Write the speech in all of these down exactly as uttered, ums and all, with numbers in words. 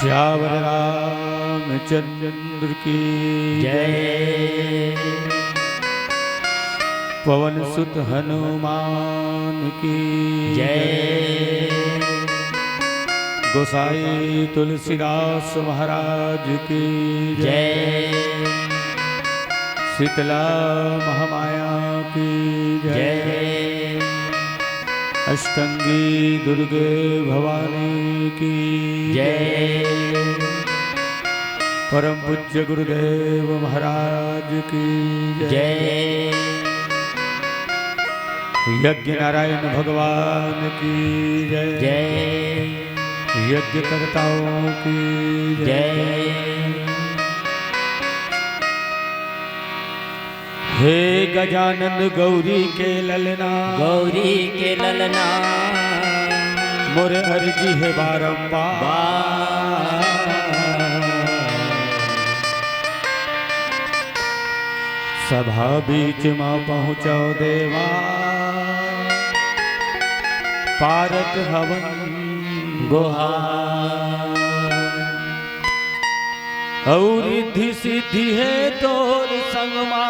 सियावर रामचंद्र की जय। पवन सुत हनुमान की जय। गोसाई तुलसीदास महाराज की जय। जय। शीतला महामाया की जय। जय। अष्टंगी दुर्गे भवानी की जय। परम पूज्य गुरुदेव महाराज की जय। जय। यज्ञ नारायण भगवान की जय। जय। यज्ञकर्ताओं की जय। जय। हे गजानन गौरी के ललना, गौरी के ललना। मोर अर्जी हे बारंबार। बार। सभा बीच मा पहुँचव देवा, पारत हवन गोहार। अउ रिद्धि सिद्धि हे तोर संग मा,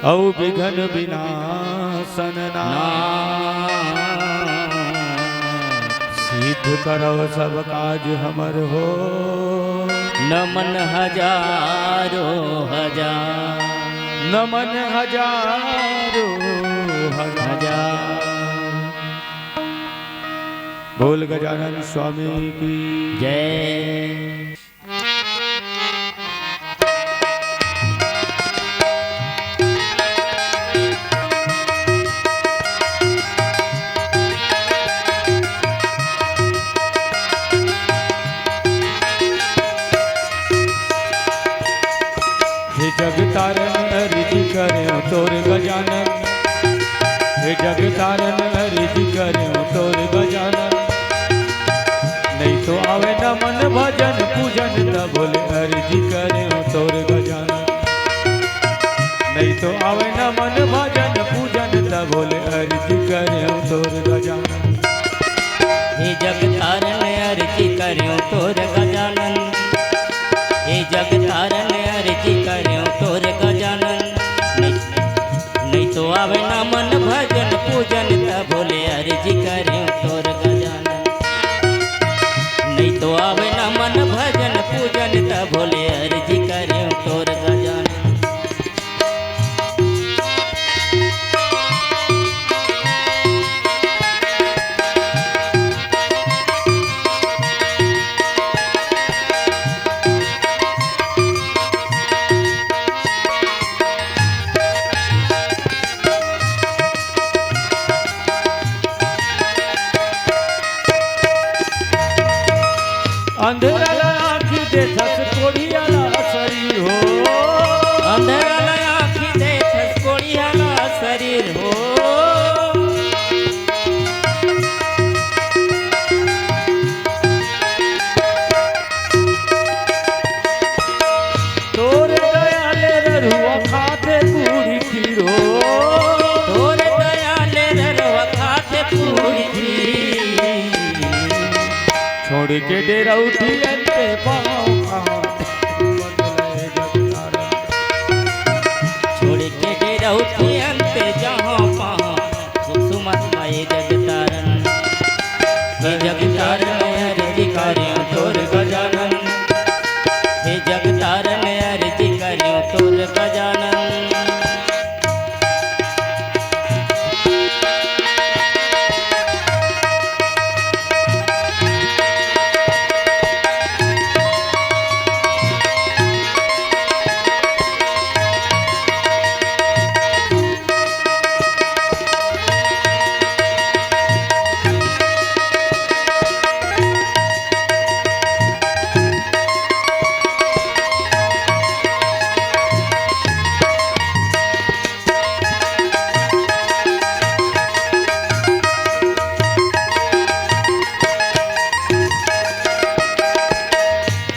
अउ बिघन बिनासन ना। सिद्ध करव सब काज हमर हो। नमन हजारों हजार। नमन हजारों हजार। हजार। बोल गजानन स्वामी की जय। हे जग तारन अर्जी करेंव तोर गजानन, हे जग तारन अर्जी करेंव तोर गजानन। नहीं तो आवे नमन भजन पूजन, तब बोले अर्जी करेंव तोर गजानन। नहीं तो आवे नमन भजन पूजन, तब बोले अर्जी करेंव तोर गजानन। हे जग तारन अर्जी करेंव तोर गजानन, हे जग तारन अर्जी करेंव तोर गजानन। नहीं, नहीं तो आवे नमन भजन पूजन, तब बोले अर्जी करेंव तोर गजानन। नहीं तो आवे नमन भजन पूजन, तब बोले अर्जी करेंव तोर गजानन। अंधेरा ला आँखी देखस कोढ़िया ला शरीर हो। अंधेरा ला आँखी देखस कोढ़िया ला शरीर हो। तोर दया ले ररुआ खाथे पूरी खीर हो। तोर दया ले ररुआ खाथे पूरी खीर। छोड़ के डेरा उठी अंते पाँव कहाँ। छोड़ के डेरा उठी अंते जहाँ पाँव। सुमत मय जग तारन। हे जग तारन अर्जी करेंव तोर गजानन। हे जग तारन अर्जी करेंव तोर गजानन।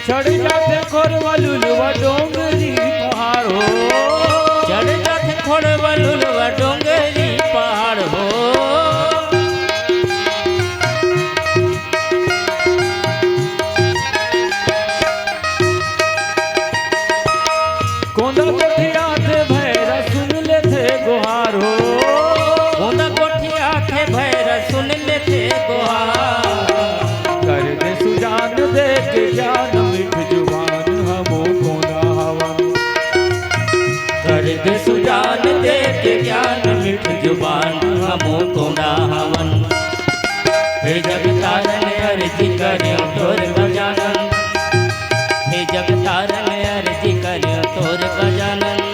चढ़ जाथे खोरवा लुलवा डोंगरी पहाड़ हो। चढ़ जाथे खोरवा लुलवा डोंगरी पहाड़ हो। दे सुजान दे के ज्ञान, मिठ जुबान हमो कोंडा हवन। हे जगतारन अर्जी करें तोर गजानन, हे जगतारन अर्जी करें तोर गजानन।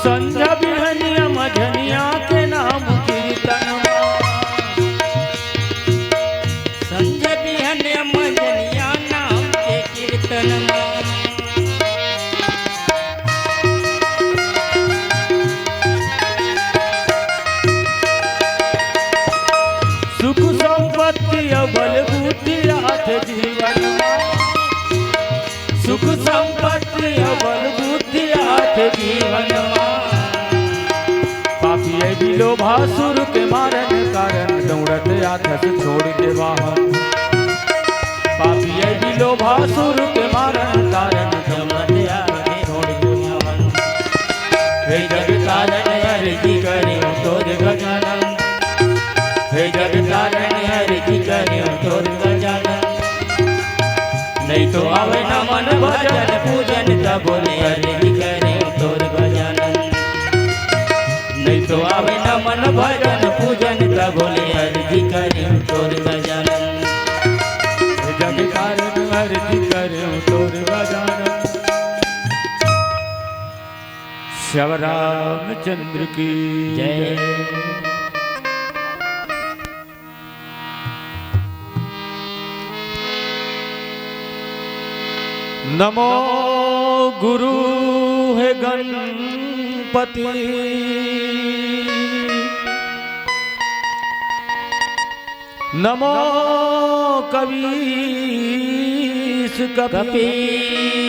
संझा बिहनिया मझनिया के नाम कीर्तन मा। संझा बिहनिया मझनिया नाम के कीर्तन मा। सुख संपत्ति अउ बल बुद्धि आथे जीवन मा। सुख संपत्ति अउ बल बुद्धि आथे जीवन मा। पापी अइ बिलोभासुर के मारन कारन दउड़त आथस छोड़ के वाहन। पापी अइ बिलोभासुर के मारन कारन दउड़त आथस छोड़ के वाहन। हे जगतारन अर्जी करें तोर गजानन, हे जगतारन अर्जी करें तोर गजानन। नहीं तो आवे नमन भजन पूजन तब ले अर्जी करें तोर गजानन। नहीं तो आवे नमन भजन पूजन तब ले अर्जी करें तोर गजानन। जगतारन अर्जी करें तोर गजानन। श्याम रामचंद्र की जय। नमो गुरु हे गणपति, नमो कवीश कपीश।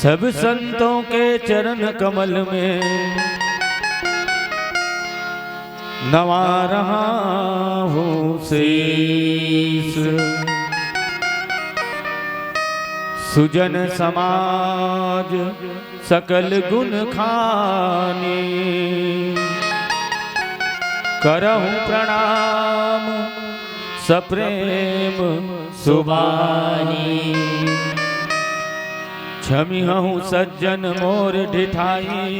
सब संतों के चरण कमल में नवा रहा हूँ शीश। सुजन समाज सकल गुण खानी, करहु प्रणाम सप्रेम सुबानी। छमिहहु सज्जन मोर ढिठाई,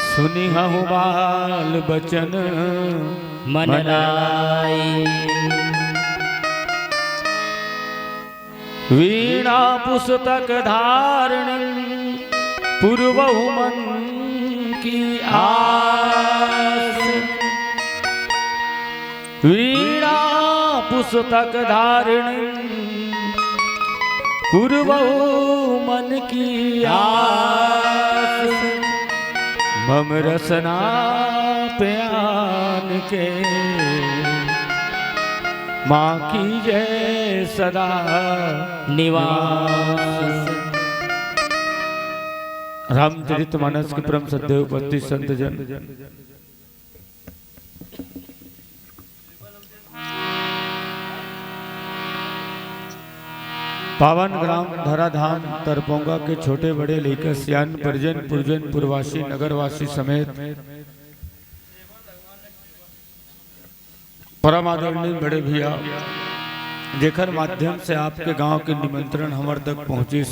सुनिहहु बाल बचन मन मन लाई। वीणा पुस्तक धारण पुरवहु मन की आस। वीणा पुस्तक धारण पुरवहु मन की आस। मम रसना पे आन के माँ कीजे सदा निवास। रामचरित मानस के परम श्रद्धेय उपस्थित संत जन, पावन ग्राम धराधाम तरपोंगा के छोटे बड़े लइका सियान, परिजन पुरजन पुरवासी नगरवासी समेत परम आदरणीय बड़े भैया, जेकर माध्यम से आपके गांव के निमंत्रण हमर तक पहुंचिस,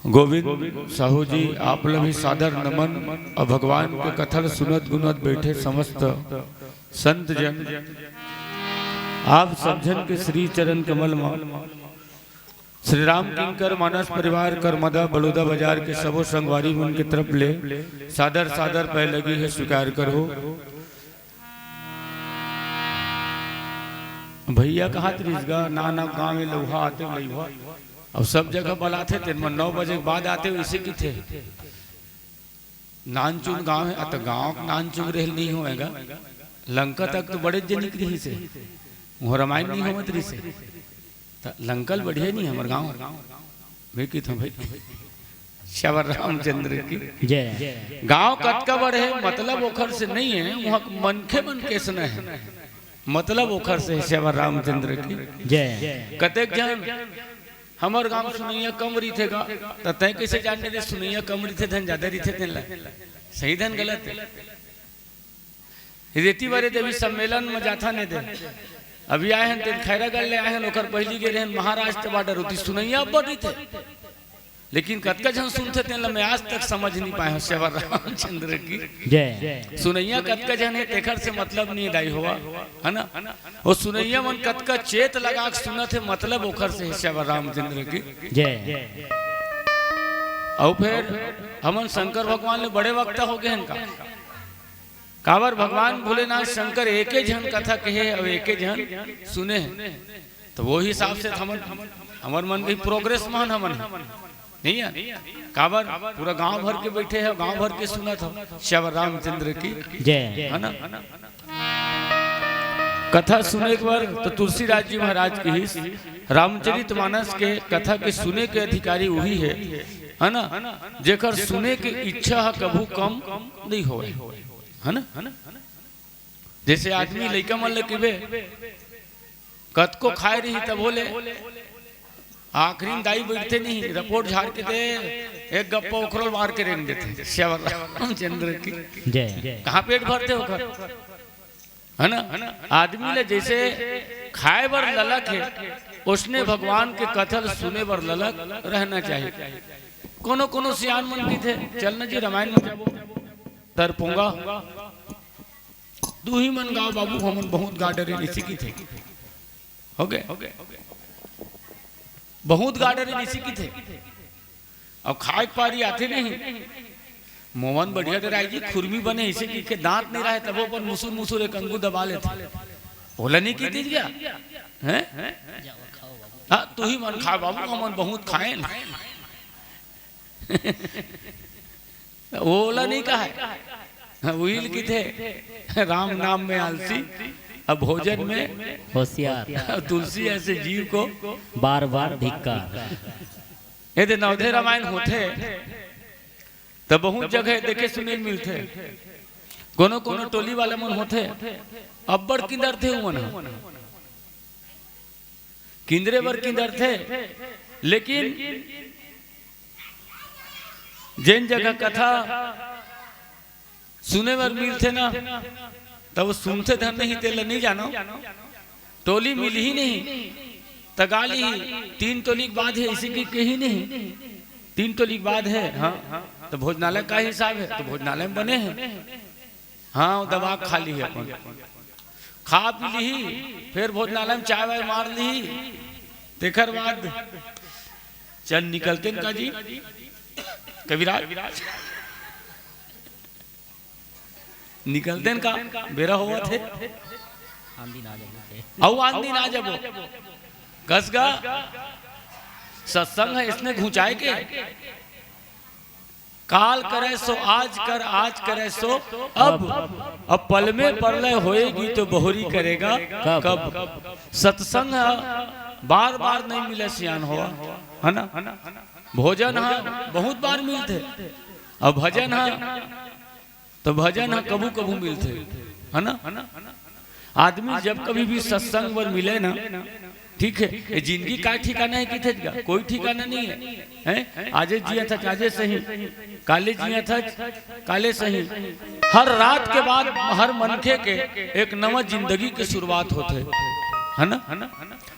गोविंद साहू जी, आप ला भी सादर नमन। अउ भगवान के कथा ल सुनत गुनत बैठे समस्त संत जन, आप सब झन के श्री चरण कमल म श्री राम किंकर मानस परिवार करमदा बलौदा बाजार के सबो संगवारी मन के तरफ ले सादर सादर पैर लगी हे, स्वीकार करहू। भैया कहत रिहिस गा, ना ना गाँव में लउहा आते लइहा। अब सब जगह बलाथे, तेन मन नौ बजे के बाद आते, वैसे किथे। नानचुन गाँव हे, अत गाँव के नानचुन रेहल नहीं होएगा। लंका तक तो बड़े जनिक रहिस हे, वहाँ रामायण नहीं होवत रहिस हे। त लंका ले बढ़िया नहीं हमर गाँव। मैं किथे भाई, श्यावर रामचंद्र की। जय। गांव कतका बड़े हे, मतलब ओखर से नहीं हे, वहाँ मनखे मन कइसने हे, मतलब ओखर से हे। श्यावर रामचंद्र की। जय। कतेक झन हमर गांव सुनइया कम रहिथे गा, त तैं कइसे जान ले सुनइया कम रहिथे, धन जादा रहिथे तेन ला? सही धन गलत हे? रेती वाले देवी सम्मेलन में जाथन ए दे। अभी आए हन, तेन खैरागढ़ ले आए हन, ओकर पहिली गे रहेन महाराष्ट्र बॉर्डर, ओती सुनइया अब्बड़ रहिथे। लेकिन कतका झन सुनथे, तेन ला मैं आज तक समझ नहीं पाए हूँ, श्यावर रामचंद्र की। जय। सुनइया कतका झन हे, तेखर से मतलब नहीं दाई होवा, है ना? वो सुनइया मन कतका चेत लगा के सुनत हे, मतलब ओखर से हे, श्यावर रामचंद्र की। जय। अउ फिर हमन शंकर भगवान ले बड़े वक्ता हो गए हन का? काबर भगवान भोलेनाथ शंकर एके झन कथा कहे अउ एके झन सुने हे, तो वो हिसाब से हमन, हमर मन भी प्रोग्रेस मान हमन हे, नहीं हे? काबर पूरा गांव भर के बैठे हे, गांव भर के सुनत हो। श्यावर रामचंद्र की। जय। है ना? कथा सुने के बर तो तुलसीदास जी महाराज कहिस, रामचरित मानस के कथा के सुने के अधिकारी वही हे, है ना, जेकर सुने के इच्छा ह कभू कम नहीं होए, है ना। जैसे आदमी लइका मन ल कहिबे, कतको खाए रही तभो ले आखिरी में दाई बैठथे नहीं, रपोट झाड़ के दे, एक गप्पा ओखरो मार के रेंग देथे। श्यावर रामचंद्र की। जय। कहाँ पेट भरथे ओखर, है ना? आदमी ले जैसे खाए बर ललक हे, ओसने भगवान के कथा ल सुने बर ललक रहना चाहिए। कोनो कोनो सियान मन कहिथे, "चल न जी, रामायण में जाबो।" तरपोंगा, "दुही मन गाओ बाबू, हमन बहुत गा डरे," अइसे कहिथे। हो गए? बहुत गा डरे, अइसे कहिथे। अब खाए के पारी आथे नहीं। मोहन बढ़िया डराई जी, खुरमी बने, अइसे कहिके दांत नहीं रहे, तभो अपन मुसुर मुसुर एक अंगू दबा लेथे। ओला नहीं कहिथे क्या? हैं? हाँ, तुही मन खा बाबू, हमन बहुत खाएन। ओला नहीं कहे। हाँ, उही ल कहिथे, राम नाम में आलसी, अब भोजन में होशियार। तुलसी ऐसे जीव को बार बार धिक्कार। ए दे नवधे रामायण होथे, त बहुत जगह देखे सुने ल मिलथे। कोनो कोनो टोली वाले मन होथे, अब्बड़ किंदरथे उमन ह। किंदरे बर किंदरथे, लेकिन जेन जगह कथा सुने बर मिलथे ना, तब वो सुनथे धन नहीं, तेला नहीं जानो। टोली मिलही नहीं, त गा लिही, तीन टोली के बाद हे, अइसे कहिके कही नहीं, तीन टोली के बाद हे, हाँ, त भोजनालय का हिसाब हे, त भोजनालय में बने हे, हाँ, वो दबा के खा लिही अपन, खा पी लिही, फिर भोजनालय में चाय वाय मार लिही, तेकर बाद चल निकलतेन का जी कविराज। निकलतेन का, बेरा होवत हे। आन दिन आ जाबो। अउ आन दिन आ जाबो। कस गा, सत्संग हे, अइसने घुंचाए के। काल करे सो आज कर, आज करे सो अब। अब पल में परलय होएगी तो बहुरी करेगा कब? कब? सत्संग बार बार नहीं मिले सियान होवा, है ना? भोजन ह बहुत बार मिलथे, अउ भजन ह तो भजन ह कभू कभू मिलथे, है ना? आदमी जब कभी भी सत्संग बर मिले ना, ठीक है, ये जिंदगी का ठिकाना हे कहिथे गा, कोई ठिकाना नहीं हे, हैं? आजे जियत हच, आजे सही, काले जियत हच, काले सही। हर रात के बाद हर मनखे के एक नवा जिंदगी के शुरुआत होथे, है ना?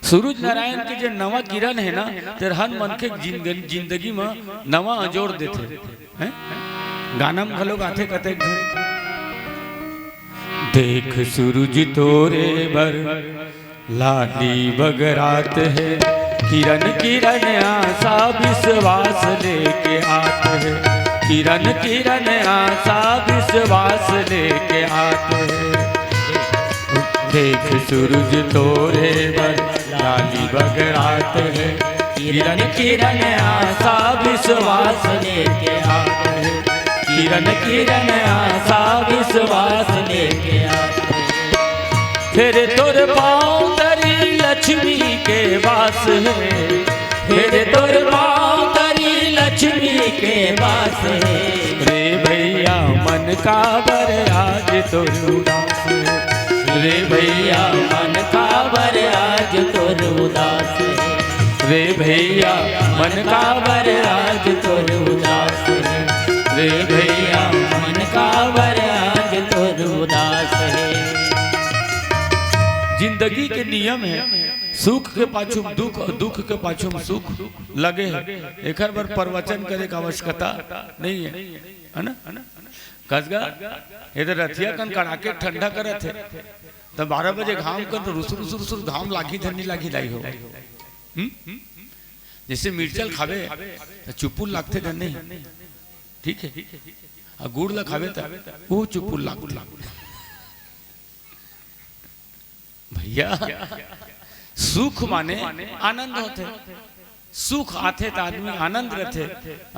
सूरज नारायण के जे नवा किरण हे ना, तेहर हर मनखे के जिंदगी, जिंदगी म नवा अंजोर देथे। हैं? गाना म घलो गाथे कतेक झन। देख सूरज तोरे बर लाली बगरात हे, किरण किरण आशा विश्वास लेके आत हे, किरण किरण आशा विश्वास लेके आत हे। देख सूरज तोरे बर लाली बगरात हे, किरण किरण आशा विश्वास लेके आत हे, किरण किरण आशा विश्वास लेके आत हे। फेर तोर पाँव तरी लक्ष्मी के वास हे, फेर तोर पाँव तरी लक्ष्मी के वास हे। रे भैया मन काबर आज तोर उदास हे। रे भैया मन काबर आज तोर उदास हे। रे भैया मन काबर आज तोर उदास हे। रे भैया मन काबर आज तोर उदास हे। जिंदगी के नियम हे, सुख के पाछू म दुख अउ दुख के पाछू म सुख लगे हे। एकर बर प्रवचन करे के आवश्यकता नइ हे, हे ना? कस गा, ये तो रतिया कन कड़ाके ठंडा करत हे, त बारह बजे घाम कन तो रुसुर, रुसुर, रुसुर घाम लागही धन नइ लागही दाई हो। हम्म? जइसे मिर्चा ल खाबे, त चुपुल लागथे धन नइ, ठीक हे? अउ गुड़ ल खाबे, त वो चुपुल लागथे। भैया, सुख माने आनंद होथे। सुख आथे त आदमी आनंद रथे,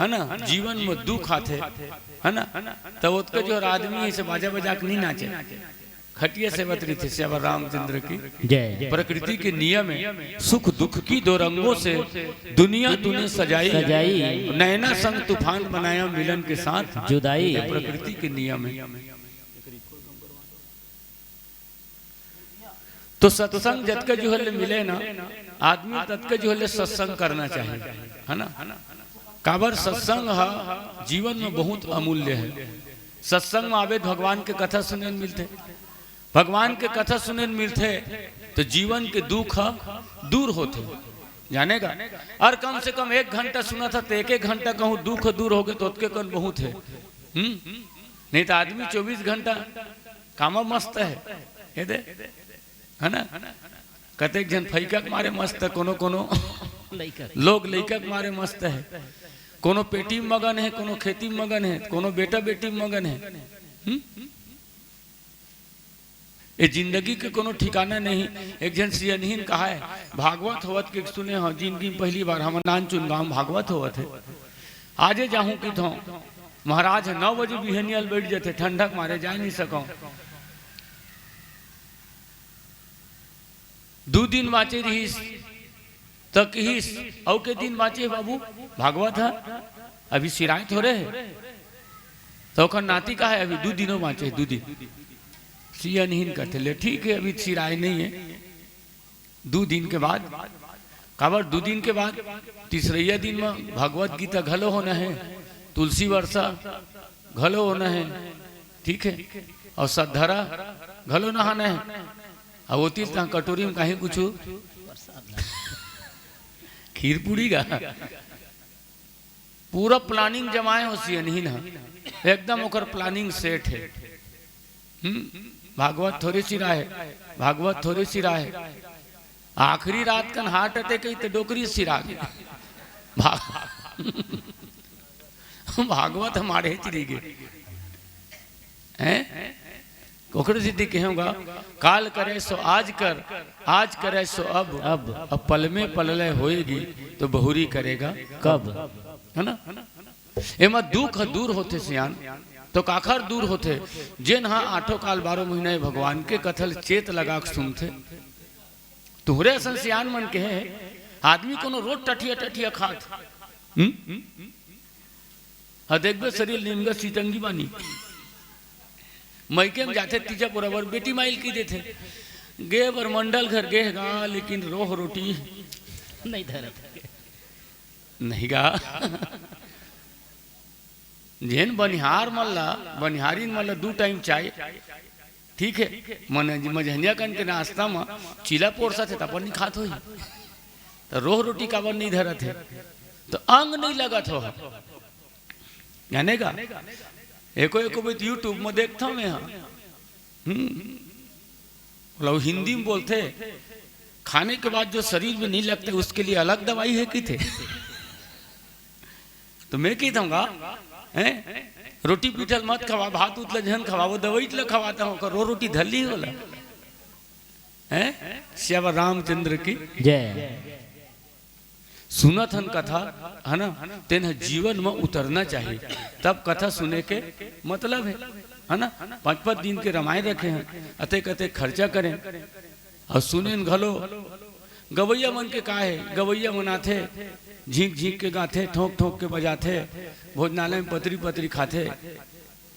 हे ना? जीवन म दुख आथे, हे ना? त ओतका जोर आदमी अइसे बाजा बजा के नइ नाचे, खटिया सेवत रहिथे। सियावर रामचंद्र की जय। प्रकृति के नियम हे, सुख दुख की दो रंगों से दुनिया तूने सजाई। सजाई। नैना संग तूफान बनाया, मिलन के साथ जुदाई। ये प्रकृति के नियम हे। तो सत्संग जतका जुहर ले मिले ना, आदमी ततका जुहर ले सत्संग करना चाहिए, हे ना? काबर सत्संग ह जीवन म बहुत अमूल्य हे। सत्संग म आबे त भगवान के कथा सुने ल मिलथे, भगवान के कथा सुने ल मिलथे, त जीवन के दुख ह दूर होथे। जाने गा, अउ कम से कम एक घंटा सुनत ह, त एक एक घंटा कहूँ दुख दूर होगे, त ओतके कन बहुत हे। हम्म? नइ त आदमी चौबीस घंटा कामा मस्त हे, ये दे, हे ना? कतेक झन फइका के मारे मस्त हे, कोनो कोनो लइका। लोग लइका के मारे मस्त हे, कोनो पेटी म मगन हे, कोनो खेती म मगन हे, कोनो बेटा बेटी म मगन हे। हम्म? ये जिंदगी के कोनो ठिकाना नहीं। एक झन सियनहिन कहाय, भागवत होवत के सुने हंव, जिंदगी म पहली बार। हमर नानचुन गांव म भागवत होवत हे, आजे जाहूं किथंव। महाराज ह नौ बजे बिहनिया ल बइठ जथे, ठंडा के मारे जाय नइ सकंव। दू दिन बांचे रिहिस, त किहिस, "अउ के दिन बांचे हे बाबू, भागवत ह, अभी सिराय थोरे हे।" त ओखर नाती कहाय, "अभी दू दिनों बांचे हे, दू दिन।" सियनहिन कथे, "ले ठीक हे, अभी सिराय नइ हे, दू दिन के बाद।" काबर दू दिन के बाद? तीसरइया दिन म भगवत गीता घलो होना हे, तुलसी वर्षा घलो होना हे, ठीक हे, अउ सतधरा घलो नहाना हे। अउ ओती तहां कटोरी म काहीं कुछु खीर पूड़ी गा, पूरा planning जमाय हो सियनहिन ह, एकदम ओकर planning set हे। हम्म, भागवत थोरे सिराय हे, भागवत थोरे सिराय हे। आखिरी रात कन heart attack हे त डोकरी सिरा गे। भा-, भागवत हमारे चिरी गे। हैं? ओकरे सेती कहेंव गा, "काल करे सो आज कर, आज करे सो अब, अब। अब पल में पललय होएगी, तो बहुरी करेगा कब?" हे ना? एमा दुख ह दूर होथे सियान, तो काखर दूर होथे? जेन ह आठों काल बारह महीना ए भगवान के कथा ल चेत लगा के सुनथे। तुहरे असन सियान मन के हे, आदमी कोनो रोज टठिया टठिया खात। हम्म? हा देखबे शरीर निमगा सितंगी बानी। मइके म जाथे तीजा पोरा बर बेटी माइल की देथे। गे बर मंडल घर गे गा, लेकिन रोह रोटी नइ धरत। नइ गा। जेन बनिहार मन ला, बनिहारिन मन ला दू time चाय, ठीक हे, मन-, मझनिया कन के नाश्ता म चीला पोरसत हे, त अपन नइ खात होही। त रोह रोटी काबर नइ धरत हे? त अंग नइ लगत हो। जाने का? एको, एको बेर YouTube म देखथंव मैं, हाँ। हम्म। बोला, वो हिंदी में बोलते, "खाने के बाद जो शरीर में नहीं लगते, उसके लिए अलग दवाई है?" किथे। तो मैं कहिथंव गा, हैं? रोटी पीठल मत खवा, भात उतला झन खवा, वो दवाई तला खवाता हूँ, रो रोटी धल्ली होला। हैं? सियावर रामचंद्र की जय। सुनत हन कथा, है ना, तेन ह जीवन म उतरना चाहिए, तब कथा सुने के मतलब है, है ना। पाँच पाँच दिन के रामायण रखे हन, अतेक अतेक खर्चा करें अउ सुनेन घलो, गवैया मन के का हे? गवैया मन आथे, झींक झींक के गाथे, ठोंक ठोंक के बजाथे, भोजनालय में पतरी पतरी खाथे,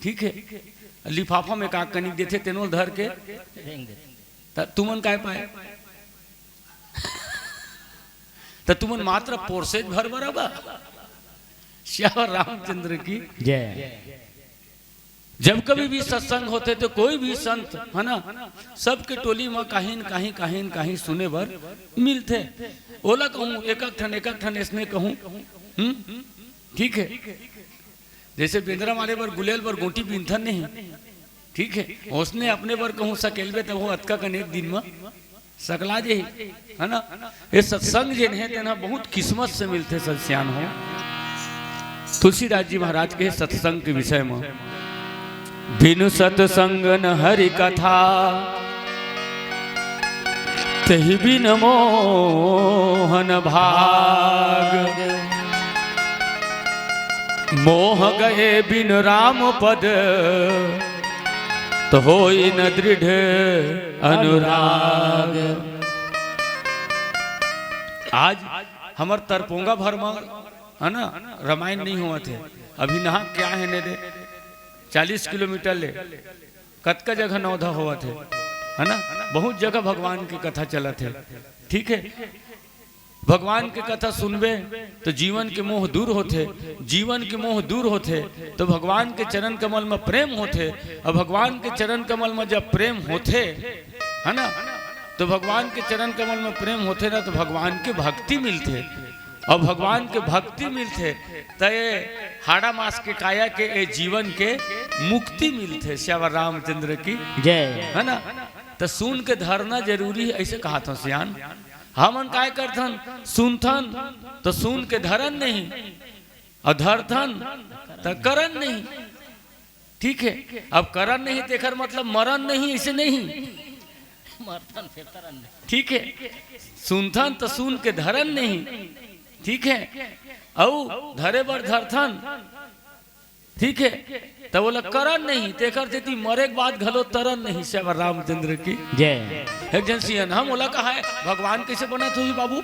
ठीक हे। लिफाफा में का कनिक देथे, तेनो ल धर के, त तुमन काय पाए? त तुमन मात्र पोरसेज भर बराबर। सियावर रामचंद्र की। जय। जब कभी भी सत्संग होथे त कोई भी संत, है ना, सबके टोली म काहीं न काहीं, काहीं न काहीं सुने बर मिलथे। ओला कहूँ, एक एक ठन, एक एक ठन अइसने कहूँ, हम्म? ठीक हे। जइसे बेंदरा मारे बर, गुलेल बर गोटी बीनथन नहीं, ठीक हे, ओसने अपने बर कहूँ सकेलबे, त ओ अतका कन एक दिन म सकला जही, है ना? ये सत्संग जेन हे, तेन ह बहुत किस्मत से मिलथे, सत सियान हो। तुलसीदास जी महाराज के सत्संग के विषय म, बिनु सत्संग न हरि कथा, तेहि बिन मोहन भाग। मोह गए बिन राम पद, त होई न दृढ़ अनुराग। आज हमर तरपोंगा भर म, है ना, रामायण नहीं होवत हे। अभी नहा क्या हे ने दे, चालीस किलोमीटर ले कतका जगह नवधा होवत हे, है ना, बहुत जगह भगवान के कथा चलत हे, ठीक हे। भगवान के कथा सुनबे त जीवन के मोह दूर होथे, जीवन के मोह दूर होथे त भगवान के चरण कमल म प्रेम होथे, अउ भगवान के चरण कमल म जब प्रेम होथे, है ना, त भगवान के चरण कमल म प्रेम होथे ना, त भगवान के भक्ति मिलथे, अउ भगवान के भक्ति मिलथे त ये हाड़ा मांस के काया के, ये जीवन के मुक्ति मिलथे। सियावर रामचंद्र की। जय। है ना, त सुन के धरना जरूरी हे, अइसे कहाथंव सियान। हमन काय करथन, सुनथन त सुन के धरन नहीं, अउ धरथन त करन नहीं, ठीक हे। अब करन नहीं तेकर मतलब मरन नहीं, अइसे नहीं, मरथन फेर तरन नहीं। ठीक हे, सुनथन त सुन के धरन नहीं, ठीक हे, अउ धरे बर धरथन, ठीक हे, त ओला करन नहीं, तेकर सेती मरे के बाद घलो तरन नहीं। सियावर रामचंद्र की। जय। एक झन सियन हम ओला कहा हे, "भगवान कइसे बनत होही बाबू?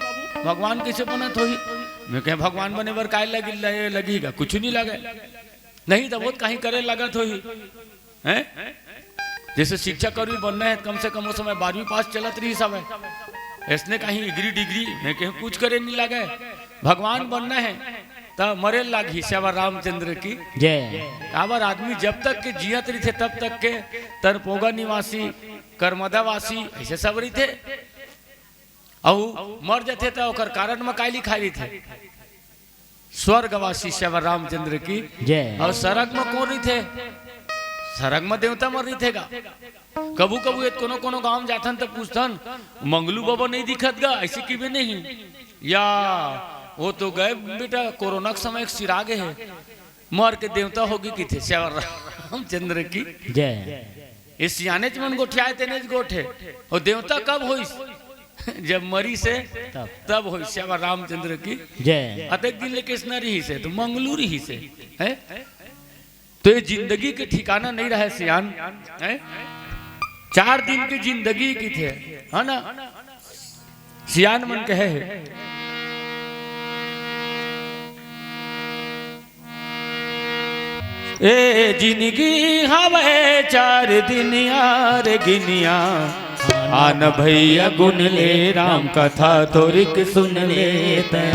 भगवान कइसे बनत होही?" मैं कहे, "भगवान बने बर काय लगी, लगे, लगही गा? कुछु नहीं लगे।" नहीं त वो त काहीं करे लगत होही, हैं? जइसे शिक्षाकर्मी बनना हे, कम से कम ओ समय बारहवीं पास चलत रहिस हवय, अइसने काहीं डिग्री डिग्री, मैं कहे कुछ करे नहीं लगे। भगवान बनना हे त मरे लागही। सियावर रामचंद्र की। जय। काबर आदमी जब तक के जियत रहिथे तब तक के तरपोंगा निवासी, करमदा वासी, अइसे सब रहिथे। अउ मर जथे त ओकर कारड म काय लिखाय रहिथे? स्वर्गवासी। सियावर रामचंद्र की। जय। अउ सरग म कोन रहिथे? सरग म देवता मन रहिथे गा। कभू कभू ये कोनो कोनो गांव जाथन त पूछथन, "मंगलू बाबा नहीं दिखत गा?" अइसे किबे नहीं, "या वो तो गए बेटा, कोरोना के समय एक सिरा गे हे, मर के देवता होगे," किथे। सियावर रामचंद्र की। जय। ये सियानेच मन गोठियाय तेनेच गोठ हे। अउ देवता कब होइस? जब मरिस हे, तब। तब होइस। सियावर रामचंद्र की। जय। अतेक दिन ले कइसना रहिस हे, त मंगलू रहिस हे, हैं? त ये जिंदगी के ठिकाना नहीं रहय सियान, हैं? चार दिन के जिंदगी किथे, है ना? सियान मन कहे हे, ए जिनगी हवय चार दिन यार गिनिया, आन भैया गुन ले राम कथा थोरिक सुन ले तैं।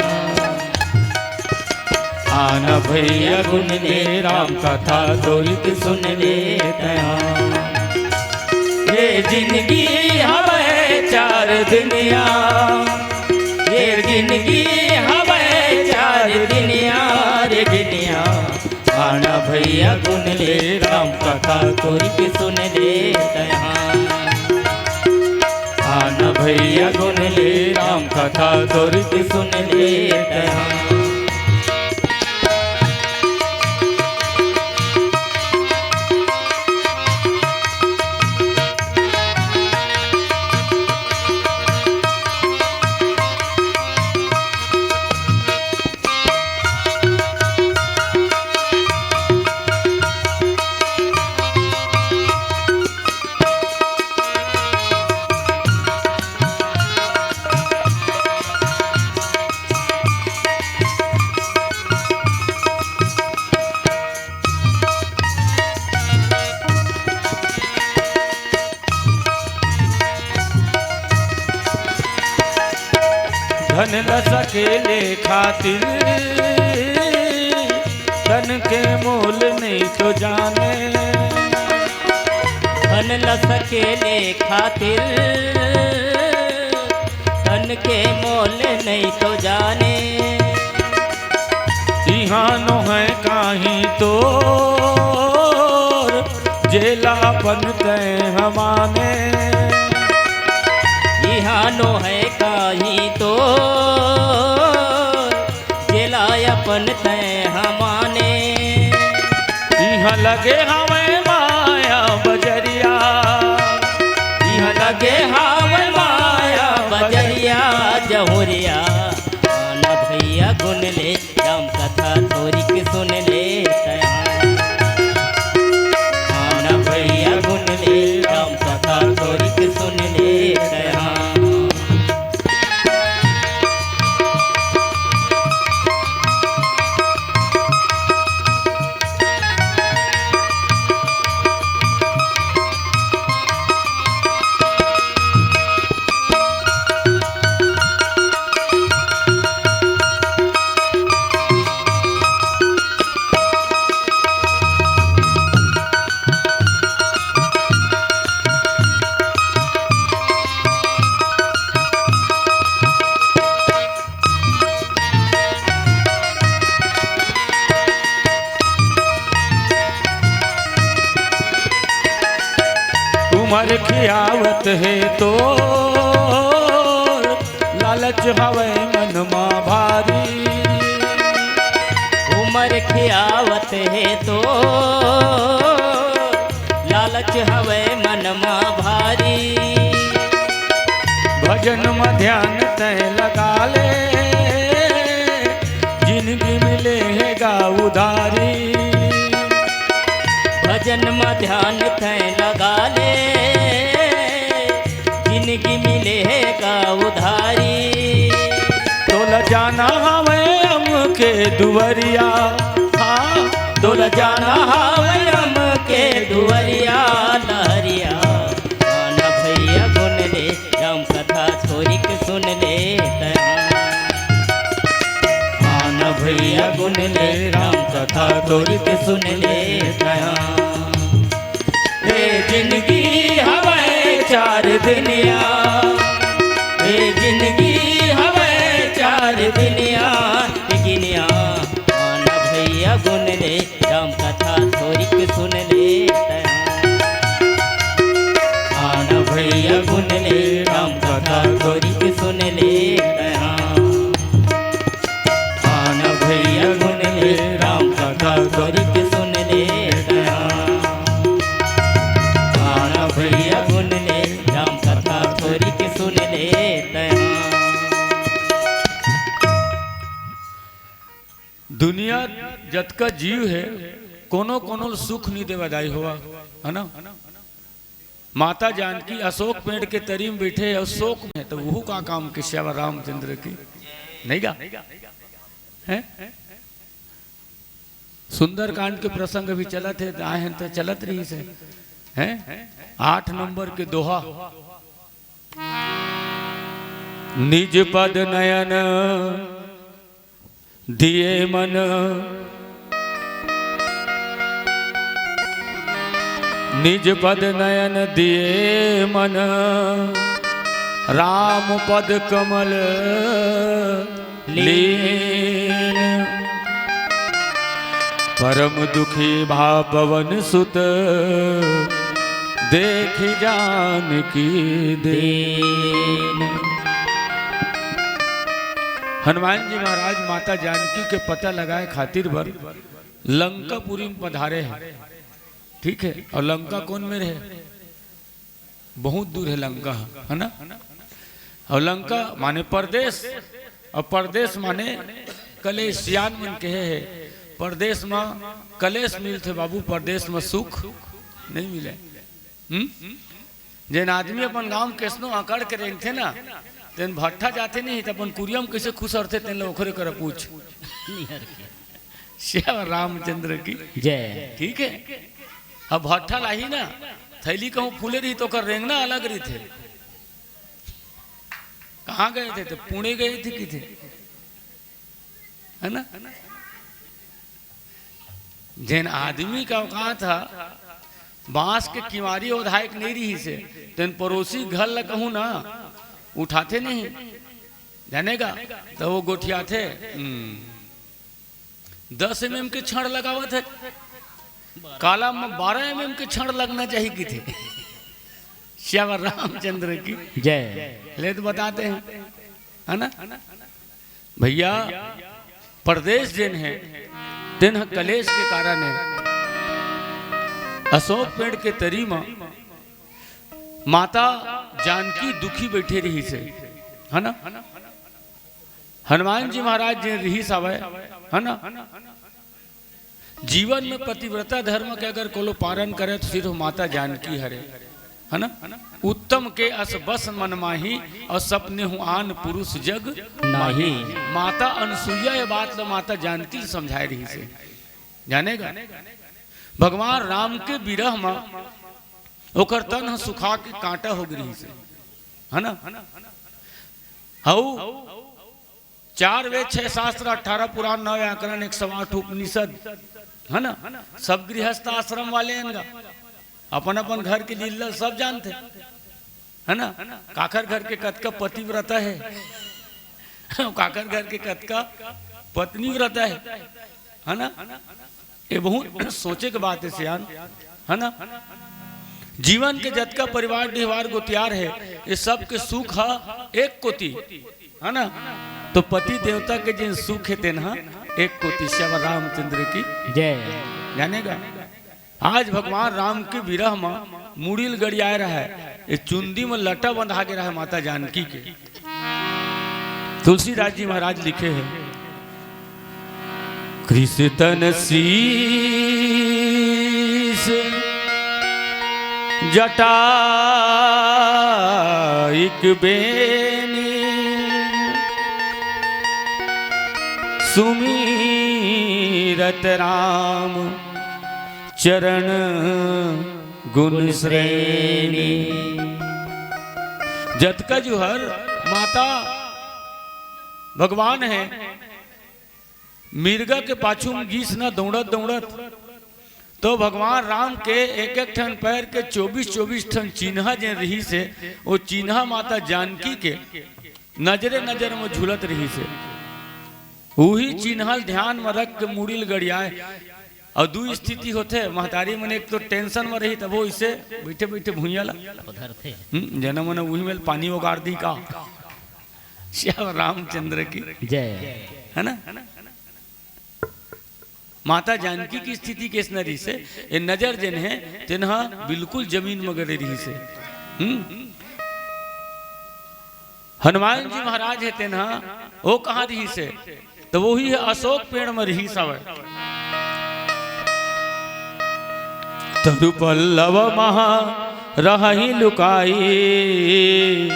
आन भैया गुन ले राम कथा थोरिक सुन ले तैं। ए जिनगी हवय चार दिन यार, ए जिनगी हवय चार दिन यार गिनिया, आना भैया गुन ले राम कथा थोरिक सुन ले तैं। आना भैया गुन ले राम कथा थोरिक सुन ले तैं। धन ल सकेले खातिर तन के मोल नहीं तो जाने। धन ल सकेले खातिर तन के मोल नहीं तो जाने। इहाँ नोहय काहीं तोर, जेला अपन तैं ह माने। इहाँ नोहय काहीं तोर, जेला अपन तैं ह माने। इहाँ लगे हवय माया बजरिया, इहाँ लगे हवय माया बजरिया। जहुरिया आना भैया गुन ले, राम कथा थोरिक सुन ले तैं। आना भैया गुन ले, राम कथा थोरिक सुन ले तैं। उमर खियावत हे तो लालच हवय मन मा भारी। उमर खियावत हे तो लालच हवय मन मा भारी। भजन म ध्यान तैं लगा ले, जिनगी मिले हे गा उधारी। भजन म ध्यान तैं लगा ले, जिनगी मिले हे गा उधारी। तोला जाना हवय राम के दुवरिया, हाँ, तोला जाना हवय राम के दुवरिया। लहरिया आना भैया गुन ले, राम कथा थोरिक सुन ले तैं। आना भैया गुन ले, राम कथा थोरिक सुन ले तैं। ए जिनगी हवय चार दिनिया, ए जिनगी हवय चार दिनिया, ए गिनिया आना भैया गुन ले, राम कथा थोरिक सुन ले तैं। आना भैया गुन ले, राम कथा थोरिक सुन ले तैं। आना भैया गुन ले, राम कथा थोरिक सुन ले तैं। आना भैया गुन ले, राम कथा थोरिक सुन ले तैं। दुनिया जतका जीव हे, कोनो कोनो ल सुख नइ देवय दाई होवा, हे ना? माता जानकी अशोक पेड़ के तरी म बइठे हे अउ शोक म हे, त उहू का काम के सियावर रामचंद्र की नइ गा? हैं? सुंदरकांड के प्रसंग अभी चलत हे, त आए हन त चलत रहिस हे, हैं? आठ नंबर के दोहा, निज पद नयन दिए मन, निज पद नयन दिए मन, राम पद कमल लीन। परम दुखी भा पवन सुत, देखि जानकी दीन। हनुमान जी महाराज माता जानकी के पता लगाए खातिर बर लंकापुरी म पधारे हे, ठीक हे। अउ लंका कोन मेर हे? बहुत दूर हे लंका, हे ना? अउ लंका माने परदेस, अउ परदेस माने कलेस। सियान मन कहे हे, परदेस म कलेस मिलथे बाबू, परदेस म सुख नइ मिले। हम्म? जेन आदमी अपन गांव म कइसनो अकड़ के रेंगथे ना, तेन भट्ठा जाथे नहीं, त अपन कुरिया म कइसे खुसरथे, तेन ल ओखरे करा पूछ। सियावर रामचंद्र की जय। ठीक हे, अब भट्ठा लाही ना, थैली कहूं फूले रही, त ओकर रेंगना अलग रहिथे। कहाँ गए थे? तो पुणे गए थे, किथे, है ना? जेन आदमी के औकात ह, बांस के किवारी ओधाए के नहीं रहिस हे, तेन पड़ोसी घर ल कहूँ ना, उठाथे नहीं, जानेगा, तो वो गोठियाथे। हम्म। दस एमएम के छड़ लगावत हे, काला में बारह एमएम के छड़ लगना चाहिए, किथे। श्यावर रामचंद्र की जय। ले तो बताते हैं, है ना भैया? परदेस जेन हे, तेन ह कलेस के कारण हे। अशोक पेड़ के तरी म माता जानकी दुखी बइठे रहिस हे, है ना? हनुमान जी महाराज जेन रहिस हवय, है ना? जीवन में पतिव्रता धर्म के अगर कोनो पालन करे, तो सिर्फ माता जानकी हरे, है ना? उत्तम के अस बस मन माही, और सपने हूँ आन पुरुष जग नाही। माता अनसुईया ये बात ल माता जानकी ल समझाए रहिस हे, जानेगा? भगवान राम के विरह म ओकर तन ह सुखा के कांटा हो गे रहिस हे, है ना? हऊ चार वेद, छह शास्त्र, अठारह पुराण, नौ व्याकरण, एक सौ आठ उपनिषद, है ना? सब गृहस्थ आश्रम वाले हैं ना, अपन अपन घर के लीला सब जानथे, है ना? काखर घर के कतका पतिव्रता हे, काखर घर के कतका पत्नी व्रता हे, है ना? ये बहुत सोचे के बात हे सियान, है ना? जीवन के जतका परिवार, डिहवार, गोतियार हे, ये सब के सुख ह एक कोती, है ना? तो पति देवता के जेन सुख हे, तेन ह एक कोती। श्यावर रामचंद्र की जय। जानेगा, आज भगवान राम के विरह म मुड़ी ल गड़ियाए रहय, ये चुंदी म लटा बंधा गे रहय माता जानकी के। तुलसीदास जी महाराज लिखे हे, कृष तन शीश जटा इक बेनी, सुमीरत राम चरण गुण श्रेणी। जतका जुहर माता भगवान हे, मिर्गा के पाछू म गिस न दौड़त दौड़त, तो भगवान राम के एक एक ठन पैर के चौबीस चौबीस ठन चिन्हा जेन रिहिस हे, वो चिन्हा माता जानकी के नजरे नजर म झूलत रिहिस हे। उही चिन्हा ल ध्यान म रख के मुड़ी ल गड़ियाए। अउ दू स्थिति होथे, महतारी मन एक तो tension म रही, तभो इसे बइठे बइठे भुइयां ला धरथे। हम्म, जना मन उही में पानी ओगार दी का। श्याम रामचंद्र की जय। है ना? माता जानकी के स्थिति कइसना रिहिस हे, ए नजर जेन हे, तेन ह बिल्कुल जमीन म गड़े रिहिस हे। हम्म? हनुमान जी महाराज हे, तेन ह ओ कहाँ रिहिस हे? त वही ह अशोक पेड़ म रिहिस हवय। तरु पल्लव महा रहहि लुकाई,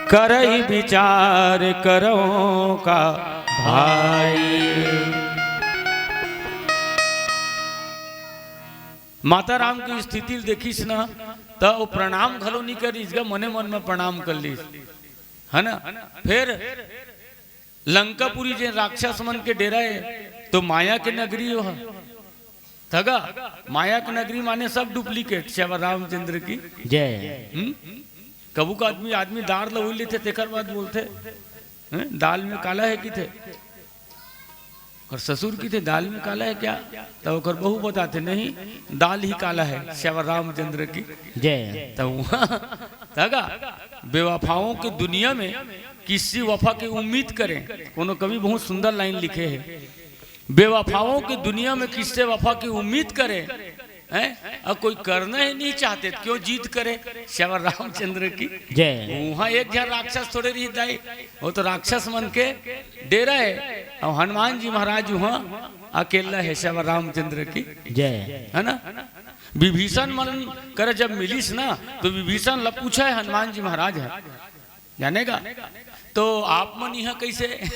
करहि विचार करौं का भाई। माता राम के स्थिति ल देखिस ना, त वो प्रणाम घलो नी करिस गा, मने मन में प्रणाम कर लिस, है ना? फिर लंकापुरी जे राक्षस मन के डेरा हे, तो माया के नगरी हो ह। थगा, माया के नगरी माने सब duplicate। श्याम रामचंद्र की जय। हम्म? कभू का आदमी, आदमी दार ल उही लेथे, तेकर बाद बोलथे, हैं? दाल में काला है किथे? ओकर ससुर किथे, "दाल में काला है क्या?" त ओकर बहू बताथे, "नहीं, दाल ही काला है।" श्याम रामचंद्र की जय। त वहाँ थगा, बेवफाओं की दुनिया में किसी वफा की उम्मीद करें। कोनो कवि बहुत सुंदर line लिखे हे, "बेवफाओं की दुनिया में किससे वफा की उम्मीद करें, हैं? और कोई करना ही नहीं चाहते, तो क्यों जिद करे?" श्याम रामचंद्र की जय। वहाँ एक झन राक्षस थोड़े रही दाई, वो तो राक्षस मन के डेरा हे। और हनुमान जी महाराज वहाँ अकेला हे। श्याम रामचंद्र की जय। है ना? विभीषण मन कर जब मिलिस ना, तो विभीषण ल पूछा हे हनुमान जी महाराज ह, जानेगा, तो आप मन यहाँ कैसे?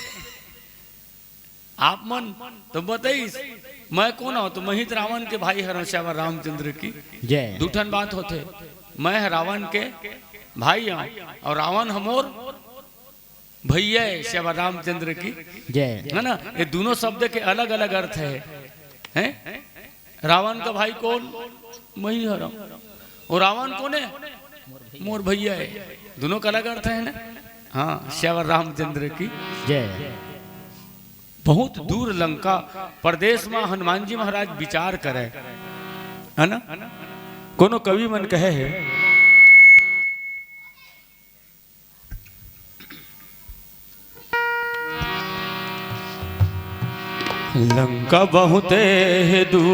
आप मन तो बताइस, मैं कोन हूँ? तो मैं ही तो रावण के भाई हरौं। श्याम रामचंद्र की जय। दू ठन बात होथे, मैं ह रावण के भाई हूँ और रावण हमोर भैया हे श्यावर रामचंद्र की, जय। है ना? ये दोनों शब्द के अलग-अलग अर्थ हे, हैं? रावण का भाई कोन? मही हरंव। अउ रावण कोन हे? मोर भैया हे। दोनों का अलग अर्थ हे ना? हाँ, श्यावर रामचंद्र की। जय। बहुत दूर लंका परदेस म हनुमान जी महाराज विचार करे, है ना? कोनो कवि मन कहे हे, लंका बहुते हे दूर,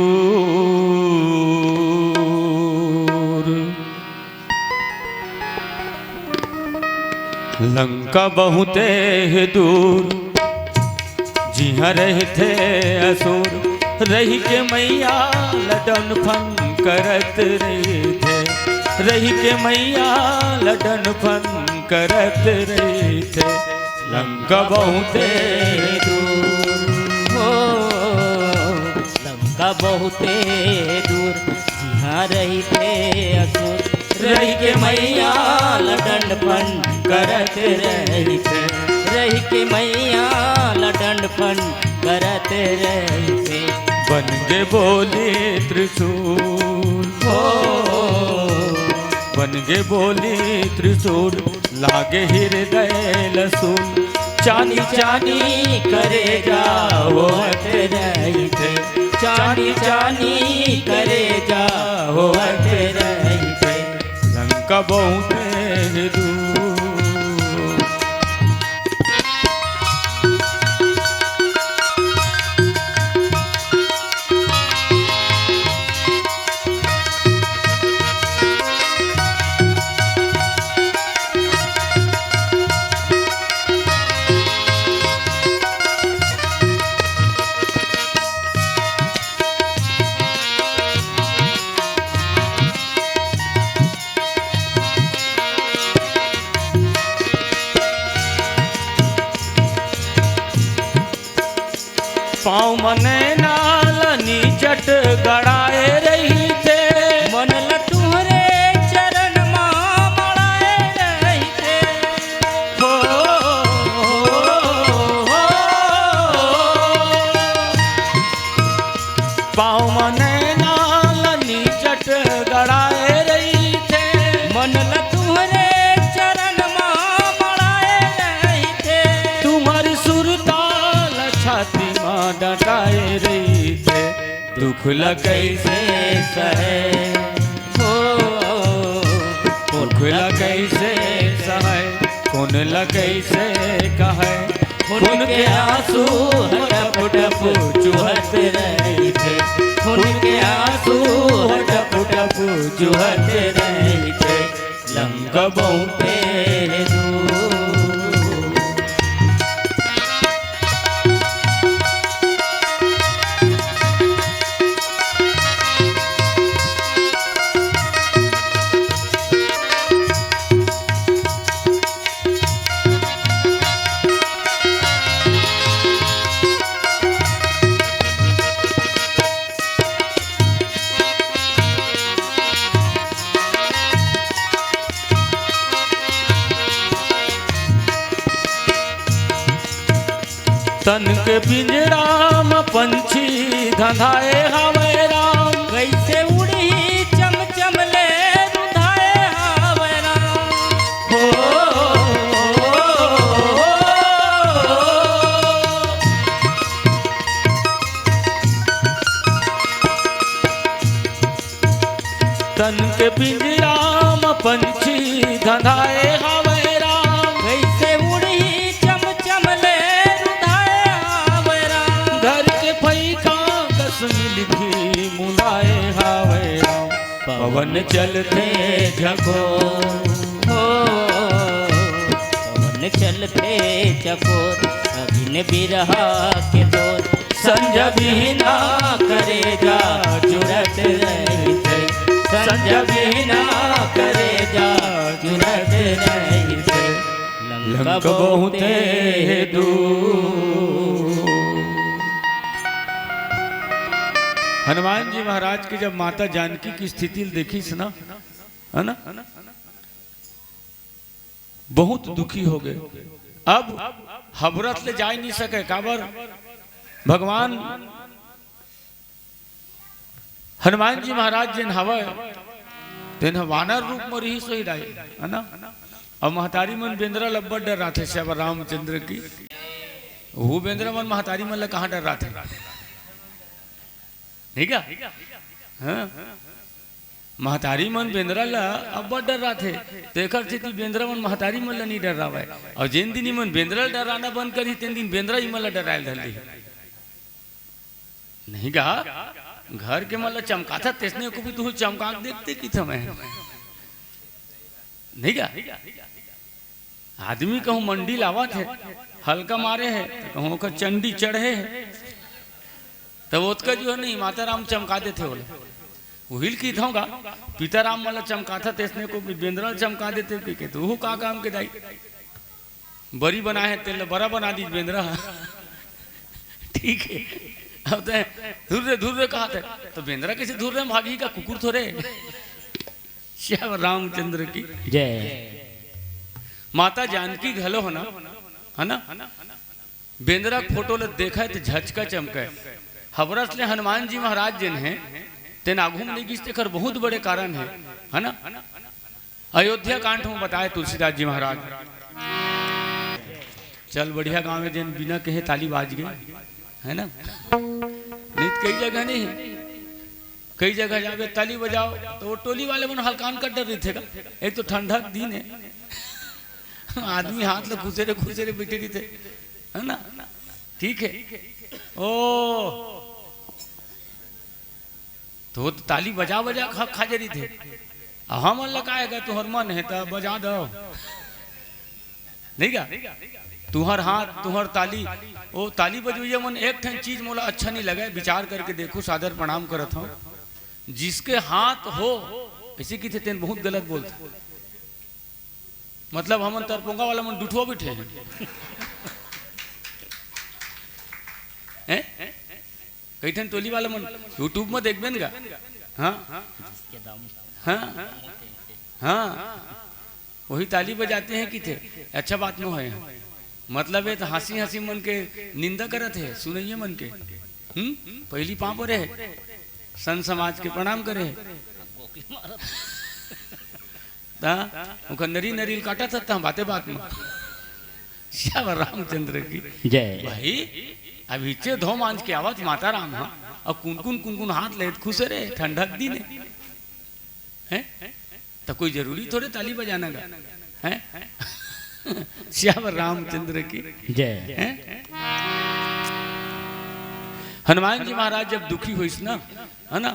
लंका बहुते हे दूर, जिहाँ रहिथे असुर, रहि के मइया ल डंडफन करत रहिथे, रहि के मइया ल डंडफन करत रहिथे। लंका बहुते दूर, हो, लंका बहुते दूर, जिहाँ रहिथे असुर, रहि के मइया ल डंडफन करत रहिथे, रहि के मइया ल डंडफन करत रहिथे। बन गे बोली त्रिशूल, हो, बन गे बोली त्रिशूल, लागे हिरदय ल सूल, चानी चानी करेजा होवत रहिथे, चानी चानी करेजा होवत रहिथे। लंका बहुते हे दूर। पाँव म नैना ल निचट गड़ाए रहिथे। मन ल तुँहरे चरन म मड़ाए रहिथे। हो, पाँव म नैना ल निचट गड़ाए रहिथे। मन ल तुँहरे चरन म मड़ाए रहिथे। तुम्हर सुरता ल छाती म डटाए रहिथे। दुख ल कइसे सहय, हो, दुख ल कइसे सहय, कोन ल कइसे कहय। खून के आँसू ह टप टप चुहत रहिथे, खून के आँसू ह टप टप चुहत रहिथे। लंका बहुते दूर। तन के पिंजरा म पंछी धंधाए हावय राम। कइसे उड़ही चमचम ले रुंधाए हावय राम। हो, तन के पिंजरा म पंछी धंधाए हावय राम। कइसे उड़ही चमचम ले रुंधाए हावय राम। घर के फइका कस मिलके मुलाए हावय राम। पवन चलथे झकोर, हो, पवन चलथे झकोर, अभिन बिरहा के तोर। संझा बिहना करेजा जुरत रहिथे, संझा बिहना करेजा जुरत रहिथे। लंका बहुते हे दूर। हनुमान जी महाराज के जब माता जानकी के स्थिति ल देखिस ना, है ना, बहुत दुखी हो गे। अब हबरत ले जाय नहीं सके, काबर भगवान हनुमान जी महाराज जेन हवय, तेन ह वानर रूप म रिहिस होही दाई, है ना? अउ महतारी मन बेंदरा ल अब्बड़ डर्राथे, श्यावर रामचंद्र की। वो बेंदरा मन महतारी मन ल कहाँ डर्राथे? नहीं का? हाँ। महतारी मन बेंदरा ल अब्बड़ डर्राथे, तेकर सेती बेंदरा मन महतारी मन ल नहीं डर्रावय। अउ जेन दिन इमन बेंदरा ल डर्राना बंद करही, तेन दिन बेंदरा इमन ल डर्राय ल धर लिही। नहीं गा, घर के मन ल चमकाथस, तेसने को भी तू चमका के देखते कि थमे। नहीं गा, आदमी कहूँ मंडी लावत हे, हल्का मारे हे, त कहूँ ओकर चंडी चढ़े हे, तब ओतका जो है नहीं, माता राम चमका देथे ओला। उहिल की थों गा, पिता राम मन ल चमकाथस, तेसने को भी बेंदरा ल चमका देथे, कहिके तो वो का काम के दाई? बरी बनाए हे, तेल बरा बना दीज बेंदरा। ठीक है, अब ते धुर्रे धुर्रे कहा थे, तो बेंदरा कैसे धुर्रे में भागी का? कुकुर थोरे। श्यावर रामचंद्र की। जय। माता जानकी घलो हो ना, है ना? बेंदरा के फोटो ल देखय त झचका चमकय। हबरस ले हनुमान जी महाराज जेन हे, तेन आघू म नहीं गिस, तेकर बहुत बड़े कारण हे, है ना? अयोध्या कांड में बताए तुलसीदास जी महाराज, चल बढ़िया गाँव में जेन बिना कहे ताली बाज गए, है ना? नहीं तो कई जगह नहीं है, कई जगह जाबे ताली बजाओ तो वो टोली वाले मन हलकान कर डर रही थे का। एक तो ठंडा के दिन है, आदमी हाथ ले खुसेरे खुसेरे बैठे रही थे, है ना? ठीक है, ओ तो वो तो ताली बजा बजा खा खा जरी थे। अब हमन ल का हे गा, तुहर मन हे त बजा दो। नहीं गा? तुहर हाथ, तुहर ताली, वो ताली बजवैया मन एक ठन चीज मोला अच्छा नहीं लगे, विचार करके देखो, सादर प्रणाम करत हूँ। जिसके हाथ हो, ऐसे की थे, तेन बहुत गलत बोलता। मतलब हमन तरपोंगा वाला मन डुठवा बैठे हैं। हैं? कई ठन टोली वाला मन YouTube में देखबे न गा। हाँ, हाँ, हाँ, वही ताली बजाते हैं कि थे। अच्छा बात नो है। मतलब ये तो हंसी हंसी मन के निंदा करत है, सुनइया मन के। हम्म, पहली पाँव परे है, संत समाज के प्रणाम करे है। ता ओकर नरी नरी ल काटत हस, ता बाते बात में। श्यावर रामचंद्र की। जय। भाई, अब हिच्चे धो मांज के आवत माता राम हा, अब कुन कुन कुन कुन हाथ लेत खुसेरे, ठंडा के दिन है, हैं? तो कोई जरूरी थोड़े ताली बजाना गा, हैं? श्यावर रामचंद्र की। जय। हैं? हनुमान जी महाराज जब दुखी होइस ना, है ना,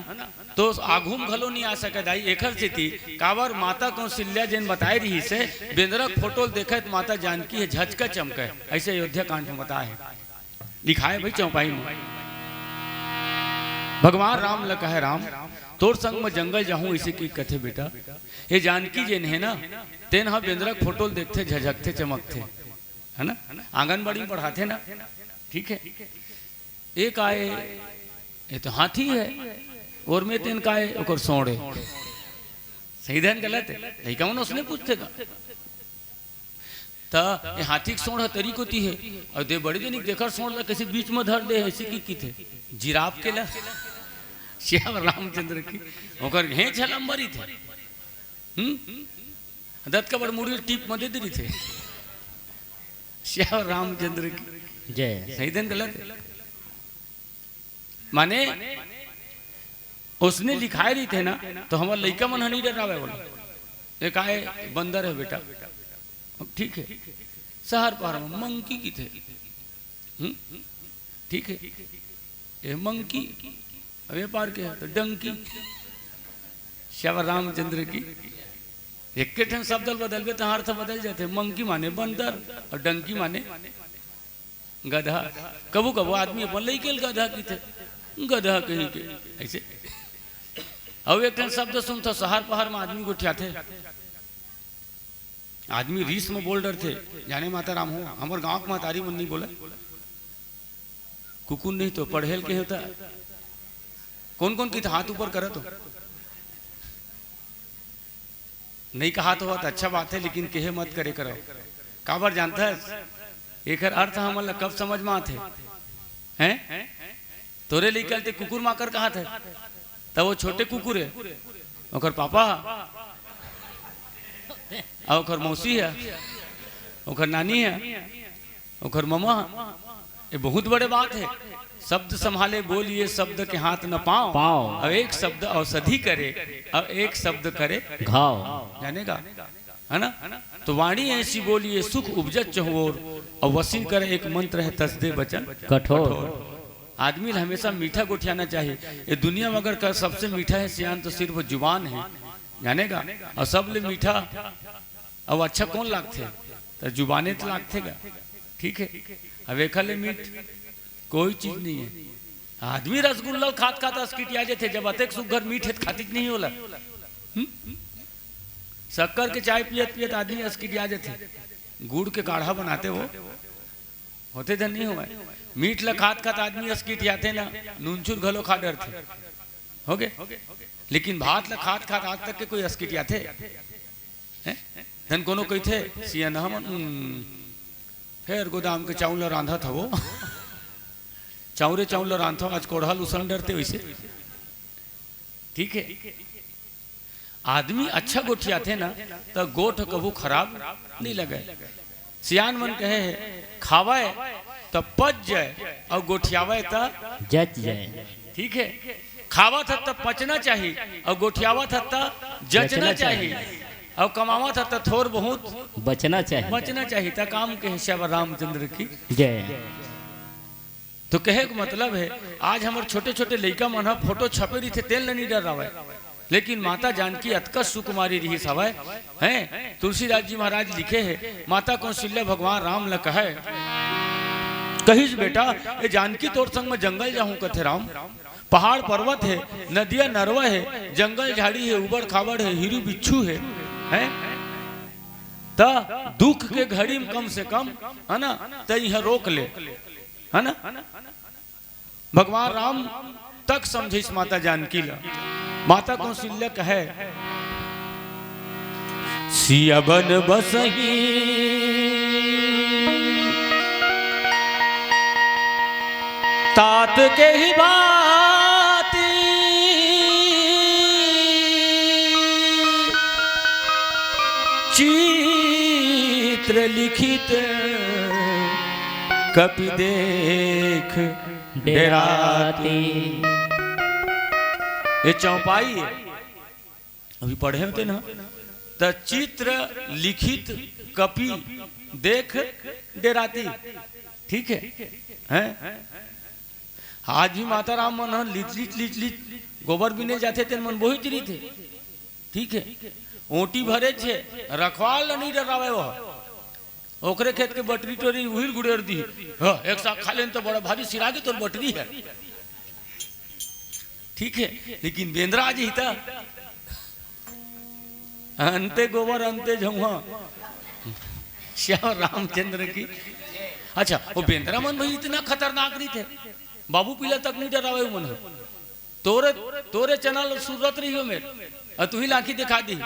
तो आघू म घलो नहीं आ सके दाई। एखर सेती काबर माता कौशल्या जेन बताए रहिस हे, बेंदरा के फोटो ल देखत माता जानकी हे झचका चमके, ऐसे अयोध्या कांड में बताए हे, लिखाए भाई चौपाई में। भगवान राम ल कहे, राम, तोर संग में जंगल जाहूं, ऐसे की कथे बेटा। ये जानकी जेन हे ना, तेन ह बेंदरा के फोटो ल देखथे, झझकथे, चमकथे, है ना? आंगनबाड़ी में पढ़ाथे ना, ठीक है। एक आए, ये तो हाथी है, और में तेन का है, ओकर सोंड़ है। सही ध्यान गलत है, लइका मन उसने पूछथे का। त ये हाथी के सोंड़ ह तरी कोती है, और दे बड़े जनिक देखर सोंड़ ला कैसे बीच में धर दे है, ऐसे की की थे, जिराफ के ला। श्याम रामचंद्र की, ओकर घेंच ह लंबा रहिथे। हम्म? दत का बड़ मुड़ी टीप में दे दे रहिथे। श्याम रामचंद्र की। जय। सही ध्यान गलत है। माने, उसने लिखाए रहिथे ना, तो हमर लइका मन ह नहीं डरावे बोला। ये का है, बंदर है बेटा। अब ठीक है, शहर पहाड़ में मंकी की थे। हम्म? ठीक है, ये मंकी, अब ये पार के है, तो डंकी। श्याम रामचंद्र की। एक के ठन शब्द ल बदलबे, तो अर्थ बदल जाते। मंकी माने बंदर और डंकी माने गधा। कभू कभू आदमी अपन लइके ल गधा किथे, गधा कहीं के, ऐसे। अउ एक ठन शब्द सुनथो, शहर पहाड़ में आदमी गोठियाथे, आदमी रीस में बोल डरथे, जाने माता राम हो, हमर गांव के महतारी मन नहीं बोले, कुकुर नहीं तो पढ़ेल के होता। कौन कौन की तो हाथ ऊपर करत हो। नहीं कहा तो होत अच्छा बात है, लेकिन केहे मत करे करो। काबर जानता है? एकर अर्थ हमन ला कब समझ में आथे? हैं? तोरे लइका ल ते कुकुर माकर कहत हे, त वो छोटे कुकुर हे, ओकर पापा ह, अउ ओकर मौसी ह, ओकर नानी ह, ओकर ममा ह। ये बहुत बड़े बात हे। शब्द संभाले बोलिए, शब्द के हाथ न पाँव। पाँव। अब एक शब्द औषधि करे, अब एक शब्द करे घाव। जानेगा? है ना? तो वाणी ऐसी बोलिए, सुख उपजत चहुओर, और वसी कर एक मंत्र है, तस दे वचन कठोर। आदमी ल हमेशा मीठा गोठियाना चाहिए। ये दुनिया में अगर का सबसे मीठा है सियान, तो सिर्फ जुबान है, जानेगा? और सब ले मीठा, अब अच्छा कौन लागथे? तो जुबाने तो लागथे गा। ठीक है, अब एखा ले मीठ कोई चीज नहीं है। आदमी रसगुल्ला खात खात असकिटिया जथे, जब अतेक सुग्घर मीठ हे त खातिच नहीं होला। हम्म? शक्कर के चाय पियत पियत आदमी असकिटिया जथे। गुड़ के काढ़ा बनाते हो, होथे धन नहीं होवय। मीठ ल खात खात आदमी असकिटियाथे ना, नूनचूर घलो खा डरथे। हो गे? लेकिन भात ल खात खात आज तक के कोई असकिटियाथे? हैं? धन कोनो कहिथे, "सियन हमन, हम्म, फेर गोदाम के चाउर ल रांधत हवो।" चाउरे चाउर ल रांधथव, आज कोढ़ा ल उसन डरते वैसे। ठीक है, आदमी अच्छा गोठियाथे ना, त गोठ कभू खराब नहीं लगे। सियान मन कहे हे, "खावय त पच जाय, अउ गोठियावय त जच जाय।" ठीक है, खावत ह त पचना चाही, अउ गोठियावत ह त जचना जचना चाही। चाही, अउ कमावत ह त थोर बहुत बचना चाही। बचना चाही। त काम के हे श्यावर रामचंद्र की जय। तो कहे के मतलब है, आज हमर छोटे छोटे लइका मन ह फोटो छपे रहिथे, तेन ल नहीं डरावय, लेकिन माता जानकी अतका सुकुमारी रिहिस हवय। हैं, तुलसीदास जी महाराज लिखे हे, माता कौशल्या भगवान राम ल कहे, कहिस, "बेटा, ए जानकी तोर संग में जंगल जाहूं," कथे राम। "पहाड़ पर्वत हे, नदिया नरवा हे, जंगल झाड़ी हे, उबड़ खाबड़ हे, हिरू बिच्छू हे, हैं? त दुख के घड़ी में कम से कम, है ना, त इहाँ रोक ले।" है ना? भगवान राम तक समझिस माता जानकी ला। माता कौशल्या कहे, "सिया बन बसही तात के ही बाती, चित्र लिखित कपि देख डेराती।" ये चौपाई है, अभी पढ़े होते ना, त चित्र लिखित कपि देख डेराती। ठीक है, हैं? आज भी माता राम मन ह लिच लिच लिच लिच गोबर बिने जाथे, तेन मन बोहिच रहिथे। ठीक है, ओटी भरे छे, रखवाल ल नहीं डरावे वो। ओकरे खेत के बटरी टोरी उहिल गुड़ेर दी। हाँ, एक साग खा लेन तो बड़ा भारी सिरागे तोर बटरी है। ठीक है, लेकिन बेंदरा आज ही था। अंते गोबर, अंते झउहा। श्याम रामचंद्र की। अच्छा, वो बेंदरा मन भी इतना खतरनाक रहिथे, बाबू पीला तक नहीं डरावे मन। तोरे, तोरे चना ल सुरत रही हो मेर, और तू ही लाखी दिखा दी।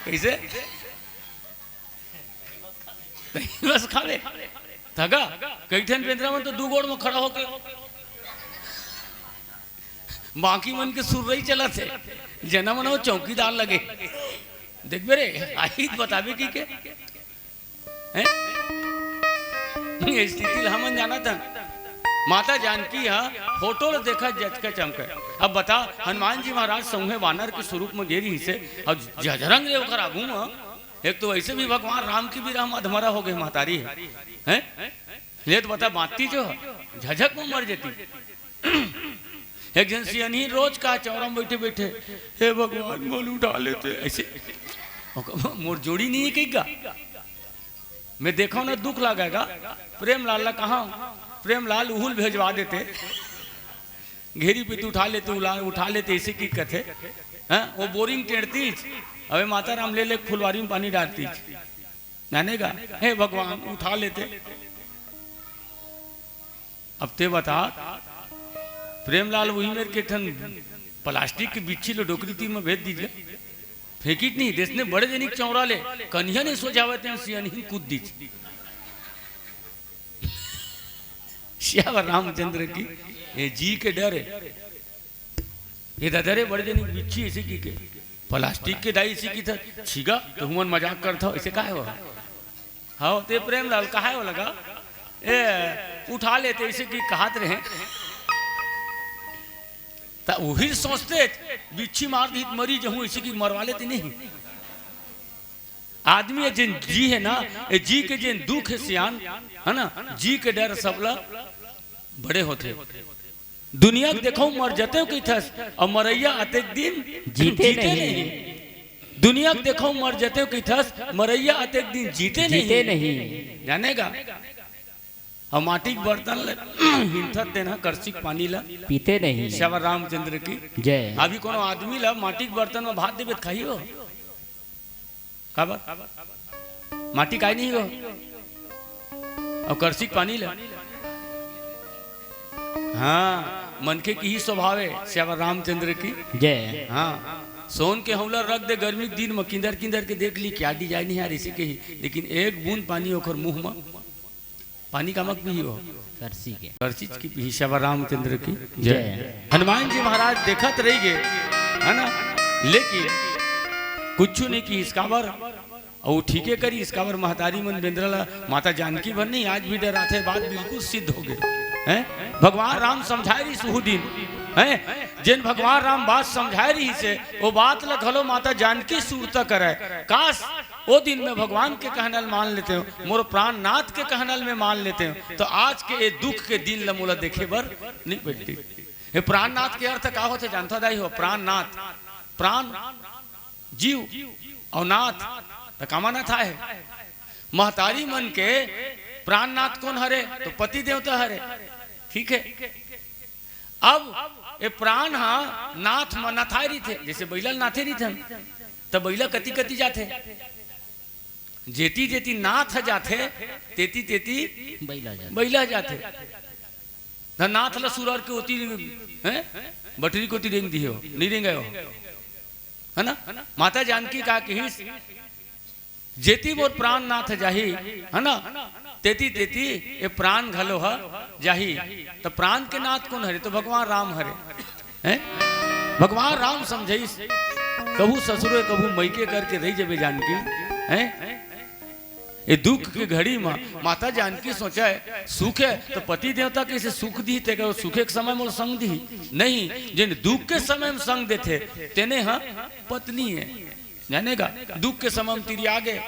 कैसे? बस खावे। थका, कई ठन बेंदरा मन तो दू गोड़ में खड़ा होके बाकी मन के सुरई चलत हे, जना मन वो चौकीदार लगे। देखबे रे, आई बताबे की के? हैं? ये स्थिति ल हमन जानत हन। माता जानकी ह फोटो ल देखा जचका चमके। अब बता, हनुमान जी महाराज संगे वानर के स्वरूप में गे रहिसे, अब जजरंग रे ओकर आगू में, एक तो वैसे भी भगवान राम की भी राम अधमरा हो गए महतारी है, हैं? ले तो बता, बांचती जो झझक में मर जाती। एक जन सियनही रोज का चौरा में बैठे बैठे, "हे भगवान, मोल उठा लेते," ऐसे। ओकर मोर जोड़ी नहीं है कहीं का। मैं देखा ना, दुख लगेगा। प्रेमलाल ला कहा, प्रेमलाल उहुल भेजवा देते, घेरी पे तू उठा लेते, उला-, उठा लेते, ऐसे की कथे। हाँ, वो बोरिंग टेढ़तीच, अबे माता राम ले ले फुलवारी में पानी डालतीच। जानेगा, हे भगवान, उठा लेते। अब ते बता, प्रेमलाल वही मेर के ठन प्लास्टिक के बिच्छी लो डोकरी तीर में भेज दीजिए। फेंकिच नहीं, जइसने बड़े जनिक चौरा ले कनिहा नहीं सोझावय, तेन सियनहिन कूद दिस। सियावर रामचंद्र की, ए जी के डर हे। ए ददा रे, बड़े जनिक बिच्छी अइसे कहिके, प्लास्टिक के दाई अइसे कहिथे, छिगा, त हुमन मजाक करथव, अइसे काहे हो? हव, ते प्रेमलाल, काहे हो लगा? ए, उठा लेते, अइसे कहिके कहत रहे। त उही सोचते, बिच्छी मार दिही त मरी जहूं, अइसे कहिके मरवा लेते नहीं। आदमी ए जेन जी हे ना, ए जी के जेन दुख हे सियान, हे ना, जी के डर सबला बड़े होथे। दुनिया के देखव मर जतेंव कहिथस, अउ मरइया अतेक दिन जीते जीते नहीं। नहीं। दुनिया के देखव मर जतेंव कहिथस, मरइया अतेक दिन जीते जीते नहीं। नहीं। जाने गा? अउ माटी के बर्तन ल हिंथत तेन ह करसी के पानी ल पीते नहीं। सियावर रामचंद्र की। जय। अभी कोनो आदमी ल माटी के बर्तन म भात देबे त खाही हो? काबर? माटी काय नहीं हो? अउ करसी के पानी ल? हाँ, मनखे के इही स्वभाव हे, सियावर रामचंद्र की। जय। हाँ, सोन के हौला रख दे गर्मी के दिन म, किंदर किंदर के देख लिही, क्या design हे यार, अइसे कहिही, लेकिन एक बूंद पानी ओकर मुंह म पानी कामा के पीही हो? करसी के। करसी के पीही। सियावर रामचंद्र की जय। जय। हनुमान जी महाराज देखत रहि गे, हे ना, लेकिन कुछू नहीं किहिस, काबर? अउ ठीके करिस, काबर महतारी मन बेंदरा ला, माता जानकी भर नहीं, आज भी डराथे, बात बिल्कुल सिद्ध हो गे। हैं? भगवान राम समझाय रिहिस उहू दिन, हैं? जेन भगवान राम बात समझाय रिहिस हे, ओ बात ला घलो माता जानकी सुरता करय। काश, ओ दिन में भगवान के कहना ल मान लेतेंव, मोर प्राणनाथ के कहना ल मैं मान लेतेंव, त आज के ए दुख के दिन ल मोला देखे बर नहीं पड़तिस। ए प्राणनाथ के अर्थ का होथे जानथव दाई हो? प्राणनाथ, प्राण, जीव, अउ नाथ, त कामा नाथ आय हे? महतारी मन के प्राणनाथ कोन हरे? त पति देवता हरे। ठीक हे, अब ए प्राण ह नाथ म नथाय रहिथे, जइसे बइला ल नाथे रहिथन, त बइला कति कति जाथे, जेती जेती नाथ ह जाथे, तेती तेती बइला जाथे। बइला जाथे। त नाथ ल सुरर के ओती, हैं, बटरी कोती रेंग दिहे हो, नहीं रेंगे हो, हे ना? माता जानकी का किहिस, जेती मोर प्राणनाथ जाही, हे ना, तेती तेती ए प्राण घलो ह जाही। त प्राण के नाथ कोन हरे? त भगवान राम हरे। हैं? भगवान राम समझाइस, कभू ससुरे कभू मइके करके रहि जबे जानकी। हैं? ए दुख के घड़ी म माता जानकी सोचय, सुख हे त पति देवता कइसे सुख दिही, तेकर सुखे के समय मोर संग दिही? नहीं, जेन दुख के समय म संग देथे, तेने ह पत्नी हे। जाने गा, दुख के समय म तिरिया गे,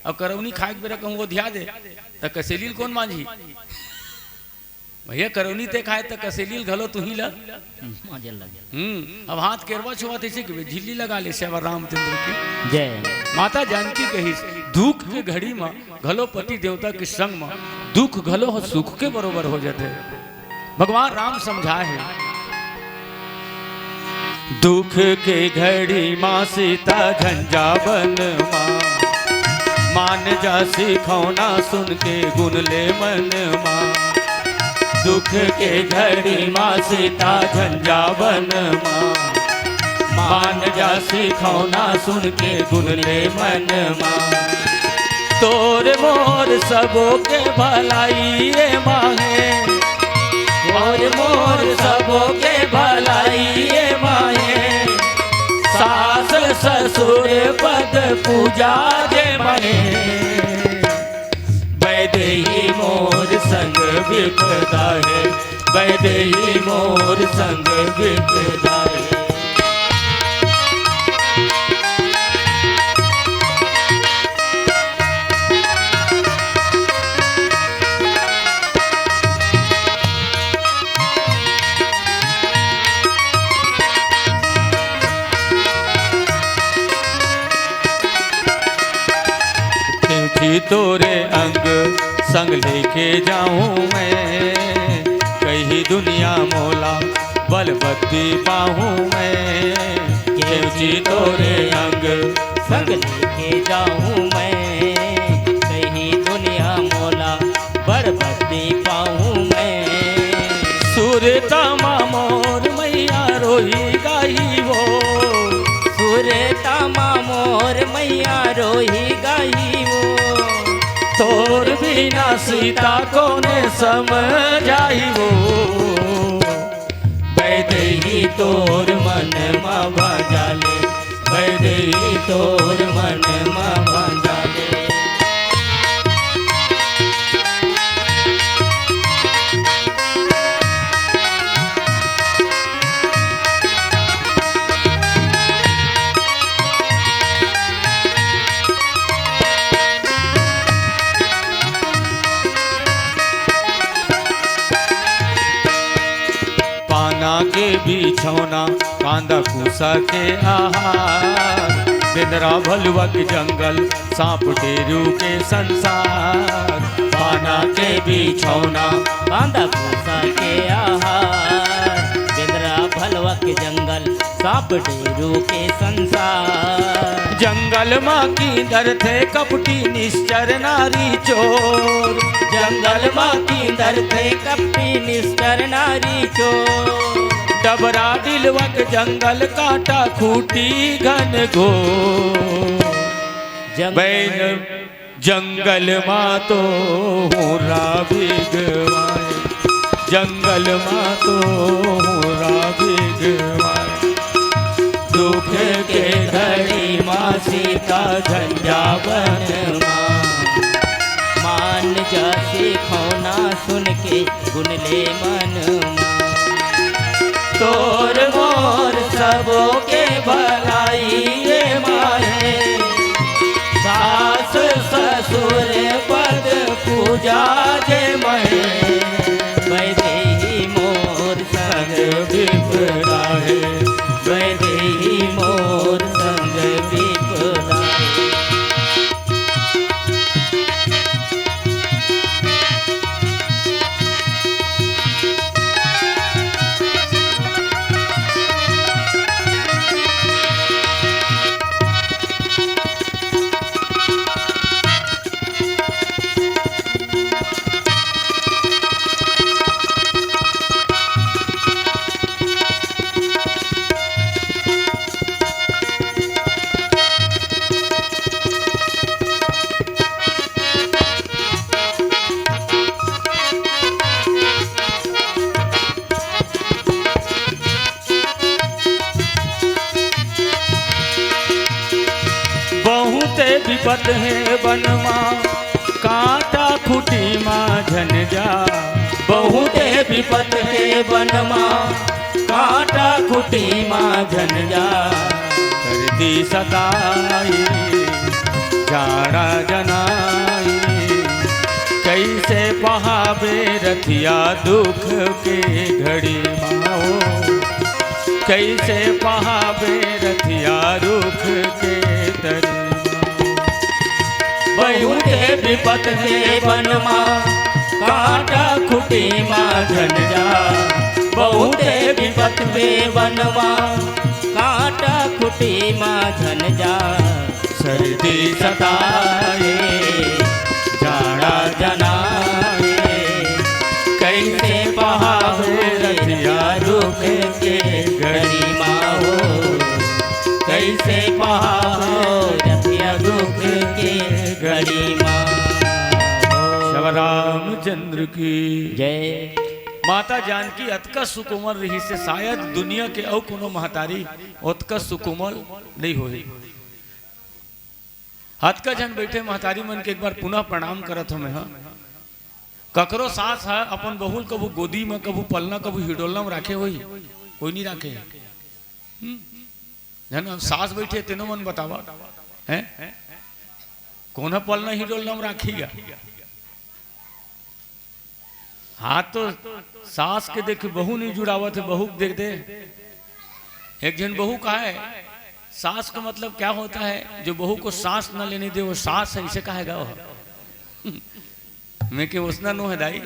अउ करौनी खाय के बेरा कहूं ओधिया दे, त कसेली ल कोन मांजही? भइया, करौनी ते खाय त कसेली ल घलो तुही ल मांजे ल लगे। हम्म, अब हाथ केरवा छुआत अइसे कहिबे, झिल्ली लगा ले, सियावर रामचंद्र की। जय। माता जानकी कहिस, दुख के घड़ी म घलो पति देवता के संग म दुख घलो ह सुख के बरोबर हो जाथे। भगवान राम समझाय हे। दुख के घड़ी मा सीता झंझा बन मा, मान जा सिखौना सुन के गुन ले मन मा। दुख के घड़ी मा सीता झंझा बन मा, मान जा सिखौना सुन के गुन ले मन मा। तोर मोर सबो के भलाई ए माहे, तोर मोर सबो के भलाई ए माहे, सास ससुर पद पूजा जे माहे। बैदेही मोर संग विपदा हे, बैदेही मोर संग विपदा हे। क्यों जी तोरे अंग संग लेके जाऊं मैं, कहीं दुनिया मोला बलवती पाऊं मैं। क्यों जी तोरे अंग संग लेके जाऊं मैं, कहीं दुनिया मोला बलवती पाऊं मैं। सुरता मा मोर मैया रोही गाही वो, सुरता मा मोर बिना सीता कोने समझाही वो। वैदेही तोर मन म भंजाले, वैदेही तोर मन म भंजाले। पाना के बिछौना, कांदा कुसा के आहार, बेंदरा भलुआ के जंगल, सांप टेरू के संसार। पाना के बिछौना, कांदा कुसा के आहार, बेंदरा भलुआ के जंगल, सांप टेरू के संसार। जंगल मा किंदरथे कपटी निश्चर नारी चोर। जंगल मा किंदरथे कपटी निश्चर नारी चोर। डबरा डिलवक जंगल कांटा खूंटी घन घोर। जंगल बैन जंगल मा तो हुर्रा बिगवाए, जंगल मा तो हुर्रा बिगवाए। दुख के घड़ी मा सीता झंझा बन मा, मान जा सिखौना सुन के गुन ले मन मा। तोर मोर सबो के भलाई ये माहे, सास ससुर पद पूजा जे महे। वैदेही मोर संग विपदा हे, वैदेही मोर संग विपदा हे। बहुते बिपत हे बन मा, कांटा खूंटी मा झन जा। बहुते बिपत हे बन मा, कांटा खूंटी मा झन जा। सर्दी सताई, जाड़ा जनाई, कइसे पहाबे रथिया दुख के घड़ी मा हो। कइसे पहाबे रथिया रुख के तरी मा। बहुते बिपत के बन मा, कांटा खूंटी मा झन जा। बहुते बिपत के बन मा, कांटा खूंटी मा झन जा। सर्दी सताए, जाड़ा जनाए, कइसे पहावे रथिया रुख के घड़ी मा हो, कइसे पहावे रथिया रुख के घड़ी मा हो। श्री रामचंद्र की जय। माता जानकी अतका सुकोमल रहिसे, शायद दुनिया के अउ कोनो महतारी ओतका सुकोमल नइ होही। अतका झन बइठे महतारी मन के एक बार पुनः प्रणाम करत हों मैं, हाँ। ककरो सास ह अपन बहू ल कभू गोदी म, कभू पलना, कभू हिडोलना म राखे होही? कोई नइ राखे। हम्म? झन सास बइठे तेनो मन बतावा। हैं? कोन ह पलना हिडोलना म राखही गा? हाँ, तो सास के देख बहू नइ जुड़ावत हे, बहू के देख दे। एक झन बहू कहे, सास का मतलब क्या होता है? जो बहू को सांस न लेने दे, वो सास है, इसे कहा गा वो। मैं के ओसना नो हे दाई,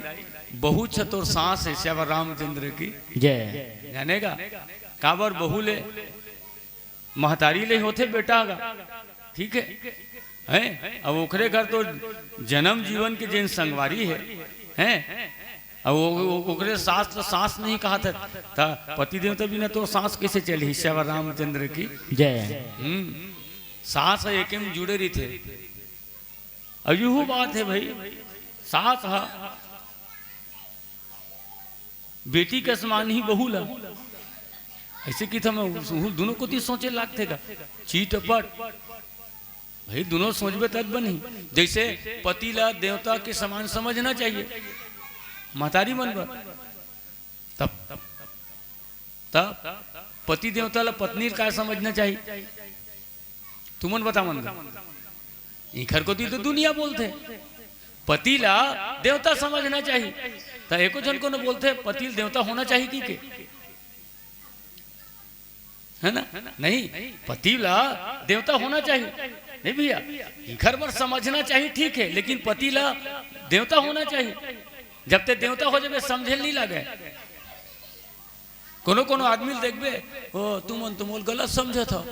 बहू छ तोर सांस हे, सियावर रामचंद्र की। जय। जाने गा? काबर बहू ले महतारी ले होथे बेटा गा, ठीक है, हैं? अब ओकरे घर तो जन्म जीवन के जेन संगवारी हे, हैं? अब ओ-, ओ-, ओकरे सास तो सास नइ कहत हे, त पतिदेव तो बिना तो सास कइसे चलही? सियावर रामचंद्र की। जय। हम्म, सास ह एके म जुड़े रहिथे। अब यहू बात हे भाई, सास ह बेटी के समान ही बहू ला। ऐसे कि थम उहू दोनों कोती सोचे लागथे का? चीटपट। भाई, दोनों सोचबे तब बनही। जैसे पति ला देवता के समान समझना चाहिए महतारी मन बर, तब त पति देवता ला पत्नी का समझना चाहिए? तुमन बता मन। इखर कोती तो दुनिया बोलथे पति ला देवता समझना चाहिए। त एको झन कोनो बोलथे पति ला देवता होना चाहिए कि के? है ना? नहीं, पति ला देवता होना चाहिए। नहीं भैया, इखर बर समझना चाहिए, ठीक है, लेकिन पति ला देवता होना चाहिए। जब ते देवता हो जाबे, समझे नहीं लगे। कोनो कोनो आदमी ल देखबे, "ओ, तुमन तो मोल गलत समझत हो।"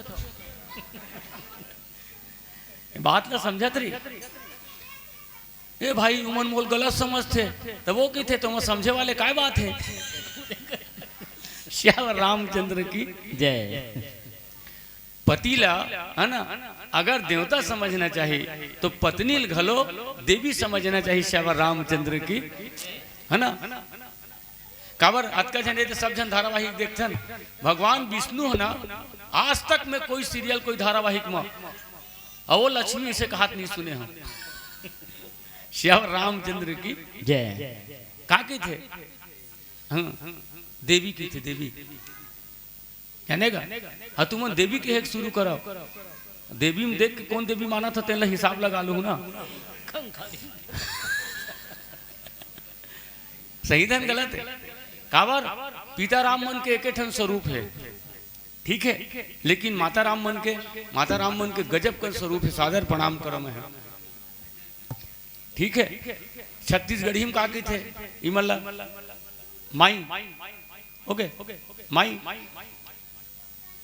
बात ला समझत रही। "ए भाई, उमन मोल गलत समझथे।" तब वो कहिथे, "तुम समझे वाले काय बात है?" श्याम रामचंद्र की जय। पति ला, है ना, अगर देवता समझना चाहिए, तो पत्नी ल घलो देवी समझना चाहिए। श्याम रामचंद्र की, है ना? काबर अतका झन, ये तो सब झन धारावाहिक देखथन। भगवान विष्णु है ना, आज तक मैं कोई सीरियल, कोई धारावाहिक में, "अहो लक्ष्मी" से कहात नहीं सुने हम। श्याम रामचंद्र की जय। का कहिथे? हाँ, देवी कहिथे, देवी। जाने का? हाँ, तुमन देवी कहे के शुरू करव। देवी में देख के कौन देवी मानत हो, तेन ला हिसाब लगा लूँ ना। सही धन गलत है। काबर? पिता राम मन के एके ठन स्वरूप है, ठीक है, लेकिन माता राम मन के, माता राम मन के गजब कर स्वरूप है। सादर प्रणाम करम है, ठीक है। छत्तीसगढ़ी में का कहिथे? इमन ला माई, ओके, माई।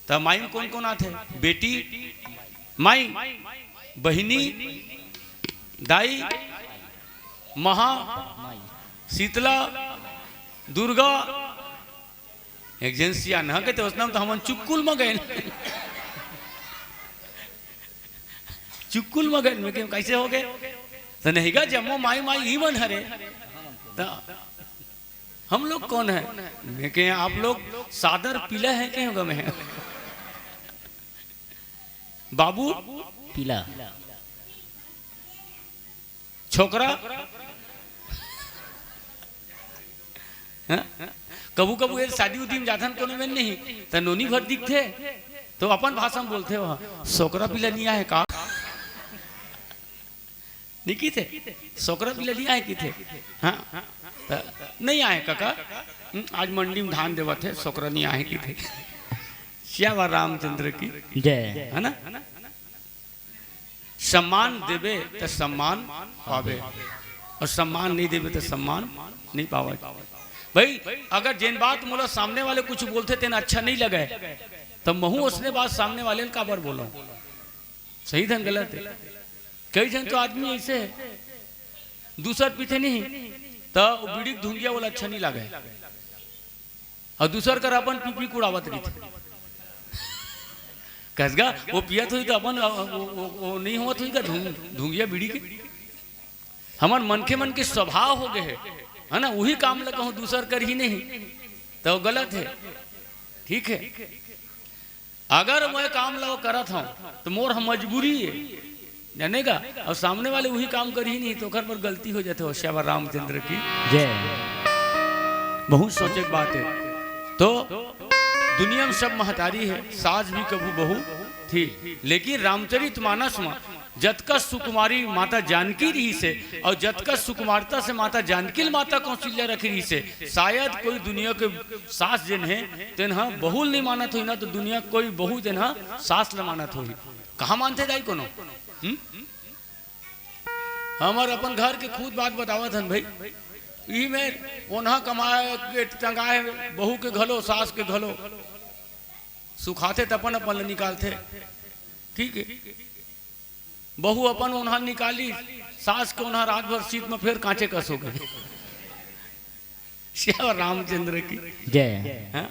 त माई में कोन कोन आथे? बेटी, माई, बहिनी, दाई, महा, शीतला, दुर्गा। एक झन सियान ह कहिथे, "ओसना म त हमन चुक्कुल म गेन।" चुक्कुल म गेन, मैं कहेंव, "कैसे हो गे?" त नहीं गा, जम्मो माई माई ही मन हरे। त हम लोग कौन है? मैं कहेंव, "आप लोग सादर पीला है, कहेंव गा मैं।" बाबू पीला। छोकरा, हाँ? कभू कभू ये शादी उदी में जाथन कोनो में नहीं, त नोनी भर दिखथे, तो अपन भाषा में बोलथे, "वहाँ सोकरा पीला नहीं आए का?" नहीं कहिथे, "सोकरा पीला नहीं आए?" कहिथे, "हाँ।" त, "नहीं आए काका, हम्म, आज मंडी में धान देवत है, सोकरा नहीं आए," कहिथे। श्याम रामचंद्र की जय। है ना? सम्मान देबे त सम्मान पाबे, और सम्मान नहीं देबे त सम्मान नहीं पावे। भाई, अगर जेन बात मोला सामने वाले कुछ बोलथे, तेन अच्छा नहीं लगे, त महू ओसने बात सामने वाले ल काबर बोलंव? सही धन गलत है। कई झन तो आदमी ऐसे है, दूसर पीथे नहीं, त वो बीड़ी के धुंगिया वाला अच्छा नहीं लगे। अउ दूसर कर अपन पी पी के उड़ावत रहिथे। कस गा, वो पियत होही त अपन, अ, अ, वो, वो, वो नहीं होवत होही का धुंग-, धुंगिया बीड़ी के? हमर मनखे मन के स्वभाव हो गए है, है ना? उही काम ल कहूँ दूसर करही नहीं, त वो गलत है, ठीक है? अगर मैं काम ल करत हूँ, त मोर ह मजबूरी है, जाने का, अउ सामने वाले उही काम करही नहीं, त ओकर बर गलती हो जाथे। होशियार रामचंद्र की जय। बहुत सोचे के बात है। तो दुनिया में सब महतारी है, सास भी कभू बहू थी, लेकिन रामचरित मानस में जतका सुकुमारी माता जानकी रहिसे, अउ जतका सुकुमारता से माता जानकी ल माता कौशल्या रखे रहिसे, शायद कोई दुनिया के सास जेन है, तेन ह बहू ल नहीं मानत होही ना, तो दुनिया कोई बहू जेन ह सास ल मानत होही। कहाँ मानथे दाई कोनो? हम्म? हमर अपन घर के खुद बात बतावत हन भाई। ई में ओन्हा कमाए के टंगाए, बहू के घलो, सास के घलो। सुखाथे त अपन अपन ल निकालथे। ठीक है, बहू अपन ओन्हा निकाली, सास के ओन्हा रात भर सीत में फेर कांचे कस हो गए। श्याम रामचंद्र की जय। हाँ?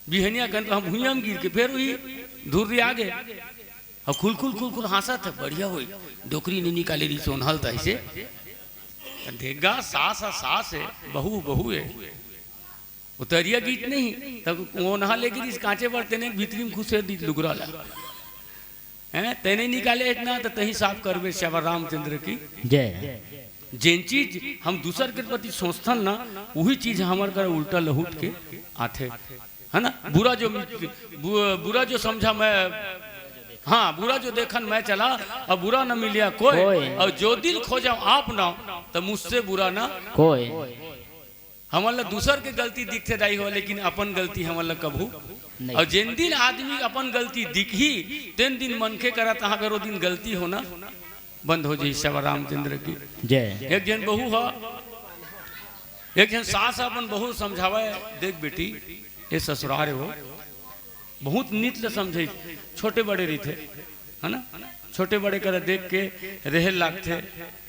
बिहनिया कन हम भुइयां में गिर के फेर वही धुर्री आ गए। अब खुल खुल खुल खुल हाँसत है, बढ़िया होई। डोकरी नहीं निकाले रही सोनहल त ऐसे। देख गा, सास ह सास हे, बहू बहू हे। उतरिया गीत नहीं, तब ओनहा ले गिरिस कांचे बर, तेने भीतरी में खुसेर दीस लुगरा ला। हैं, तेने निकाले एक ना, त तहीं साफ करबे, श्यावर रामचंद्र की। जय। जेन चीज हम दूसर के प्रति सोचथन ना, उही चीज हमर कर उल्टा लहुट के आथे, है ना? बुरा जो, बु-, बुरा जो समझा मैं, हाँ, बुरा जो देखन मैं चला, और बुरा न मिलिया कोई, कोई। और जो दिल खोजा आप ना, तो मुझसे बुरा ना। कोई। हमन ला दूसर के गलती दिखथे दाई हो, लेकिन अपन गलती हमन ला कभू नहीं। और जेन दिन आदमी अपन गलती दिखही, तेन दिन मनखे करा तहाँ बेरो दिन गलती होना बंद हो जाही। श्यावर रामचंद्र की। जय। एक झन बहू ह, एक झन सास ह अपन बहू समझावे, "देख बेटी, ये ससुरार हे वो, बहुत नीत ले समझाइस, छोटे बड़े रहिथे, है ना? छोटे बड़े करा देख के रेहे ल लागथे,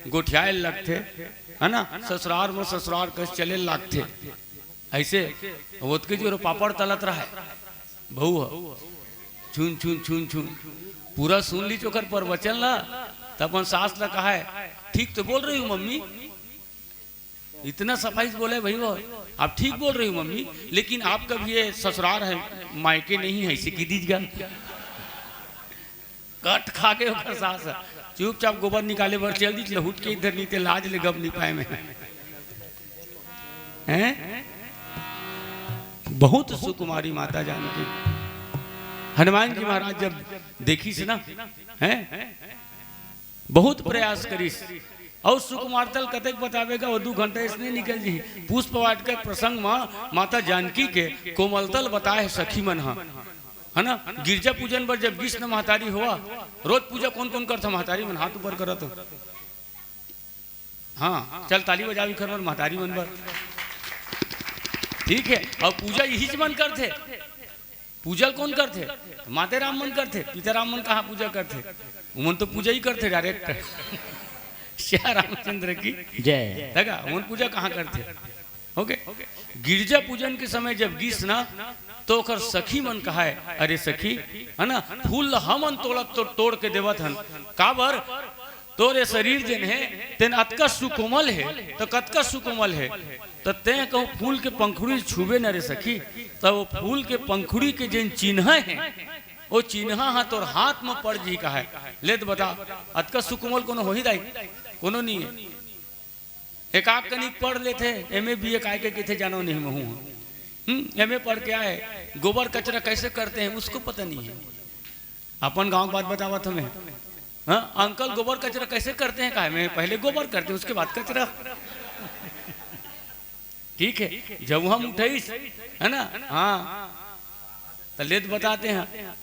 गोठियाए ल लागथे, है ना? ससुरार में ससुरार कस चले ल लागथे।" ऐसे ओतके जोर पापड़ तलत रहे बहू ह, छुन छुन छुन छुन, पूरा सुन लीस ओकर प्रवचन ला, त अपन सास ला कहा है, "ठीक तो बोल रही हूँ मम्मी।" इतना सफाई से बोले, "भाई वो, आप ठीक बोल रही हो मम्मी, लेकिन आपका भी ये ससुरार है, मायके नहीं है, इसे की दीजिएगा।" कट खा के ओकर सास ह चुपचाप गोबर निकाले बर चल दीस, लहुट के इधर नीते लाज ले गप नहीं पाए मैं। हैं? बहुत सुकुमारी माता जानकी। हनुमान जी महाराज जब देखिस ना, हैं? बहुत प्रयास करिस। और सुकुमारता ल कतेक बतावेगा, वो दू घंटा इसने निकल जी। पुष्प वाटिका के प्रसंग में माता जानकी के कोमलता ल बताए हे सखी मन ह, है ना? गिरजा पूजन बर जब गिस न महतारी होवा, रोज पूजा कौन कौन करथा महतारी मन, हाथ ऊपर करत हो। हाँ, चल ताली बजावी कर बर महतारी मन बर। ठीक है, और पूजा यही मन करथे। पूजा ल कौन करथे? माते राम मन करथे। पिता राम मन कहाँ पूजा करथे? उमन तो पूजा ही करथे डायरेक्ट। श्यावर रामचंद्र की। जय। देखा, उमन पूजा कहाँ करथे? ओके। गिरजा पूजन के समय जब गिस ना, तो ओकर सखी मन कहाए, "अरे सखी, है ना, फूल ल हमन तोड़त तो तोड़ के देवत हन, काबर? तोरे शरीर जेन हे, तेन अतका सुकोमल हे, त कतका सुकोमल हे, त तें कहूँ फूल के पंखुड़ी छूबे न रे सखी, त वो फूल के पंखुड़ी के जेन चिन्हा हे, वो चिन्हा ह तोर हाथ म पड़ जी," कहाए। ले त बता, अतका सुकोमल कोनो होही दाई? कोनो नहीं है। एकाक कनिक पढ़ लेथे, एमए बीए काय के कथे जानो नहीं महू ह। हम्म, एमए पढ़ के आए, गोबर कचरा कैसे करते हैं उसको पता नहीं है। अपन गांव के बात बतावत हमें। हाँ, अंकल गोबर कचरा कैसे करते हैं? कहा, मैं पहले गोबर करते, उसके बाद कचरा। ठीक है, जब हम उठाइस, है ना? हाँ, त लेत बताते हैं,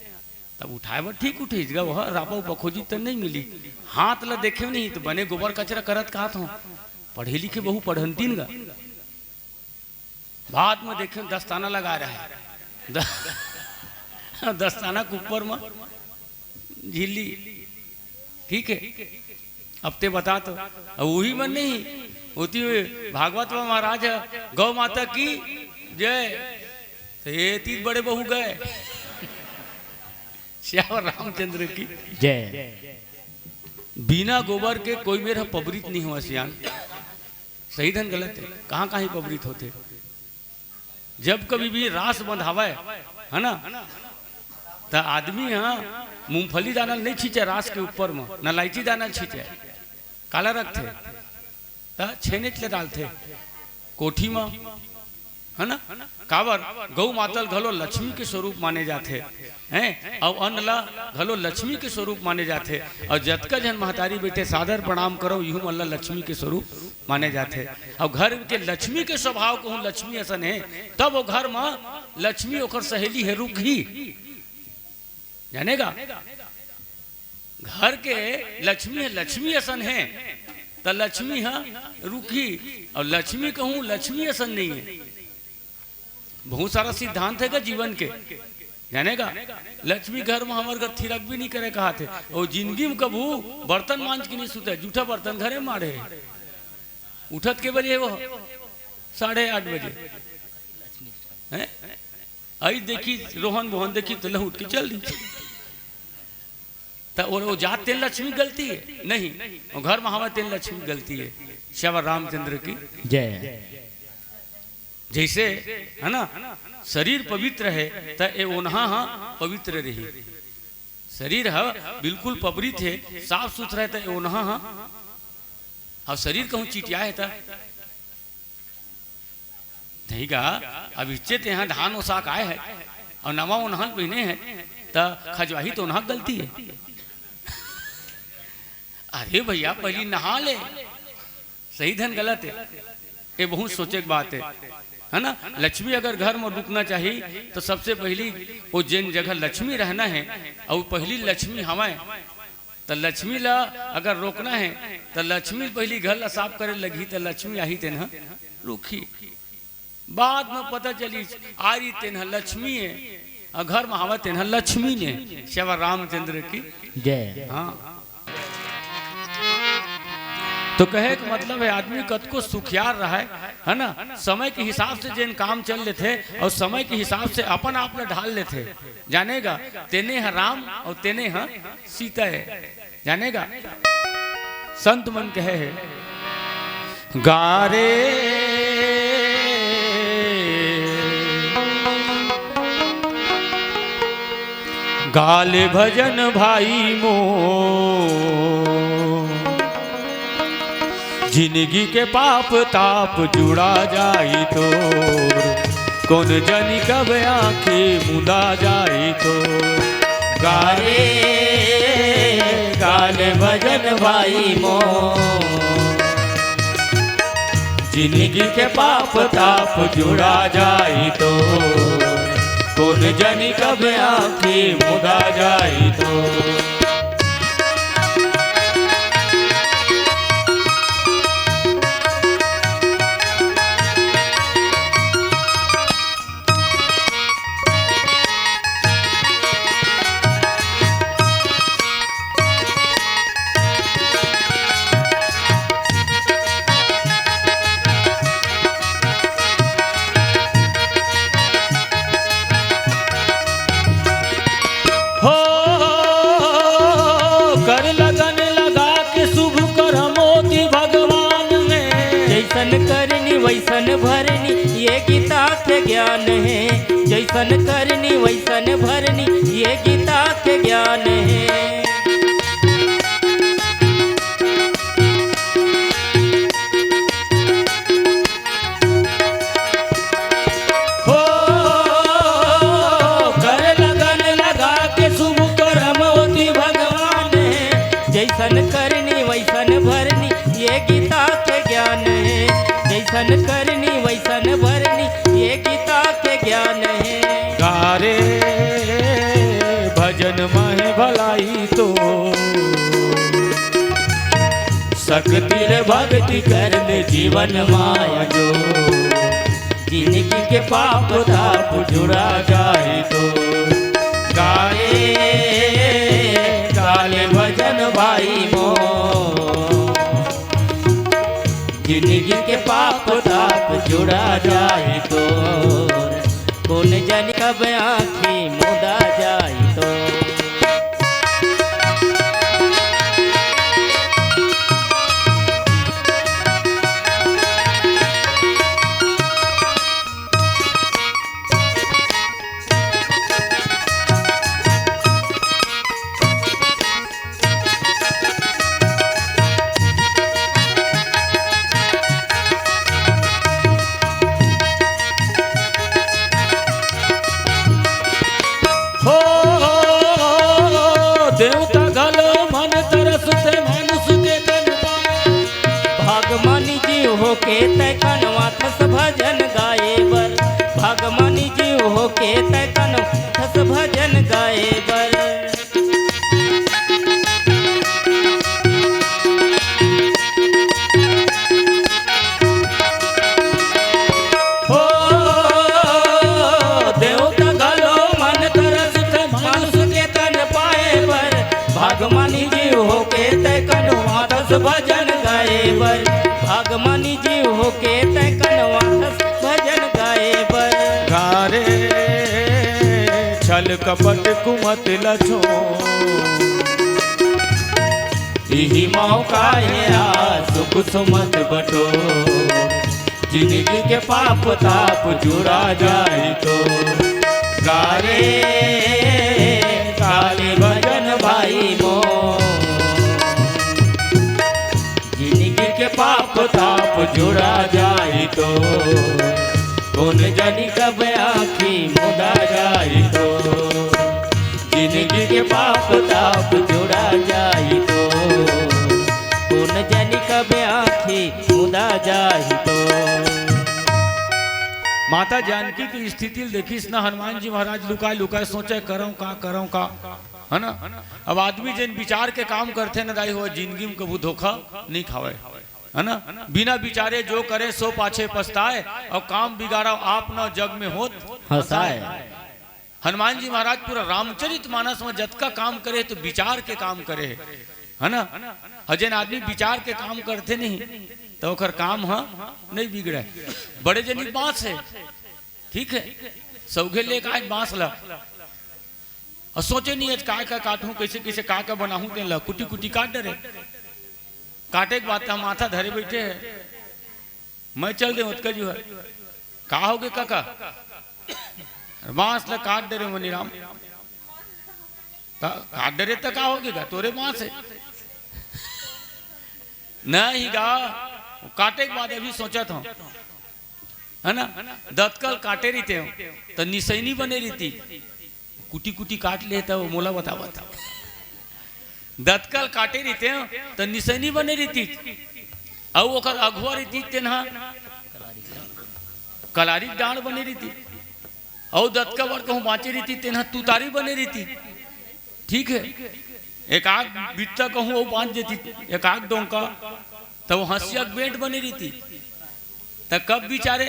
तब उठाए बर ठीक उठाइस गा, वह रापा उपा खोजी त नहीं मिली। हाथ ला देखे नहीं तो बने गोबर कचरा करत कहत हो। पढ़े लिखे बहू पढ़ंतीन गा। बाद में देखे दस्ताना लगा रहा है। द-, दस्ताना के ऊपर में झिल्ली। ठीक है, अब ते बता तो, अब वही मन नहीं होती हुई भागवत में महाराज है, "गौ माता की जय।" तो ये तीन बड़े बहू गए। श्यावर रामचंद्र की जय। बिना गोबर के कोई मेरा पबरित नहीं हुआ सियान। सही धन गलत है, कहाँ कहाँ ही पबरित होते। जब कभी भी रास बंधावे, है ना, त आदमी ह मूंगफली दाना ल नहीं छींचे रास के ऊपर में, न लाइची दाना ल छींचे। काला रखथे, त छेनेच ले डालथे कोठी में, है ना? काबर? गौ माता ल घलो लक्ष्मी के स्वरूप माने जाथे, हैं? अउ अन्न ला घलो लक्ष्मी के स्वरूप माने जाथे। अउ जतका झन महतारी बेटे सादर प्रणाम करो, इहू मन ला लक्ष्मी के स्वरूप माने जाथे। अउ घर के लक्ष्मी के स्वभाव कहूँ लक्ष्मी असन हे, तब वो घर म लक्ष्मी ओकर सहेली हे रुकही। जाने गा? घर के लक्ष्मी ह लक्ष्मी असन हे, त लक्ष्मी ह रुकही। अउ लक्ष्मी कहूँ लक्ष्मी असन नहीं है। बहुत सारा सिद्धांत हे गा जीवन के, जाने गा? लक्ष्मी घर में हमर घर थिरक भी नहीं करे कहाथे। वो जिंदगी में कभू बर्तन मांज के नहीं सुते, जूठा बर्तन घरे माड़े हे। उठत के बजे वो साढ़े आठ बजे, हैं? आई देखी रोहन बोहन देखी त लहुट के चल दी। त वो, वो जात तेन लक्ष्मी गलती है? नहीं, वो घर में हवा तेन लक्ष्मी गलती है। श्यावर रामचंद्र की जय। जैसे, है ना, शरीर पवित्र है, त ए ओन्हा ह पवित्र रही। शरीर ह बिल्कुल पवित्र है, साफ सुथरा है, त ए ओन्हा ह। अउ शरीर कहूँ चिटिया है, त नहीं गा। अब इच्चे तेहा धान ओसाक आए है अउ नवा ओन्हा ल पहिने है, त खजवाही त ओन्हा के गलती है। अरे भैया, पहिली नहा ले, सही धन गलत है। ये बहुत सोचे के बात है, है ना? लक्ष्मी अगर घर में रुकना चाहिए, तो सबसे पहली वो जेन जगह लक्ष्मी रहना है, अउ पहली लक्ष्मी हवय, त लक्ष्मी ला अगर रोकना है, त लक्ष्मी पहली घर ला साफ करे लगही, त लक्ष्मी आही तेन ह रुकही। बाद में पता चली, आ रही तेन ह लक्ष्मी है, अउ घर में हवय तेन ह लक्ष्मी ने। श्यावर रामचंद्र की जय। हाँ। तो कहे के मतलब है, आदमी कतको सुखियार रहय, है ना, समय के हिसाब से जेन काम चल लेथे अउ समय के हिसाब से अपन आप ल ढाल लेथे, जाने गा, तेने ह राम अउ तेने ह सीता है, जाने गा। संत मन कहे है, गा रे गा ले भजन भाई मोर, जिनगी के पाप ताप जुड़ा जाई तोर, कोन जनी कब आँखी मुदा जाई तोर। गा रे गा ले भजन भाई मोर, जिनगी के पाप ताप जुड़ा जाई तोर, कोन जनी कब आँखी मुदा जाई तोर। हो, कर लगन लगा के शुभ करम ओती भगवान में। जैसन करनी वैसन भरनी, ये गीता के ज्ञान है। जैसन करनी वैसन भरनी, ये गीता के ज्ञान है। हो, कर लगन लगा के शुभ करम ओती भगवान है। जैसन करनी वैसन भरनी, ये गीता के ज्ञान है। जैसन करनी वैसन भरनी, ये गीता के ज्ञान है। गा रे भजन माहे भलाई तो, शक्ति ले भक्ति कर ले जीवन माया जो, जिनगी के पाप ताप जुड़ा जाए तो। गा रे गा ले भजन भाई मोर, जिनगी के पाप ताप जुड़ा जाए तो, कोन जनी कब आँखी मुदा जाई तो। हो, देवता घलो मन तरसथे मानुष के तन पाए। भागमानी जीव होके तै कनवा थस भजन गाए बर। भागमानी जीव होके तै कनवा थस भजन गाए बर। हो, देवता घलो मन तरसथे मानुष के तन पाए बर। भागमानी जीव होके तै कनवा थस भजन गाए बर। भागमानी जीव होके तै कनवा थस भजन गाए बर। गा रे छल कपट कुमत लछो, इही मौका हे आज सुख सुमत बटो, जिंदगी के पाप ताप जुड़ा जाही तो। काले काले भजन भाई मो, जिंदगी के पाप ताप जुड़ा जाही तो, कोन जनी कब आँखी मुदा जाही तो। जिंदगी के पाप ताप जुड़ा जाही तो, कोन जनी कब आँखी मुदा जाही तो। माता जानकी के स्थिति ल देखिस न हनुमान जी महाराज, लुकाय लुकाय सोचे, करंव का, करंव का, है ना? अब आदमी जेन विचार के काम करथे न दाई हो, जिंदगी म कभू धोखा नइ खावय, है ना? बिना विचारे जो करे सो पाछे पछताय, अउ काम बिगाड़व आप न जग में होत हँसाय। हनुमान जी महाराज पूरा रामचरित मानस में जतका काम करे हे तो विचार के काम करे हे, है ना? अउ जेन आदमी विचार के काम करथे नहीं तो ओकर काम ह नहीं बिगड़े। बड़े जनी बांस हे, ठीक है, सौघे लेके आए बांस ला, अउ सोचे नहीं आज काय का काटहूँ, कैसे कैसे का का बनाहूँ, तेन ला कुटी कुटी काट डरे। काटे के बाद त हम माथा धरे बैठे हे, मैं चल दे ओतका जो है। का होगे काका? अरे बांस ला काट डरे मनीराम। का काट डरे त का होगे गा, तोरे बांस हे। नहीं गा, काटे के बाद अभी सोचत हँव, है ना? दतकल काटे रहितेंव त निसैनी बने रहितिस, कुटी कुटी काट ले त मोला बतावत। दतकल काटे रहितेंव त निसैनी बने रहितिस, अउ ओकर अगुवा रहितिस तेन ह कलारी डांड़ बने रहितिस, अउ दतका बर कहूँ बांचे रहितिस तेन ह तुतारी बने रहितिस। ठीक है, एक आध बित्ता कहूँ अउ बांच देतिस, एक आध डोंका, त ओ हँसिया के बेंट बने रहितिस। त कब बिचारे,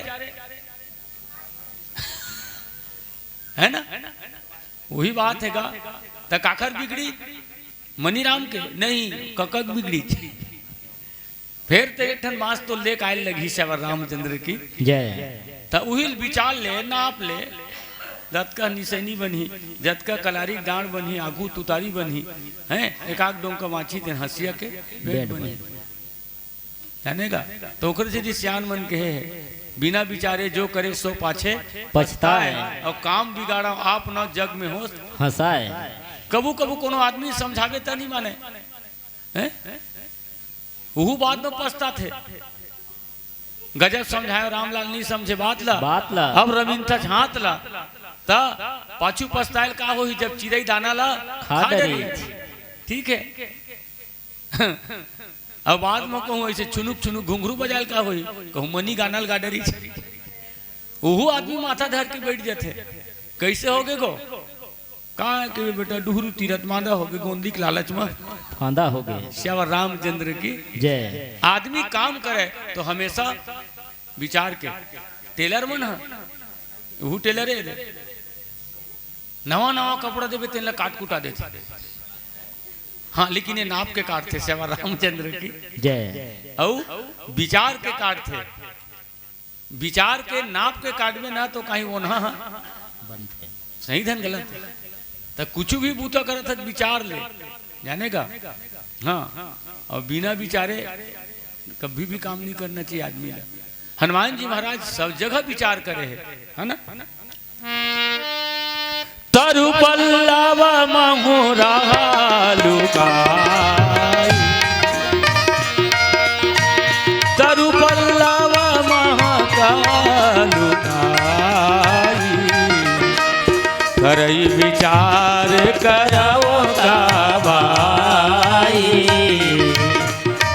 है ना? वही बात हे गा। त काखर बिगड़ी? मनीराम के नहीं, कका के बिगड़ी। फेर त एक ठन बांस तो लेके आए लगही सेवा रामचंद्र की। जय। त उही ल बिचार ले, नाप ले, जतका निसैनी बनही, जतका कलारी डांड़ बनही, आगू तुतारी बनही, हैं, एक आध डोंका बांचही तेन हँसिया के बेंट बेंट बनही। बनही। जाने गा? त ओकरे सेती सियान मन कहे हे, बिना बिचारे जो करे सो पाछे पछताय। अउ काम बिगाड़व आप न जग में होत हँसाय। कभू कभू कोनो आदमी समझाबे त नहीं माने, हैं? उहू बात में पछताथे। गजब समझाय रामलाल, नहीं समझे बात ला। बात ला। अब रमिनथस हाथ ला, त पाछू पछताय ल का होही जब चिरई दाना ला खा खा डरही। डरही। ठीक है। अब बाद में कहूँ ऐसे छुनुक छुनुक घुंघरू बजाय ल का होही, कहूँ मनी गाना ल गा डरही। उहू आदमी माथा धर के बैठ जाथे, कैसे होगे गो? का के बेटा डुहरू तीरथ मांदा होगे, गोंदी के लालच में फांदा होगे। सेवा रामचंद्र की। जय। आदमी काम करे तो हमेशा विचार के। टेलर मन ह, उहू टेलर हे रे। नवा नवा कपड़ा देबे तेन ला काट कुटा देथे। हाँ, लेकिन ये नाप के काटथे सेवा रामचंद्र की। जय। अउ विचार के काटथे। विचार के नाप के काटबे ना तो कहीं ओन्हा ह बनथे। सही धन गलत। त कुछ भी बूता करत हस विचार ले, जाने का? हाँ, अउ बिना विचारे कभी भी काम नहीं करना चाहिए आदमी ला। हनुमान जी महाराज सब जगह विचार करे हे, है ना? तरु पल्लव महु रहा लुकाई, तरु पल्लव महु रहा लुकाई, करई विचार करव का भाई।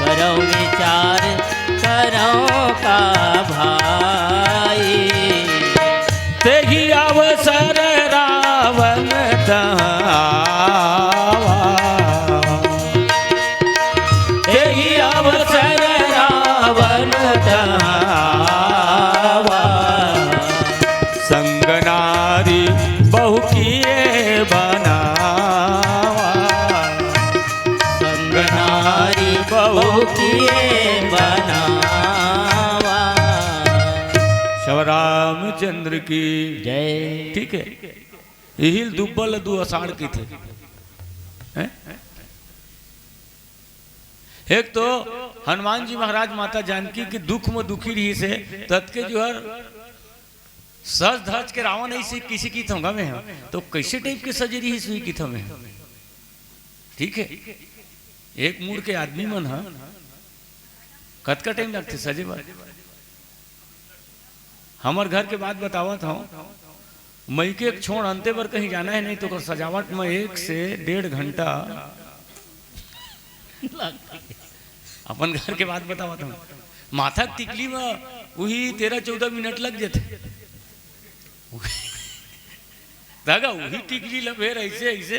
करव विचार करव का भाई। तेही अवसर रावण तहाँ आवा। तेही अवसर रावण तहाँ आवा। संग नारी बहु किए बनावा। संग नारी बहु किए बनावा। श्री रामचंद्र की जय। ठीक है, इही ल दुब्बा ल दू असाढ़ कहिथे। हैं? एक तो हनुमान जी महाराज माता जानकी के दुख म दुखी रहिस हे, ततके जो हर सज धज के रावण ऐसे किसे किथों गा मैं ह, तो कैसे टाइप के सजे रहिस हुई किथों मैं ह। ठीक है, एक मूड के आदमी मन ह कतका टाइम लगथे सजे बर? हमर घर के बात बतावत हूँ, मइके एक छोड़ अंते बर कहीं जाना है नहीं तो ओकर सजावट में एक से डेढ़ घंटा। अपन घर के बात बतावत हूँ, माथा के टिकली में वही तेरह चौदह मिनट लग जाते। तगा वही टिकली ला फेर ऐसे ऐसे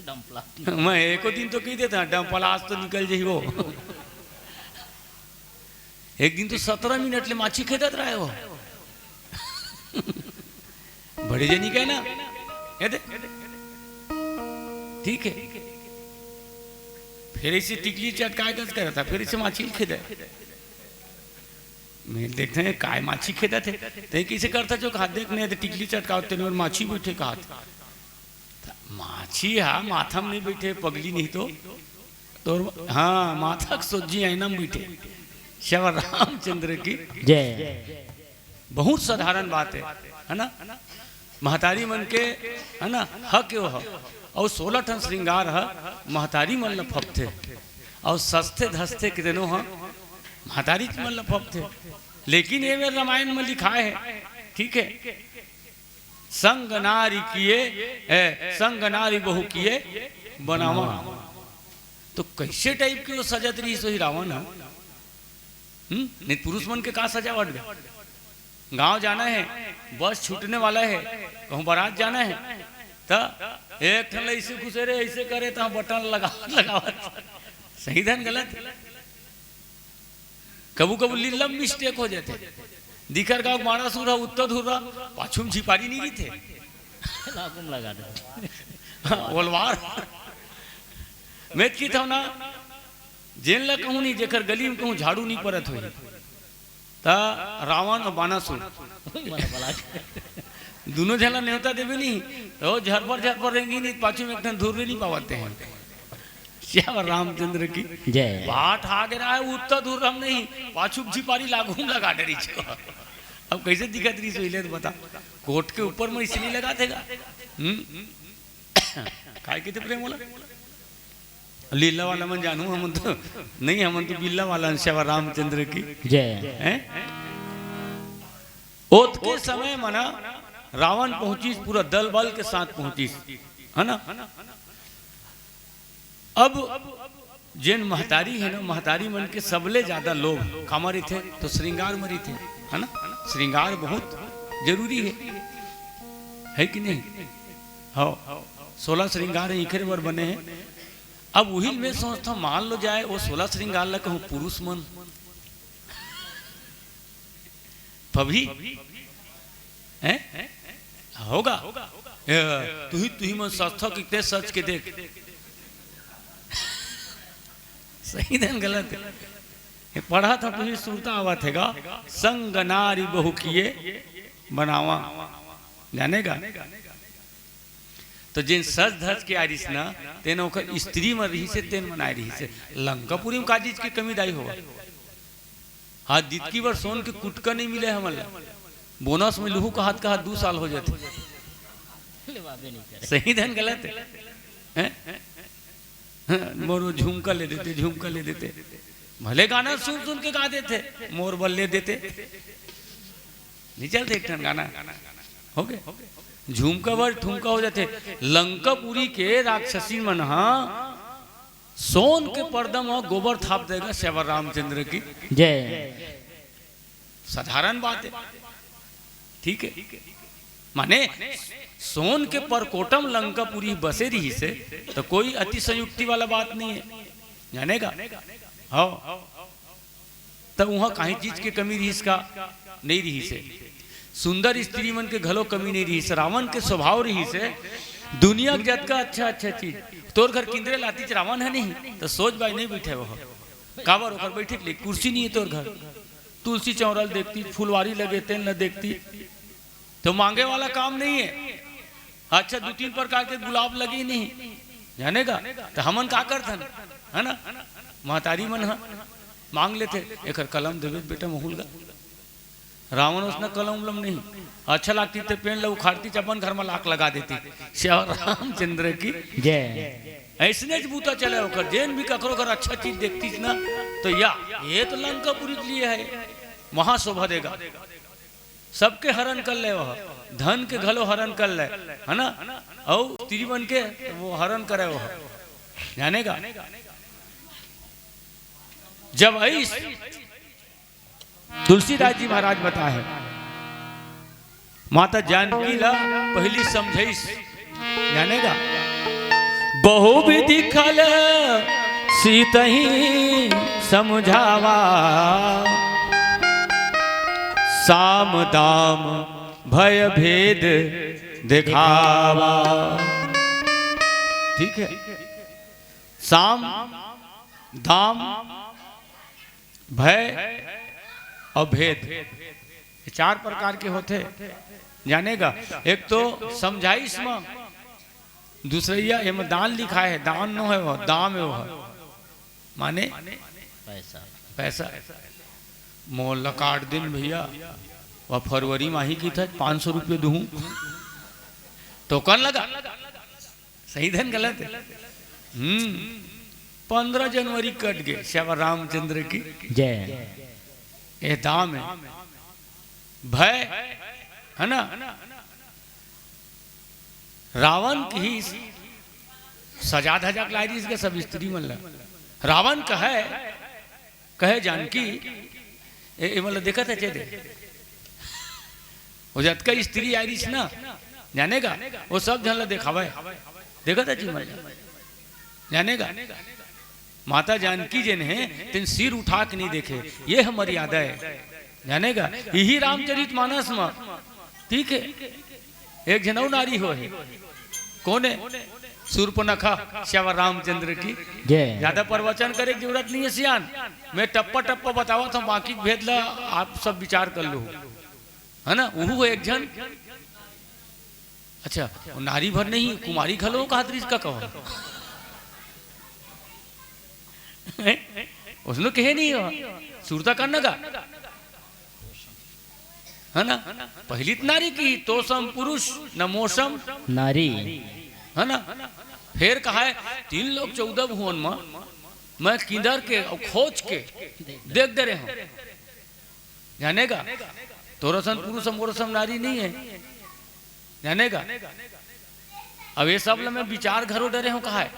डंपला। मैं एको दिन तो कही देता, डंपला आज तो निकल जाही वो। एक दिन तो सत्रह मिनट ले माछी खेदत रहे वो। बड़े जनी कहे ना, ये दे, ठीक है। फिर इसे टिकली चटकाए कस करता, फिर इसे माछी खेदे। मैं देखते हैं काय माछी खेदत हे, ते कैसे करता जो हाथ देख नहीं तो टिकली चटकाओ तेने और माछी बैठे कहा। माछी हा माथा में नहीं बैठे, पगली नहीं तो तोर, हाँ, माथा के सोझी आईना में बैठे। श्यावर रामचंद्र की जय। बहुत साधारण बात है, है ना? महतारी मन के, है ना, हक यो ह। और सोलह ठन श्रृंगार ह महतारी मन ल फपथे, और सस्ते धस्ते के देनो ह महतारी मन ल फपथे। लेकिन ये मेरे रामायण में लिखाए है, ठीक है, संग नारी किए, ए, संग नारी बहु किए बनावा। तो कैसे टाइप के वो सजत रही सोई रावण ह? हम्म? नहीं, पुरुष मन के का सजावट बे? गांव जाना है, बस छूटने वाला है, कहूँ बारात जाना है, त एक ठन ला ऐसे घुसे रे, ऐसे करे, त बटन लगावत लगावत। सही धन गलत? कभू कभू लीला मिस्टेक हो जाते। दिखर गांव माड़ा सुर ह, उत्तर धुर ह, पाछू में झिपारी नहीं रहिथे। लागू में लगा दे। हाँ, ओलवार। मैं तो किथों ना, जेन ला कहूँ नहीं, जेकर गली में कहूँ झाड़ू नहीं परत होही, त रावण और बानासुर। ओही मन बला के। दोनों झन ला नेवता देबे नहीं, तो झरपर झरपर रेंगी नहीं, पाछू में एक ठन धुर्रे नहीं पावते हैं। श्यावर रामचंद्र की जय। बाट आगे रहा है, उत्तर धुर्र हम नहीं, पाछू झिपारी लागू में लगा डरी छो। अब कैसे दिखत रही सोई ले तो बता, कोट के ऊपर में इसलिए लगा देगा। हम्म? काय कहते प्रेम वाला? लीला वाला मन जानू, हमन तो नहीं, हमन तो बिल्ला वाला श्यावर रामचंद्र की। जय। हैं? ओतके समय मना रावण पहुंचिस, पूरा दल बल के साथ पहुंचिस, है ना? अब जेन महतारी है ना, महतारी मन के सबले ज्यादा लोभ कामा रहिथे, तो श्रृंगार म रहिथे, है ना? श्रृंगार बहुत जरूरी है, है कि नहीं? हाँ, सोलह श्रृंगार इखरे बर बने हैं। अब उही मैं सोचता हूँ, मान लो जाए वो सोलह श्रृंगार ला कहूँ पुरुष मन, पभी हैं? होगा। ए, तुही तुही मन सस्ता कितने सच के देख। सही धन गलत है। ये पढ़ा था तुही सुरता आवा थेगा, संग नारी बहु किए बनावा, जानेगा। तो जेन सज धज के आरिस ना, तेन ओकर स्त्री मन रहिसे, तेन मन आए रहिसे। लंकापुरी में का चीज के कमी दाई होगा? आज दितकी बर सोन के कुटका नहीं मिले हमन ला। बोनस में लुहू कहत कहत दू साल हो जाते। लेवाबे नहीं करे। सही धन गलत है? हैं? हाँ, मोर वो झुमका ले देते, झुमका ले देते। भले गाना सुन सुन के गा देते, मोर बल ले देते। नहीं चलते एक ठन गाना। हो गए? झुमका बर ठुमका हो जाते। लंकापुरी के राक्षसी मन हा सोन के पर्दा म गोबर थाप देगा सेवा रामचंद्र की। जय। साधारण बात है, ठीक है। माने सोन के परकोटम लंकापुरी बसे रहिसे, तो कोई अतिशयोक्ति वाला बात नहीं है, जानेगा। हाँ, त उहाँ काहीं चीज के कमी रहिस का? नहीं रहिसे। सुंदर स्त्री मन के घलो कमी नहीं रहिसे। रावण के स्वभाव रहिसे, दुनिया के जतका अच्छा अच्छा चीज, तोर घर किंदरे लातीच रावण है नहीं, त सोच बाय नहीं बैठे वो। काबर ओकर बैठे के लिए कुर्सी नहीं है तोर घर। तुलसी चौरा ल देखती, फुलवारी लगे तेन ल देखती, तो मांगे वाला काम नहीं है। अच्छा, दू तीन प्रकार के गुलाब लगे नहीं, जानेगा, तो हमन का करथन, है ना? महतारी मन ह मांग लेथे, "एकर कलम देबे बेटा महूं ल गा।" रावण ओसना कलम उलम नहीं, अच्छा लागतिस ते पेड़ ल उखाड़तिस, अपन घर म लाक लगा देतिस। श्री रामचंद्र की। जय। अइसनेच बूता चले ओकर, जेन भी ककरो घर अच्छा चीज देखतिस ना, तो या, "ये तो लंकापुरी के लिए है, वहां शोभा देगा।" सबके हरण कर ले वह, धन के घलो हरण कर ले, है ना? अउ स्त्री मन के वो हरण करे वह, जाने का। जब अइस तुलसीदास जी महाराज बताए, माता जानकी ला पहली समझाइस, जाने का। बहु विधि खल सीतही समझावा, साम दाम भय भेद देखावा। ठीक है, साम दाम भय अउ भेद, ये चार प्रकार के होथे, जाने का। एक तो समझाइस म, दूसरइया एमा दान लिखाए हे, दान नो हे वो, दाम हे वो, माने पैसा। पैसा। मोला काट दिन भैया, वह फरवरी माही की था, पाँच सौ रुपये दूँ, टोकन लगा, सही धन गलत है। हम्म, पंद्रह जनवरी कट गए, श्यामा रामचंद्र की जय। ये दाम है, भय है ना। रावण की सजा धजा के लाई रहिस के सब स्त्री मन ला। रावण कहे, कहे जानकी, ए, ए मतलब देखत हे चेदे, वो जतका स्त्री आई रहिस ना, जाने का, वो सब झन ला देखावे, देखत हे जी मन ला, जाने का। माता जानकी जेन हे, तेन सिर उठा के नहीं देखे, ये ह मर्यादा है, जाने का। यही रामचरित मानस म, ठीक है, एक झन अउ नारी हो हे, कोन है? सूर्पनखा। श्यामा रामचंद्र की। जय। ज्यादा प्रवचन करे के जरूरत नहीं है सियान, मैं टप्पा टप्पा बतावत हूँ, बाकी भेद ला आप सब विचार कर लो, है ना? उहू है एक झन। अच्छा, वो नारी भर नहीं, कुमारी घलो कहत रहिस का कहो? हैं? उसने कहे नहीं हो, सुरता करना का, है ना? पहली तो नारी की, तोसम पुरुष न मोसम, नारी। है ना? फिर कहा है, तीन लोक चौदह भुवन में मैं किंदर के अउ खोज के देख दे रहे हूँ, जाने का। तोरसन पुरुष मोरसन नारी नहीं है, जाने का। अब ये सब ल मैं विचार घरो डरे हूँ कहा है,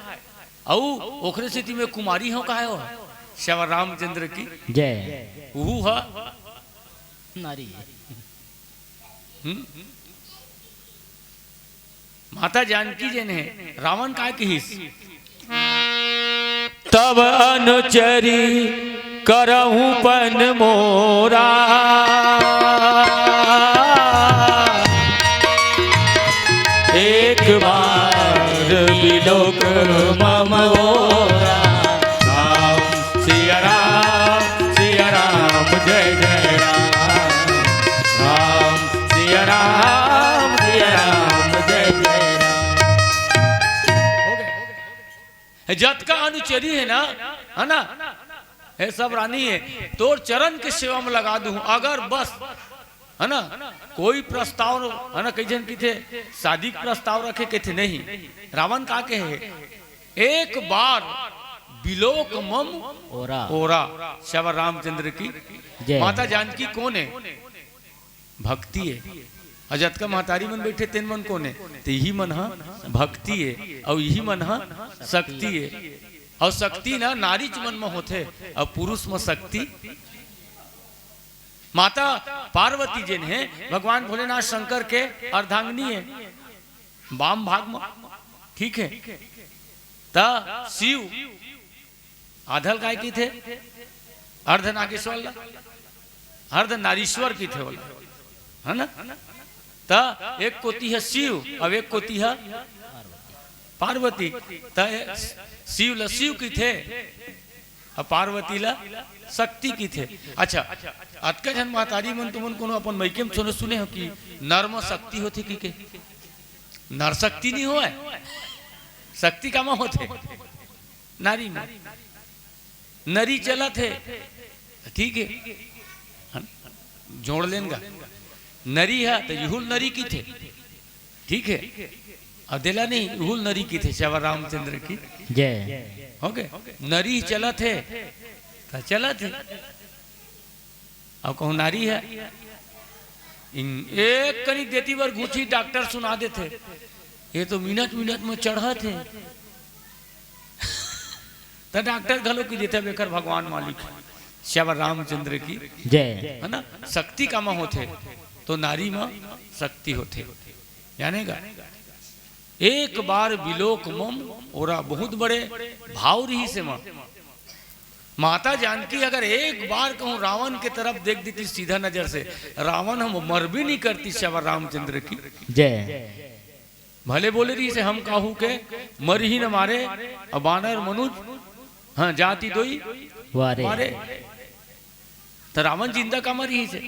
अउ ओखरे स्थिति में कुमारी हूँ कहा है, श्यामा रामचंद्र की। जय। उहू ह नारी। हम्म? माता जानकी जेन हे, रावण काय किहिस? तब अनुचरी करहूं पन मोरा, एक बार बिलोक मम ओरा। राम सिया राम, सिया राम, जय जय राम। राम सिया राम, सिया राम, जय जय राम। हो गए। जतका अनुचरी है ना, है ना, ये सब रानी है, तोर चरण के सेवा में लगा दूं, अगर बस, है ना, कोई प्रस्ताव, है ना, कई झन किथे शादी के प्रस्ताव रखे, किथे नहीं। रावण का कहे, एक बार बिलोक मम ओरा। ओरा। श्यामा रामचंद्र की। जय। माता जानकी कौन है? भक्ति है। अउ जतका महतारी मन बैठे तेन मन कौन है? ते ही मन हा भक्ति है, अउ यही मन हा शक्ति है। अउ शक्ति ना नारीच मन में होथे, अउ पुरुष में शक्ति। माता पार्वती जेन है, भगवान भोलेनाथ शंकर के अर्धांगिनी है, वाम भाग में, ठीक है। त शिव आधल काय किथे? अर्ध नागेश्वर ला, अर्ध नारीश्वर किथे ओला, है ना? त एक कोती है शिव, अब एक कोती है पार्वती। त शिव ला शिव किथे, अब पार्वती ला शक्ति किथे। अच्छा, अतका झन महतारी मन तुमन कोनो अपन मइके में सुने, सुने हो कि नर म शक्ति होथे कि के? नर शक्ति नहीं होय, शक्ति कामा होथे? नारी में। नरी चलत हे, ठीक हे, जोड़ लेन गा। नरी हे त इहू ल नरी किथे, ठीक हे। अउ देला नहीं, इहू ल नरी किथे। सेवा रामचंद्र की। जय। हो गे। नरी चलत हे त चलत हे, अउ कहूँ नारी हे। इन एक कनी देती बर घूंची डॉक्टर सुना देथे, ये तो मिनट मिनट में चढ़त हे। त डॉक्टर घलो की देथे, बेकर भगवान मालिक। सेवा रामचंद्र की। जय। है ना, शक्ति कामा होथे, तो नारी में शक्ति होथे। जाने गा, एक बार विलोक मम, ओरा बहुत बड़े भाव रहिसे माँ। माता जानकी अगर एक बार कहूँ रावण के तरफ देख देती सीधा नजर से, रावण हम मर भी नहीं करती। सेवा रामचंद्र की। जय। भले बोले रहिसे, हम काहू के मरही न मारे, अब बानर मनुज, हाँ, जाति दोई वारे। वारे। त रावण जिंदा कामा रहिसे?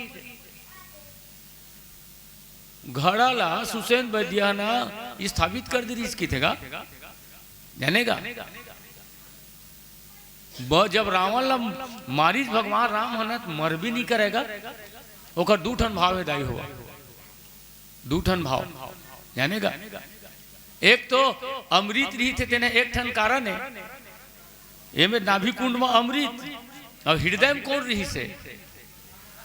घड़ा ला सुसेन बैद्या ना स्थापित कर दे रहिस किथे गा, जाने गा। ब-, जब रावण ला मारिस भगवान राम ह ना, त मर भी नहीं करे गा। ओकर दू ठन भाव हे दाई हो, दू ठन भाव, जाने गा। एक तो अमृत रहिथे, तेने एक ठन कारण हे, एमे नाभि कुंड में अमृत, अउ हृदय में कोन रहिसे?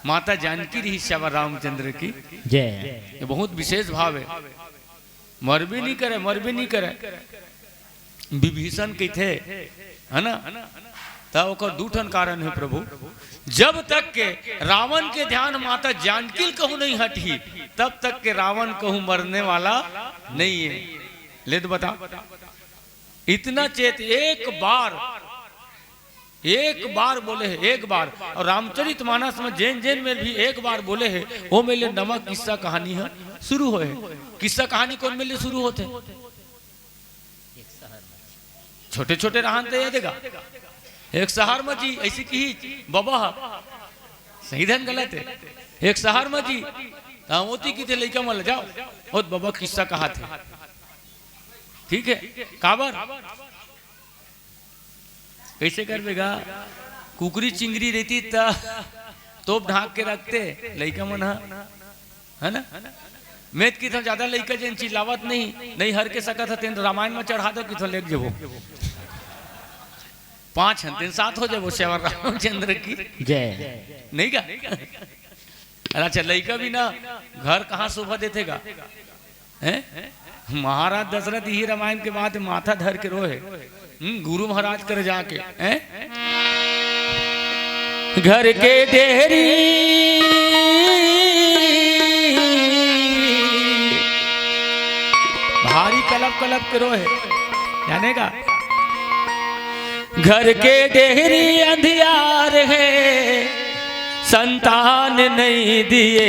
माता जानकी रहिस। सेवा रामचंद्र की। जय। ये बहुत विशेष भाव हे। मर भी नहीं करे, मर भी नहीं करे। विभीषण कहिथे, है ना? त ओकर दू ठन कारण हे प्रभु। जब तक के रावण के ध्यान माता जानकी ल कहूँ नहीं हटही, तब तक के रावण कहूँ मरने वाला नहीं हे। ले तो बता, इतना चेत एक बार, एक बार बोले हे, एक बार। अउ रामचरित मानस में जेन जेन मेर भी एक बार बोले हे, ओ मेर ले नवा किस्सा कहानी ह शुरू होए हे। किस्सा कहानी कोन मेर ले शुरू होथे? छोटे छोटे रहन त याद हे गा। एक सहर म जी, अइसे किहिस बबा ह, सही धन गलत हे, एक सहर म जी, त ओती किथे लइका मन ल, जाओ, ओत बबा किस्सा कहाथे। ठीक हे, काबर? कइसे करबे गा? कुकरी चिंगरी रहितिस त तोप ढांक के रखते लइका मन ह, है ना? मैं त किथंव, ज्यादा लइका जेन चिल्लावत नहीं, नहीं हर के सकत ह, तेन रामायण में चढ़ा दो, किथंव लेके जाबो। पांच हन, तेन सात हो जाबो। सेवा रामचंद्र की। जय। नहीं गा? अरे अच्छा, लइका बिना घर कहाँ शोभा देथे गा? हैं? महाराज दशरथ इही रामायण के बाद माथा धर के रोए हे। हम्म, गुरु महाराज कर जाके, हैं? घर के डेहरी भारी कलप कलप के रोए हे, जाने गा? घर के डेहरी अंधियार हे, संतान नहीं दिए।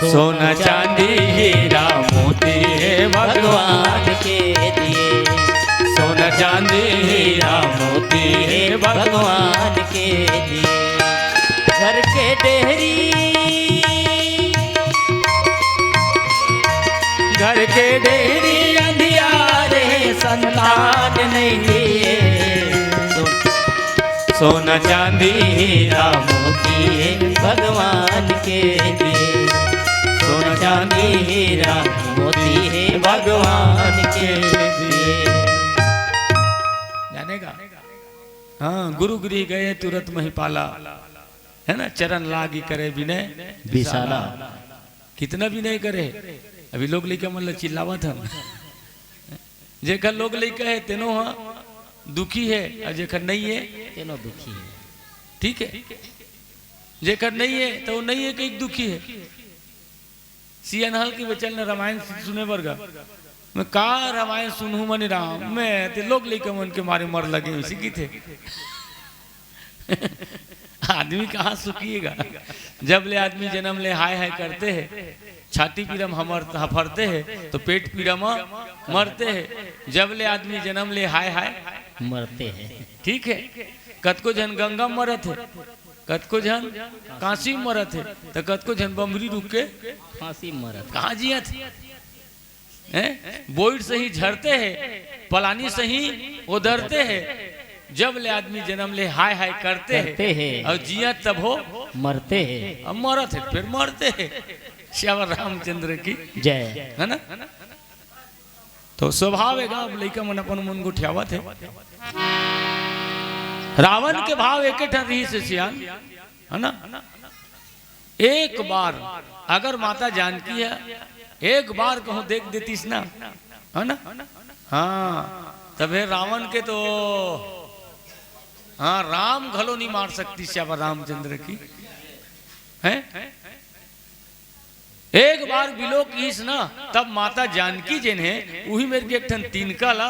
सोना चांदी हीरा मोती हे भगवान के दिए। सोना चांदी हीरा मोती हे भगवान के दिए। घर के डेहरी, घर के डेहरी अंधियार हे, संतान नहीं दिए। सोना चांदी हीरा मोती हे भगवान के दिए। सोना चांदी हीरा मोती हे भगवान के दिए। जाने गा? हाँ, गुरु गृह गए तुरत महिपाला, है ना? चरण लागी करे विनय विशाला। विशाला। कितना विनय करे हे। अभी लोग लइका मन ल चिल्लावत हन। जेकर लोग लइका हे, तेनो ह दुखी हे, अउ जेकर नहीं हे, तेनो दुखी हे। ठीक हे, जेकर नहीं हे, त ओ नहीं हे कहिके दुखी हे। सियान हल के बचल न रामायण सुने बर गा। मैं का रामायण सुनहूं मनी राम, मैं ते लोग लइका मन के मारे मर लगे, अइसे किथे। आदमी कहाँ सुखी हे गा? जब ले आदमी जनम ले हाय हाय करते हे, छाती पीरा म हमर हफरते हे, तो पेट पीरा म मरते हे। जब ले आदमी जनम ले हाय हाय मरते हे। ठीक हे, कतको झन गंगा म मरत हे, कतको झन काशी म मरत हे, त कतको झन बमरी रुख के फांसी म मरत हे। कहाँ जियत हे? हैं? बोइर सही झरते हे, पलानी सही ओदरते हे, जब ले आदमी जन्म ले हाय हाय करते करते हैं। हैं। और जिया तब हो मरते हैं। अब मरत है, फिर मरते हैं। श्यावर रामचंद्र की जय। है ना? तो स्वभाव है, अब लइका मन अपन मन गोठियावत है। रावण के भाव एक ठन रहिस हे सियान, है ना? एक बार अगर माता जानकी ह एक बार कहूँ देख देतिस ना, है ना? हाँ, तभे रावण के तो, हाँ, राम घलो नहीं मार सकतिस श्यावर रामचंद्र की, हैं? एक बार बिलो किहिस ना, तब माता जानकी जेन हे, उही मेर के एक ठन तिनका ला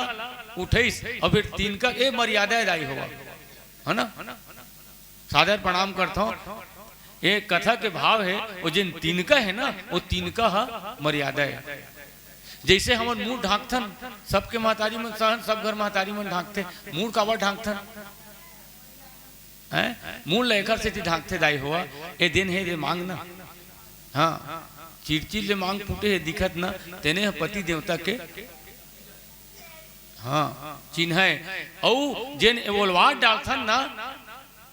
उठइस, और फिर तिनका, ए मर्यादा हे दाई होवा, है ना? सादर प्रणाम करथौं। ये कथा के भाव हे, वो जेन तिनका हे ना, वो तिनका ह मर्यादा हे। जइसे हमन मुड़ ढांकथन, सबके महतारी मन सहन, सब घर महतारी मन ढांकथे, मुड़ काबर ढांकथन? हैं? मुड़ ल एकर सेती ढांकथे दाई होवा, ए देन हे दे मांग ना। हाँ, चिरचिर ले मांग फूटे हे दिखत ना, तेने ह पति देवता के, हाँ, चिन्ह हे। अउ जेन ओलवार डालथन ना,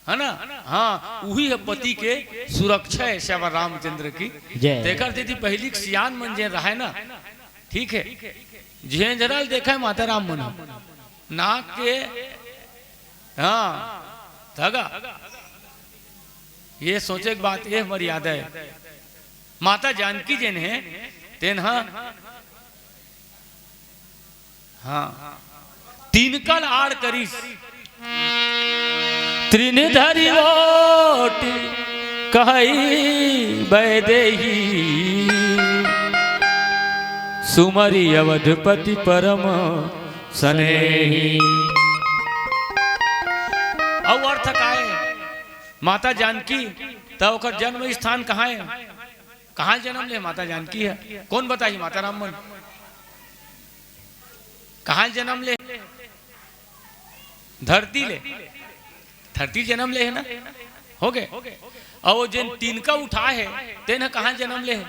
है ना? हाँ, उही ह पति के सुरक्षा हे, श्यावर रामचंद्र की। जय। तेकर सेती पहिली के सियान मन जेन रहय ना, ठीक हे, झेंझरा ल देखय माता राम मन ह। नाक के, हाँ, तगा। ये सोचे के बात, ये मर्यादा हे। माता जानकी जेन हे, तेन ह, हाँ, तिनका ल आड़ करिस। तृण धरि ओटि कहइ वैदेही, सुमरि अवधपति परम सनेही। अउ अर्थ काय? माता जानकी, त ओकर जन्म स्थान कहाँ हे? कहाँ जनम ले माता जानकी ह? कोन बताही माता राम मन? कहाँ जनम ले? धरती ले। धरती जनम ले हे ना? होगे। अउ वो जेन तिनका उठा हे, तेन ह कहाँ जनम ले हे?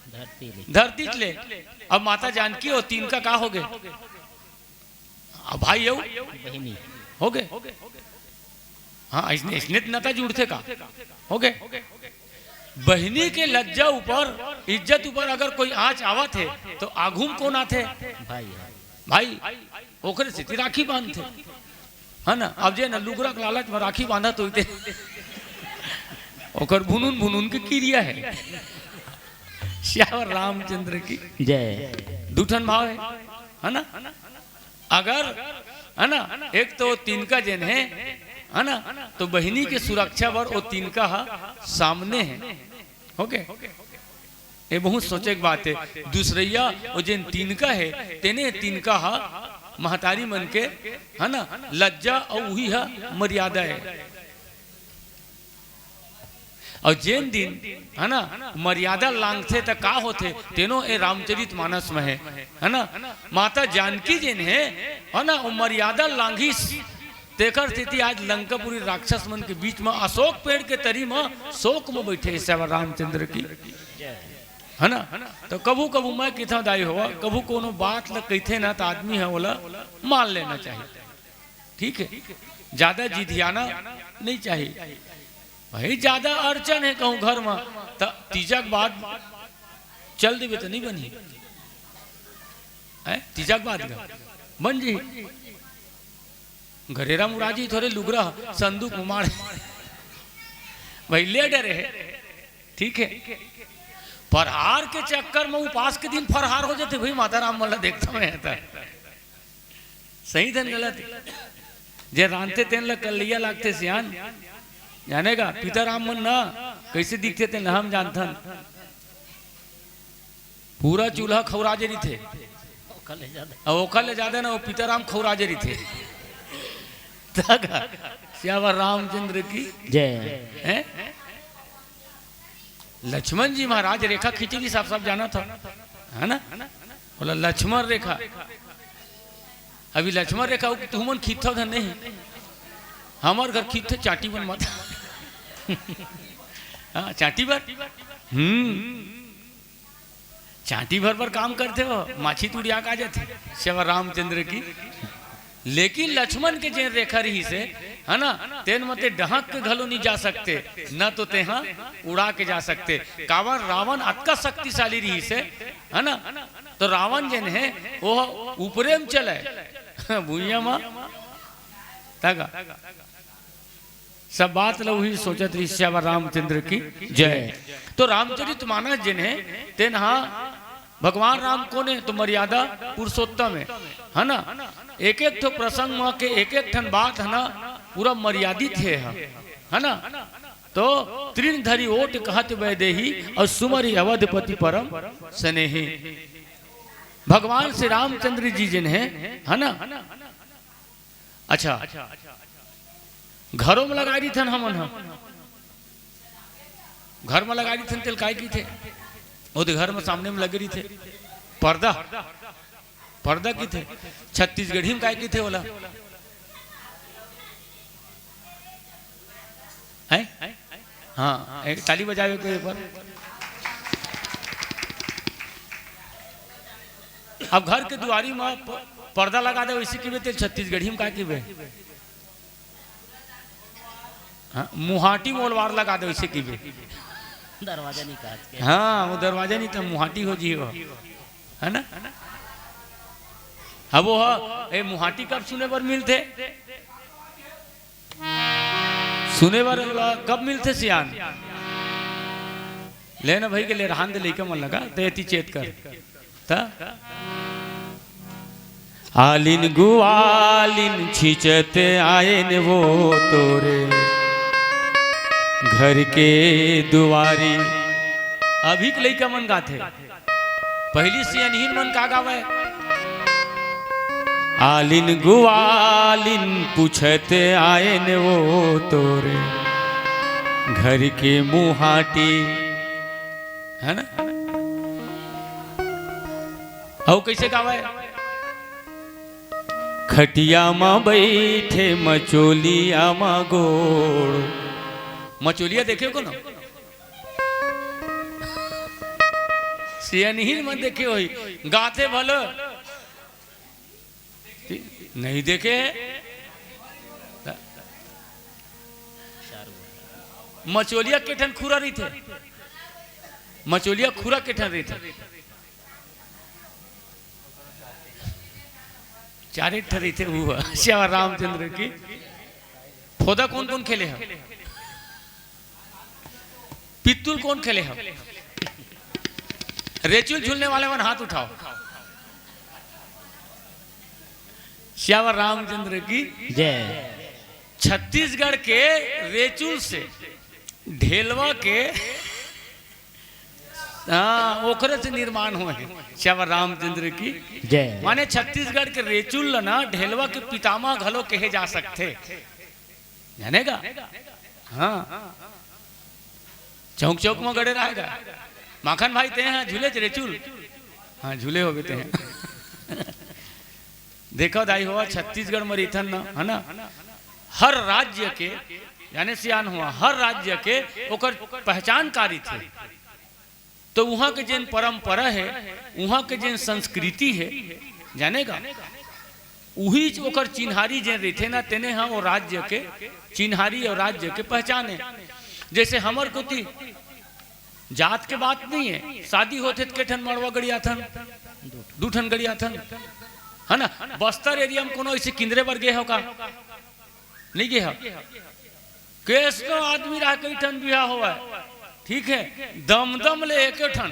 धरती ले। धरती ले। अब माता जानकी अउ तिनका का होगे? अब भाई अउ बहिनी। होगे। हाँ, अइसने, अइसने त नता जुड़थे का? होगे। बहिनी के लज्जा ऊपर, इज्जत ऊपर अगर कोई आँच आवत हे, तो आघू म कोन आथे? भाई हे। भाई, ओकरे सेती राखी बांधथे। है ना? अब जेन लुगरा के लालच म राखी बांधत होही ते, ओकर भुनुन भुनुन के किरिया हे। श्यावर रामचंद्र की जय। दू ठन भाव हे, है ना? अगर, है ना, एक तो तिनका जेन हे, है ना, तो बहिनी के सुरक्षा बर वो तिनका ह सामने हे। होगे? ये बहुत सोचे के बात हे। दूसरइया वो जेन तिनका हे, तेने तिनका ह महतारी मन के, है ना, लज्जा अउ उही ह मर्यादा हे। अउ जेन दिन, है ना, मर्यादा लांघथे त का होथे, तेनो ए रामचरित मानस म हे, है ना? माता जानकी जेन हे, है ना, वो मर्यादा लांघिस, तेकर सेती आज लंकापुरी राक्षस मन के बीच म अशोक पेड़ के तरी म शोक म बइठे हे श्यावर रामचंद्र की, है ना? त कभू कभू मैं कहिथंव दाई होवा, कभू कोनो बात ल कहिथे ना, त आदमी ह ओला मान लेना चाहिए। ठीक हे, ज्यादा जिधियाना नहीं चाहिए भाई। ज्यादा अड़चन हे कहूँ घर म, त तीजा के बाद चल देबे त नहीं बनही। हैं? तीजा के बाद गा बन जी। गरेरा मुराजी थोरे लुगरा संदूक म माड़े। भाई ले डरे हे। ठीक हे, फरहार के चक्कर म उपास के दिन फरहार हो जाथे भाई। माता राम मन ला देखथंव मैं त सही धन गलत। जे रांधथे तेन ल कल्लैया लागथे सियान। जाने का, पिताराम मन ना कइसे दिखथे तेन ल हम जानथन। पूरा चूल्हा खौराजे रहिथे। ओखर ले जादा। अउ ओखर ले जादा ना, वो पिताराम खौराजे रहिथे। त का, श्यावर रामचंद्र की जय। हैं? लक्ष्मण जी महाराज रेखा खींचे रहिस, सब, सब जानत हो, है ना? बोला लक्ष्मण रेखा। अभी लक्ष्मण रेखा वो तुमन खींचथव धन नहीं, हमर घर खींचथे चांटी बन मत। हाँ, चांटी बर। हम्म, चांटी भर बर काम करथे वो, माछी तुड़िया का जाथे। श्यावर रामचंद्र की। लेकिन लक्ष्मण के जेन रेखा रहिस हे, है ना, तेन म ते डहक के घलो नहीं जा सकते, न तो तेहा उड़ा के जा सकते। काबर रावण अतका शक्तिशाली रहिस हे, है ना, तो रावण जेन हे, वो ऊपरे म चले, भुइयां म तगा। सब बात ल उही सोचत रहिस। सियावर रामचंद्र की जय। तो रामचरित मानस जेन हे, तेन हा भगवान राम कोन हे? तो मर्यादा पुरुषोत्तम हे, है ना? एक एक ठो प्रसंग म के एक एक ठन बात, है ना, पूरा मर्यादित हे, है ना? तो तृण धरि ओट कहत वैदेही, और सुमरि अवधपति परम स्नेही। भगवान श्री रामचंद्र जी जेन हे, है ना? अच्छा, घरों में लगा दी थन हमन ह। घर में लगा दी थन, तेल काय की थे? वो तो घर में सामने में लगे रही थे। पर्दा, पर्दा की थे? छत्तीसगढ़ी में काय की थे बोला? हैं? हाँ, एक ताली बजावे कोई एक बार। अब घर के दुआरी में प-, पर्दा लगा दे, वैसे की बे, तेल छत्तीसगढ़ी में काय की बे? हाँ, मुहाटी मोलवार लगा दे, वैसे की बे। दरवाजा नहीं काट के। हाँ, वो दरवाजा नहीं तो मुहाटी हो जी हो, है ना? अब वो ह-, ए, मुहाटी कब सुने बर मिलथे? सुने बर कब मिलथे सियान? ले ना भाई के ले रहन दे, लइका मन लगा, ते एती चेत कर। त आलिन गुआलिन छिंचत आएन वो तोरे घर के दुआरी। अभी के लइका मन गाथे, पहिली सियनहीन मन का गावय? आलिन गुआलिन पूछत आएन वो तोरे घर के मुहाटी, है ना? अउ कैसे गावय? खटिया म बैठे मचोलिया म गोड़। मचोलिया देखे हो कोनो? सियनहीन मन देखे होही, गाथे भलो। नहीं देखे हे? मचोलिया के ठन खुरा रहिथे, मचोलिया खुरा के ठन रहिथे। चारे ठन रहिथे, वो सियावर रामचंद्र की। फोदा कौन कौन खेले हे? पित्तुल कौन खेले हे? रेचुल झूलने वाले मन हाथ उठाओ। सियावर रामचंद्र की जय। छत्तीसगढ़ के रेचुल से ढेलवा के, हाँ, ओकरे से निर्माण होय हे। सियावर रामचंद्र की जय। माने छत्तीसगढ़ के रेचुल ल ना ढेलवा के पितामह घलो कहे जा सकथे। जाने का? हाँ। चौक चौक में गड़े रहेगा। माखन भाई, ते हैं झूले च रेचुल? हाँ, झूले हो गए ते हैं। देखो दाई हो, छत्तीसगढ़ में रहिथन ना, है ना? हर राज्य के, जाने सियान हुआ, हर राज्य के ओकर पहचान का रहिथे। तो उहाँ के जेन परंपरा हे, उहाँ के जेन संस्कृति हे, जाने का, उही च ओकर चिन्हारी जेन रहिथे ना, तेने ह ओ राज्य के चिन्हारी और राज्य के पहचान हे। जैसे हमर कोती जात के बात नहीं हे, शादी होथे त के ठन मड़वा गड़ियाथन, दू ठन गड़ियाथन, है ना? बस्तर एरिया में कोनो ऐसे किंदरे बर गे हो का? नहीं गे हो। केसनो आदमी रह, कई ठन बिहा होवय, ठीक है, दमदम ले एके ठन,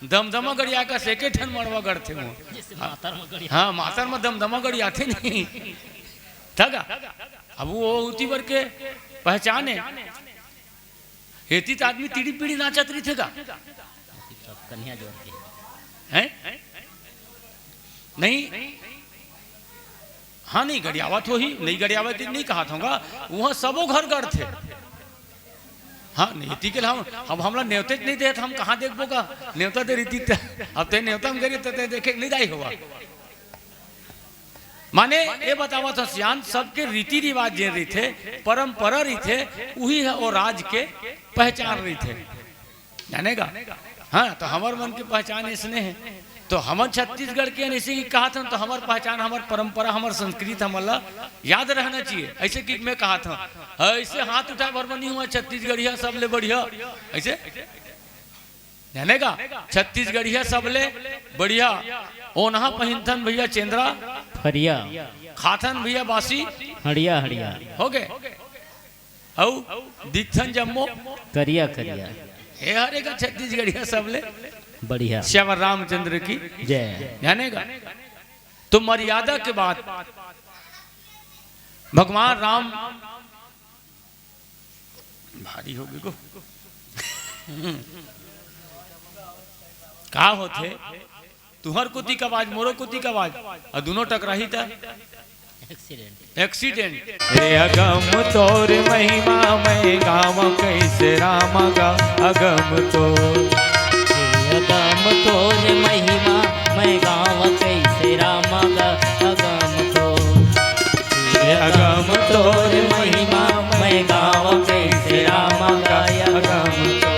दमदमा गड़िया कस एके ठन मड़वा गड़थे वो। जैसे मातर म गड़िया। हाँ, मातर म दमदमा गड़ियाथे नहीं। ठीक है? अब वो उती बर के पहचान हे। एती त आदमी तीड़ी पीड़ी नाचत रहिथे का? कन्या जोर के। हैं? नहीं। हाँ, नहीं गड़ियावत होही, नहीं गड़ियावत नहीं कहत हों गा, उहाँ सबो घर गड़थे। हाँ, नहीं, एती के हम, हम, हमला नेवतेच नहीं देत, हम कहाँ देखबो का? नेवता दे रहितिस त, अब ते नेवता में गए रहितिस त ते देखे नहीं दाई होवा। माने, ये बतावत हस सियान, सबके रीति रिवाज जेन रहिथे, परंपरा रहिथे, उही ह ओ राज के पहचान रहिथे। जाने का? हाँ, तो हमर मन के पहचान इसने हे। तो हमन छत्तीसगढ़ के अइसे कि कहत हन, तो हमर पहचान, हमर परंपरा, हमर संस्कृति हमन ला याद रहना चाहिए। अइसे कि मैं कहत हूँ, अइसे हाथ उठाए भर बनी हुआ छत्तीसगढ़िया सबले बढ़िया, अइसे जाने का छत्तीसगढ़िया सबले बढ़िया। ओनहा पहिनथन भैया चेंदरा, फरिया। खाथन भैया बासी, हड़िया हड़िया। हो गए। अउ दिखथन जम्मो करिया करिया। हे हरे का छत्तीसगढ़िया सबले बढ़िया। श्याम रामचंद्र की जय। जाने का तो मर्यादा के बात, भगवान राम भारी हो गए को का होथे? तुहर कोती का आवाज, मोरो कोती का आवाज, अउ दोनों टकराही त एक्सीडेंट। एक्सीडेंट। हे अगम तोर महिमा, मैं गाँव कैसे राम गा। अगम तोर, हे अगम तोर महिमा, मैं गाँव कैसे राम गा। अगम तोर, हे अगम तोर महिमा, मैं गाँव कैसे राम गा। अगम तोर।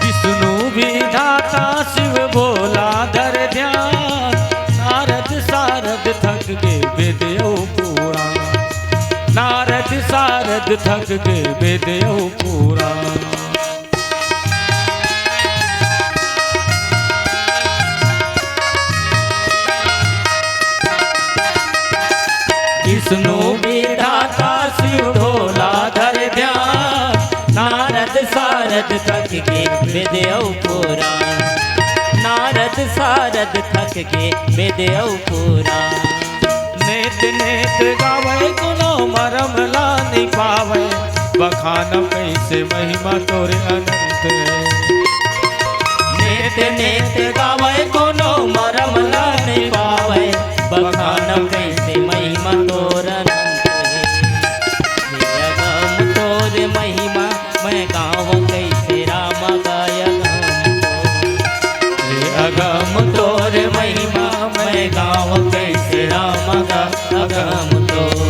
विष्णु विधाता शिव भोला धर ध्यान। नारद सारद थक के वेद अउ पुराण। नारद सारद थक के वेद अउ पुराण। विष्णु विधाता शिव भोला धर ध्यान। नारद सारद थक के वेद अउ पुराण। नारद सारद थक के वेद अउ पुराण। नेत नेत गावै कोनो मरम ला नइ पावै, बखान कैसे महिमा तोर अनंत हे। नेत नेत गावै कोनो मरम ला नइ पावै, बखान कैसे महिमा तोर अनंत हे। हे अगम तोर महिमा, मैं गाँव कैसे राम गा। अगम तोर, हे अगम तोर महिमा, मैं गाँव कैसे राम गा। अगम तोर।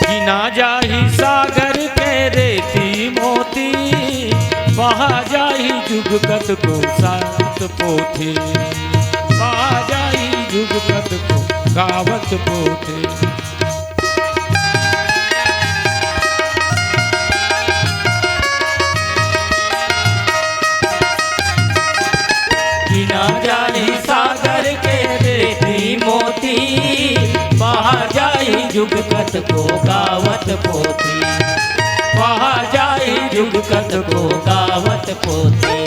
गिना जाही सागर के रेती मोती, बहा जाही जुग कतको सात पोथी, बहा जाही जुग कतको गावत पोथी। गिना जाही सागर के रेती मोती, बहा जाही जुग कतको गावत पोथी, बहा जाही जुग कतको गावत पोथी।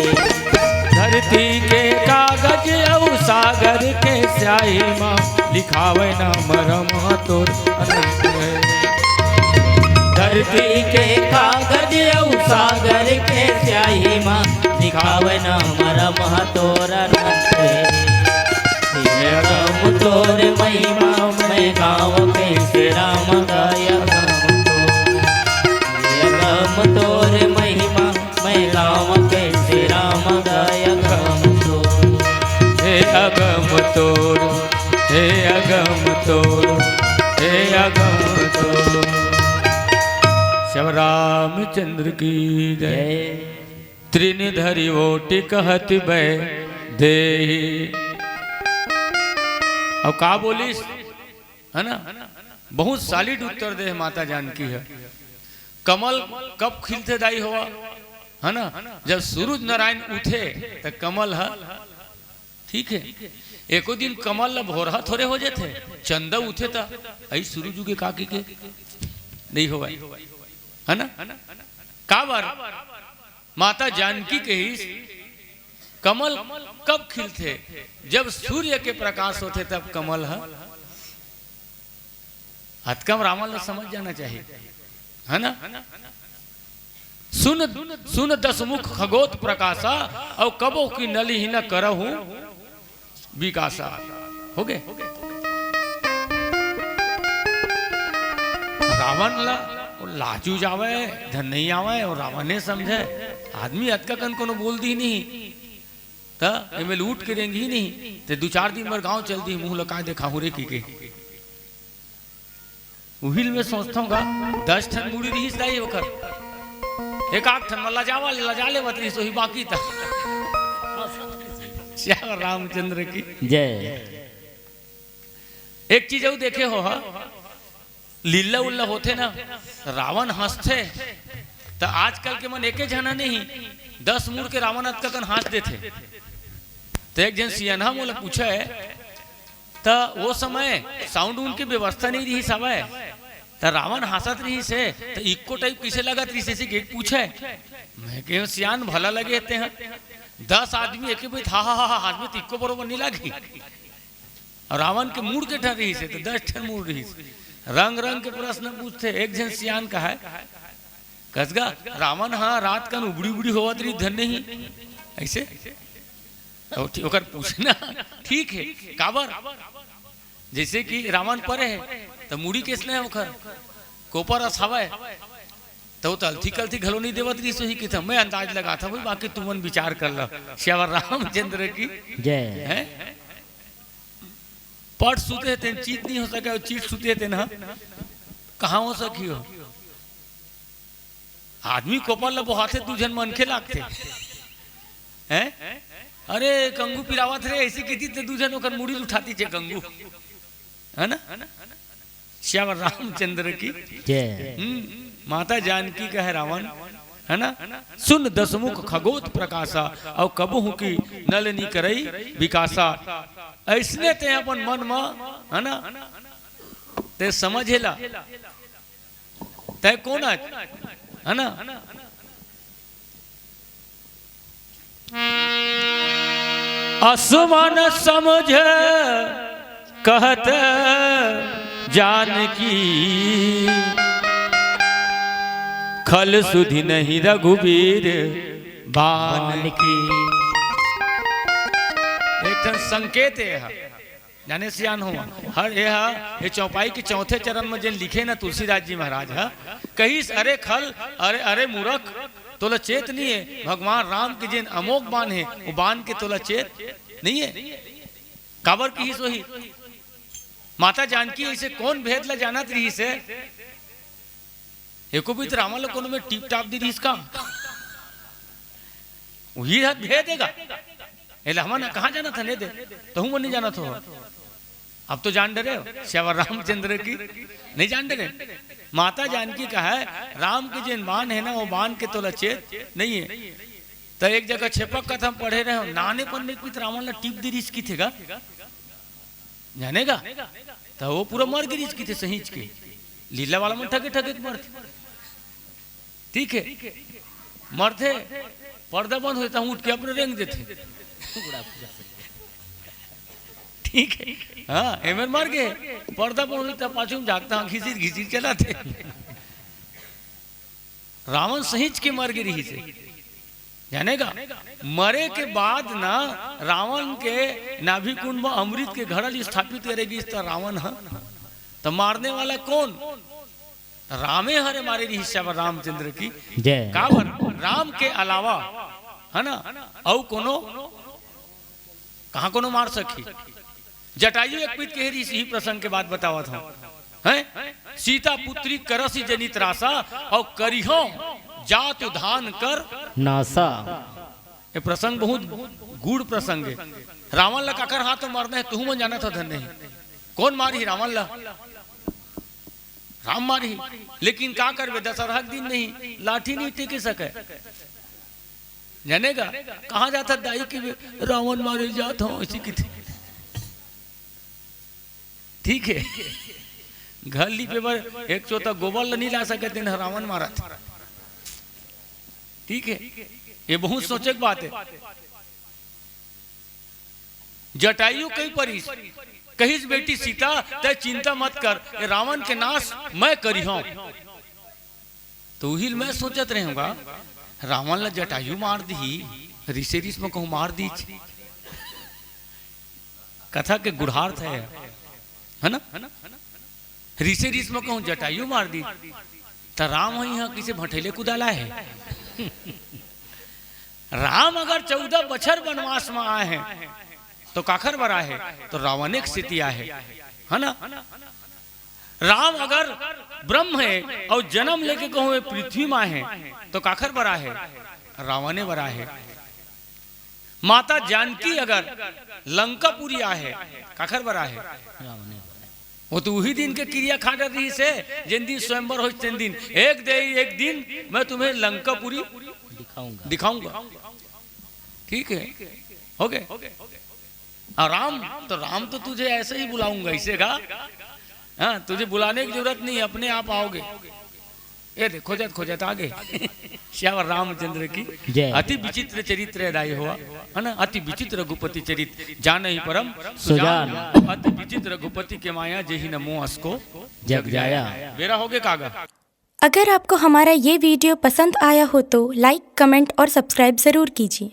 धरती के कागज अउ सागर के स्याही मा लिखावै नाम रमहा तोर अनंत हे। धरती के कागज अउ सागर के स्याही मा लिखावै नाम रमहा तोर अनंत हे। हे अगम तोर महिमा, मैं गाँव कैसे राम गा। अगम तोर, हे अगम तोर महिमा, मैं गाँव कैसे राम गा। अगम तोर। हे अगम तोर, हे अगम तोर, हे अगम तोर। श्याम रामचंद्र की जय। जय। त्रिन धरि ओटि कहत बै देहि, अउ का बोलिस, है ना? बहुत सॉलिड उत्तर दे हे माता जानकी ह। कमल कब खिलथे दाई होवा, है ना? जब सूरज नारायण उठे त कमल ह, ठीक है, एको दिन कमल ल भोरहा थोरे हो जाथे, चंदा उठे त अई सूरज उगे का कहिके नइ होवय, है ना? काबर? माता जानकी कहिस, कमल कब खिलथे? जब सूर्य के प्रकाश होथे तब कमल ह। अतका म रावण ल समझ जाना चाहिए, है ना? सुन, सुन दस मुख खगोत प्रकाशा, अउ कबो की नलिहीन करहु विकासा। हो गे। रावण ला वो लाजू जावे, धन नहीं आवे, और रावण ने समझे, आदमी अतका कन कोनो बोल दी नहीं, त एमे लूट के रेंगही नहीं, ते दू चार दिन बर गांव चल दी, मुंह लकाए देखाहूं रे की के। उहिल में सोचथों गा, दस ठन मुड़ी रहिस दाई ओकर। एक आध ठन म लजावा, लजा लेवत रहिस, वही बाकी था। श्याम रामचंद्र की। जय। एक चीज अउ देखे हो हा, लीला उल्ला होथे ना, रावण हंसथे, त आजकल के मन एके झना नहीं, दस मुड़ के रावण अतका कन हंस देथे। त एक झन सियनहा मोला पूछे, त वो समय साउंड उन के व्यवस्था नहीं रहिस हवय, त रावण हंसत रहिस हे, त इक्को टाइप कइसे लगत रहिस हे, अइसे के पूछे। मैं कहेंव, "सियान भला लगे ते ह, दस आदमी एके बेर हा, हा, हा, हा, हंसबे त इक्को बरोबर नहीं लागी।" अउ रावण के मुड़ के ठन रहिस हे, त दस ठन मुड़ रहिस। रंग रंग के प्रश्न पूछथे। एक झन सियान कहय, "कस गा, रावण ह रात कन उबड़ी उबड़ी होवत रहिस धन नहीं, अइसे?" अउ ठी-, ओकर पूछना ठीक हे, काबर? जइसे कि रावण परे हे, त मुड़ी कइसने हे ओकर, कोपर अस हवय, त वो त अलथी कलथी घलो नहीं देवत रहिस होही कि त मैं अंदाज लगाथंव भाई, बाकी तुमन विचार कर लो। श्याम रामचंद्र की। जय। हैं? पट सुते हे तेन चीत नहीं हो सके, अउ चीत सुते हे तेन ह कहाँ हो सकी हो? आदमी कोपर ल बोहाथे, दू झन मनखे लागथे। हैं? "अरे, कंगू पिरावत रे," अइसे कहितिस त दू झन ओकर मुड़ी ल उठातिस हे कंगू। है ना? श्याम रामचंद्र की। जय। हम्म, माता जानकी कहे रावण, है ना? "सुन दसमुख खगोत प्रकाशा, अउ कबहु की नलिनी करई विकासा।" अइसने ते अपन मन म, है ना? ते समझेला। तै कोन अच? है ना? असमन समझ कहत जानकी, खल सुधि नहीं रघुबीर बान की। एक ठन संकेत हे ह। जाने सियान हो, हर ये हा, ये चौपाई के चौथे चरण में जेन लिखे ना तुलसीदास जी महाराज हा, कहिस, "अरे खल, अरे, अरे मूरख, तोला चेत नहीं है, भगवान राम के जेन अमोघ बान है, वो बान के तोला चेत नहीं है।" काबर कहिस वही? माता जानकी ऐसे कौन भेद ला जानत रहिस हे? एको बीत रावण ल कोनो में टीप टाप दे दिस का? उही हाथ भेज देगा। एला हमन कहाँ जानत हन, ए दे? तहू मन नहीं जानत हो। अब तो जान डरे हो, श्यावर रामचंद्र की नहीं जान डरे। माता जानकी कहे, राम के जेन बान है ना, वो बान के तोला चेत नहीं है। त एक जगह छेपक कथा पढ़े रहे हो, नाने पन्ने की रावण ला टीप दे रिस की थे गा। जाने गा? त वो पूरा मर गिरिस की थे सहीच के। लीला वाला मन ठगे ठगे के मरथे। ठीक है, मरथे, पर्दा बंद होथे त उठ के अपने रेंग देथे। ठीक है, हाँ, एमन मर गए, पर्दा बंद होथे त पाछू में जागता, हाँ, घिसिर घिसिर चलाथे। रावण सहीच के मर गिरिस हे। जाने गा, मरे के बाद ना रावण के नाभि कुंड में अमृत के घड़ा ल स्थापित करे गिस त रावण ह, त मारने वाला कौन? रामे हरे मारे रिहिस श्यावर रामचंद्र की। जय। काबर? राम के अलावा, है ना, अउ कोनो, कहाँ कोनो मार सकही? जटायु एक पीत कहे रिहिस, इही प्रसंग के बात बतावत हूँ। हैं? सीता पुत्री करसि जनि त्रासा, अउ करिहौं जातु धान कर नासा। ये प्रसंग बहुत गूढ़ प्रसंग है। रावण ला काकर हाथ में मरना है, तुहू मन जानत हो धन नहीं। कोन मारही रावण ला? राम मारही। लेकिन का करबे, दशहरा के दिन नहीं, लाठी नहीं टेके सके। जाने का, कहाँ जात हस दाई कि रावण मारे जात हँव, अइसे कथे। ठीक हे, घर लिपे बर एक चोता गोबर ल नहीं ला सकत, तेन ह रावण मारत। ठीक हे, ये बहुत सोचे के बात हे। जटायु कहि परिस, कहिस, "बेटी सीता, तैं चिंता मत कर, ये रावण के नाश मैं करिहौं।" तो उही ल मैं सोचत रहेंव गा, रावण ला जटायु मार दिही, रिसे रिस म कहूँ मार दीच। कथा के गूढ़ार्थ हे, हे ना? रिसे रिस म कहूँ जटायु मार दीच, त राम ह इहाँ कइसे भठेले कुदाला हे? राम अगर चौदह बछर बनवास म आए हे, तो काखर बर आए हे? तो रावणे के सेती आए हे, हे ना? राम अगर ब्रह्म हे अउ जनम लेके कहूँ ये पृथ्वी म आए हे, तो काखर बर आए हे? रावणे बर आए हे। माता जानकी अगर लंकापुरी आए हे, काखर बर आए हे? रावणे बर। वो तो उही दिन के किरिया खा डरिस हे, जेन दिन स्वयंवर होइस तेन दिन, "एक देई एक दिन मैं तुम्हें लंकापुरी दिखाऊंगा।" दिखाऊंगा। ठीक हे, हो गे। अउ राम, तो राम तो तुझे ऐसे ही बुलाऊंगा, अइसे का? हाँ, तुझे बुलाने की जरूरत नहीं, अपने आप आओगे। ये देख, खोजत खोजत आ गे। सियावर रामचंद्र की जय। अति विचित्र चरित्र हे दाई हो, हे ना? अति विचित्र रघुपति चरित्र, जानहि परम सुजान। सुजान। अति विचित्र रघुपति के माया, जेहि न मोह अस को जग जग जाया। जाया। बेरा हो गे का गा? अगर आपको हमारा ये वीडियो पसंद आया हो तो लाइक, कमेंट और सब्सक्राइब ज़रूर कीजिए।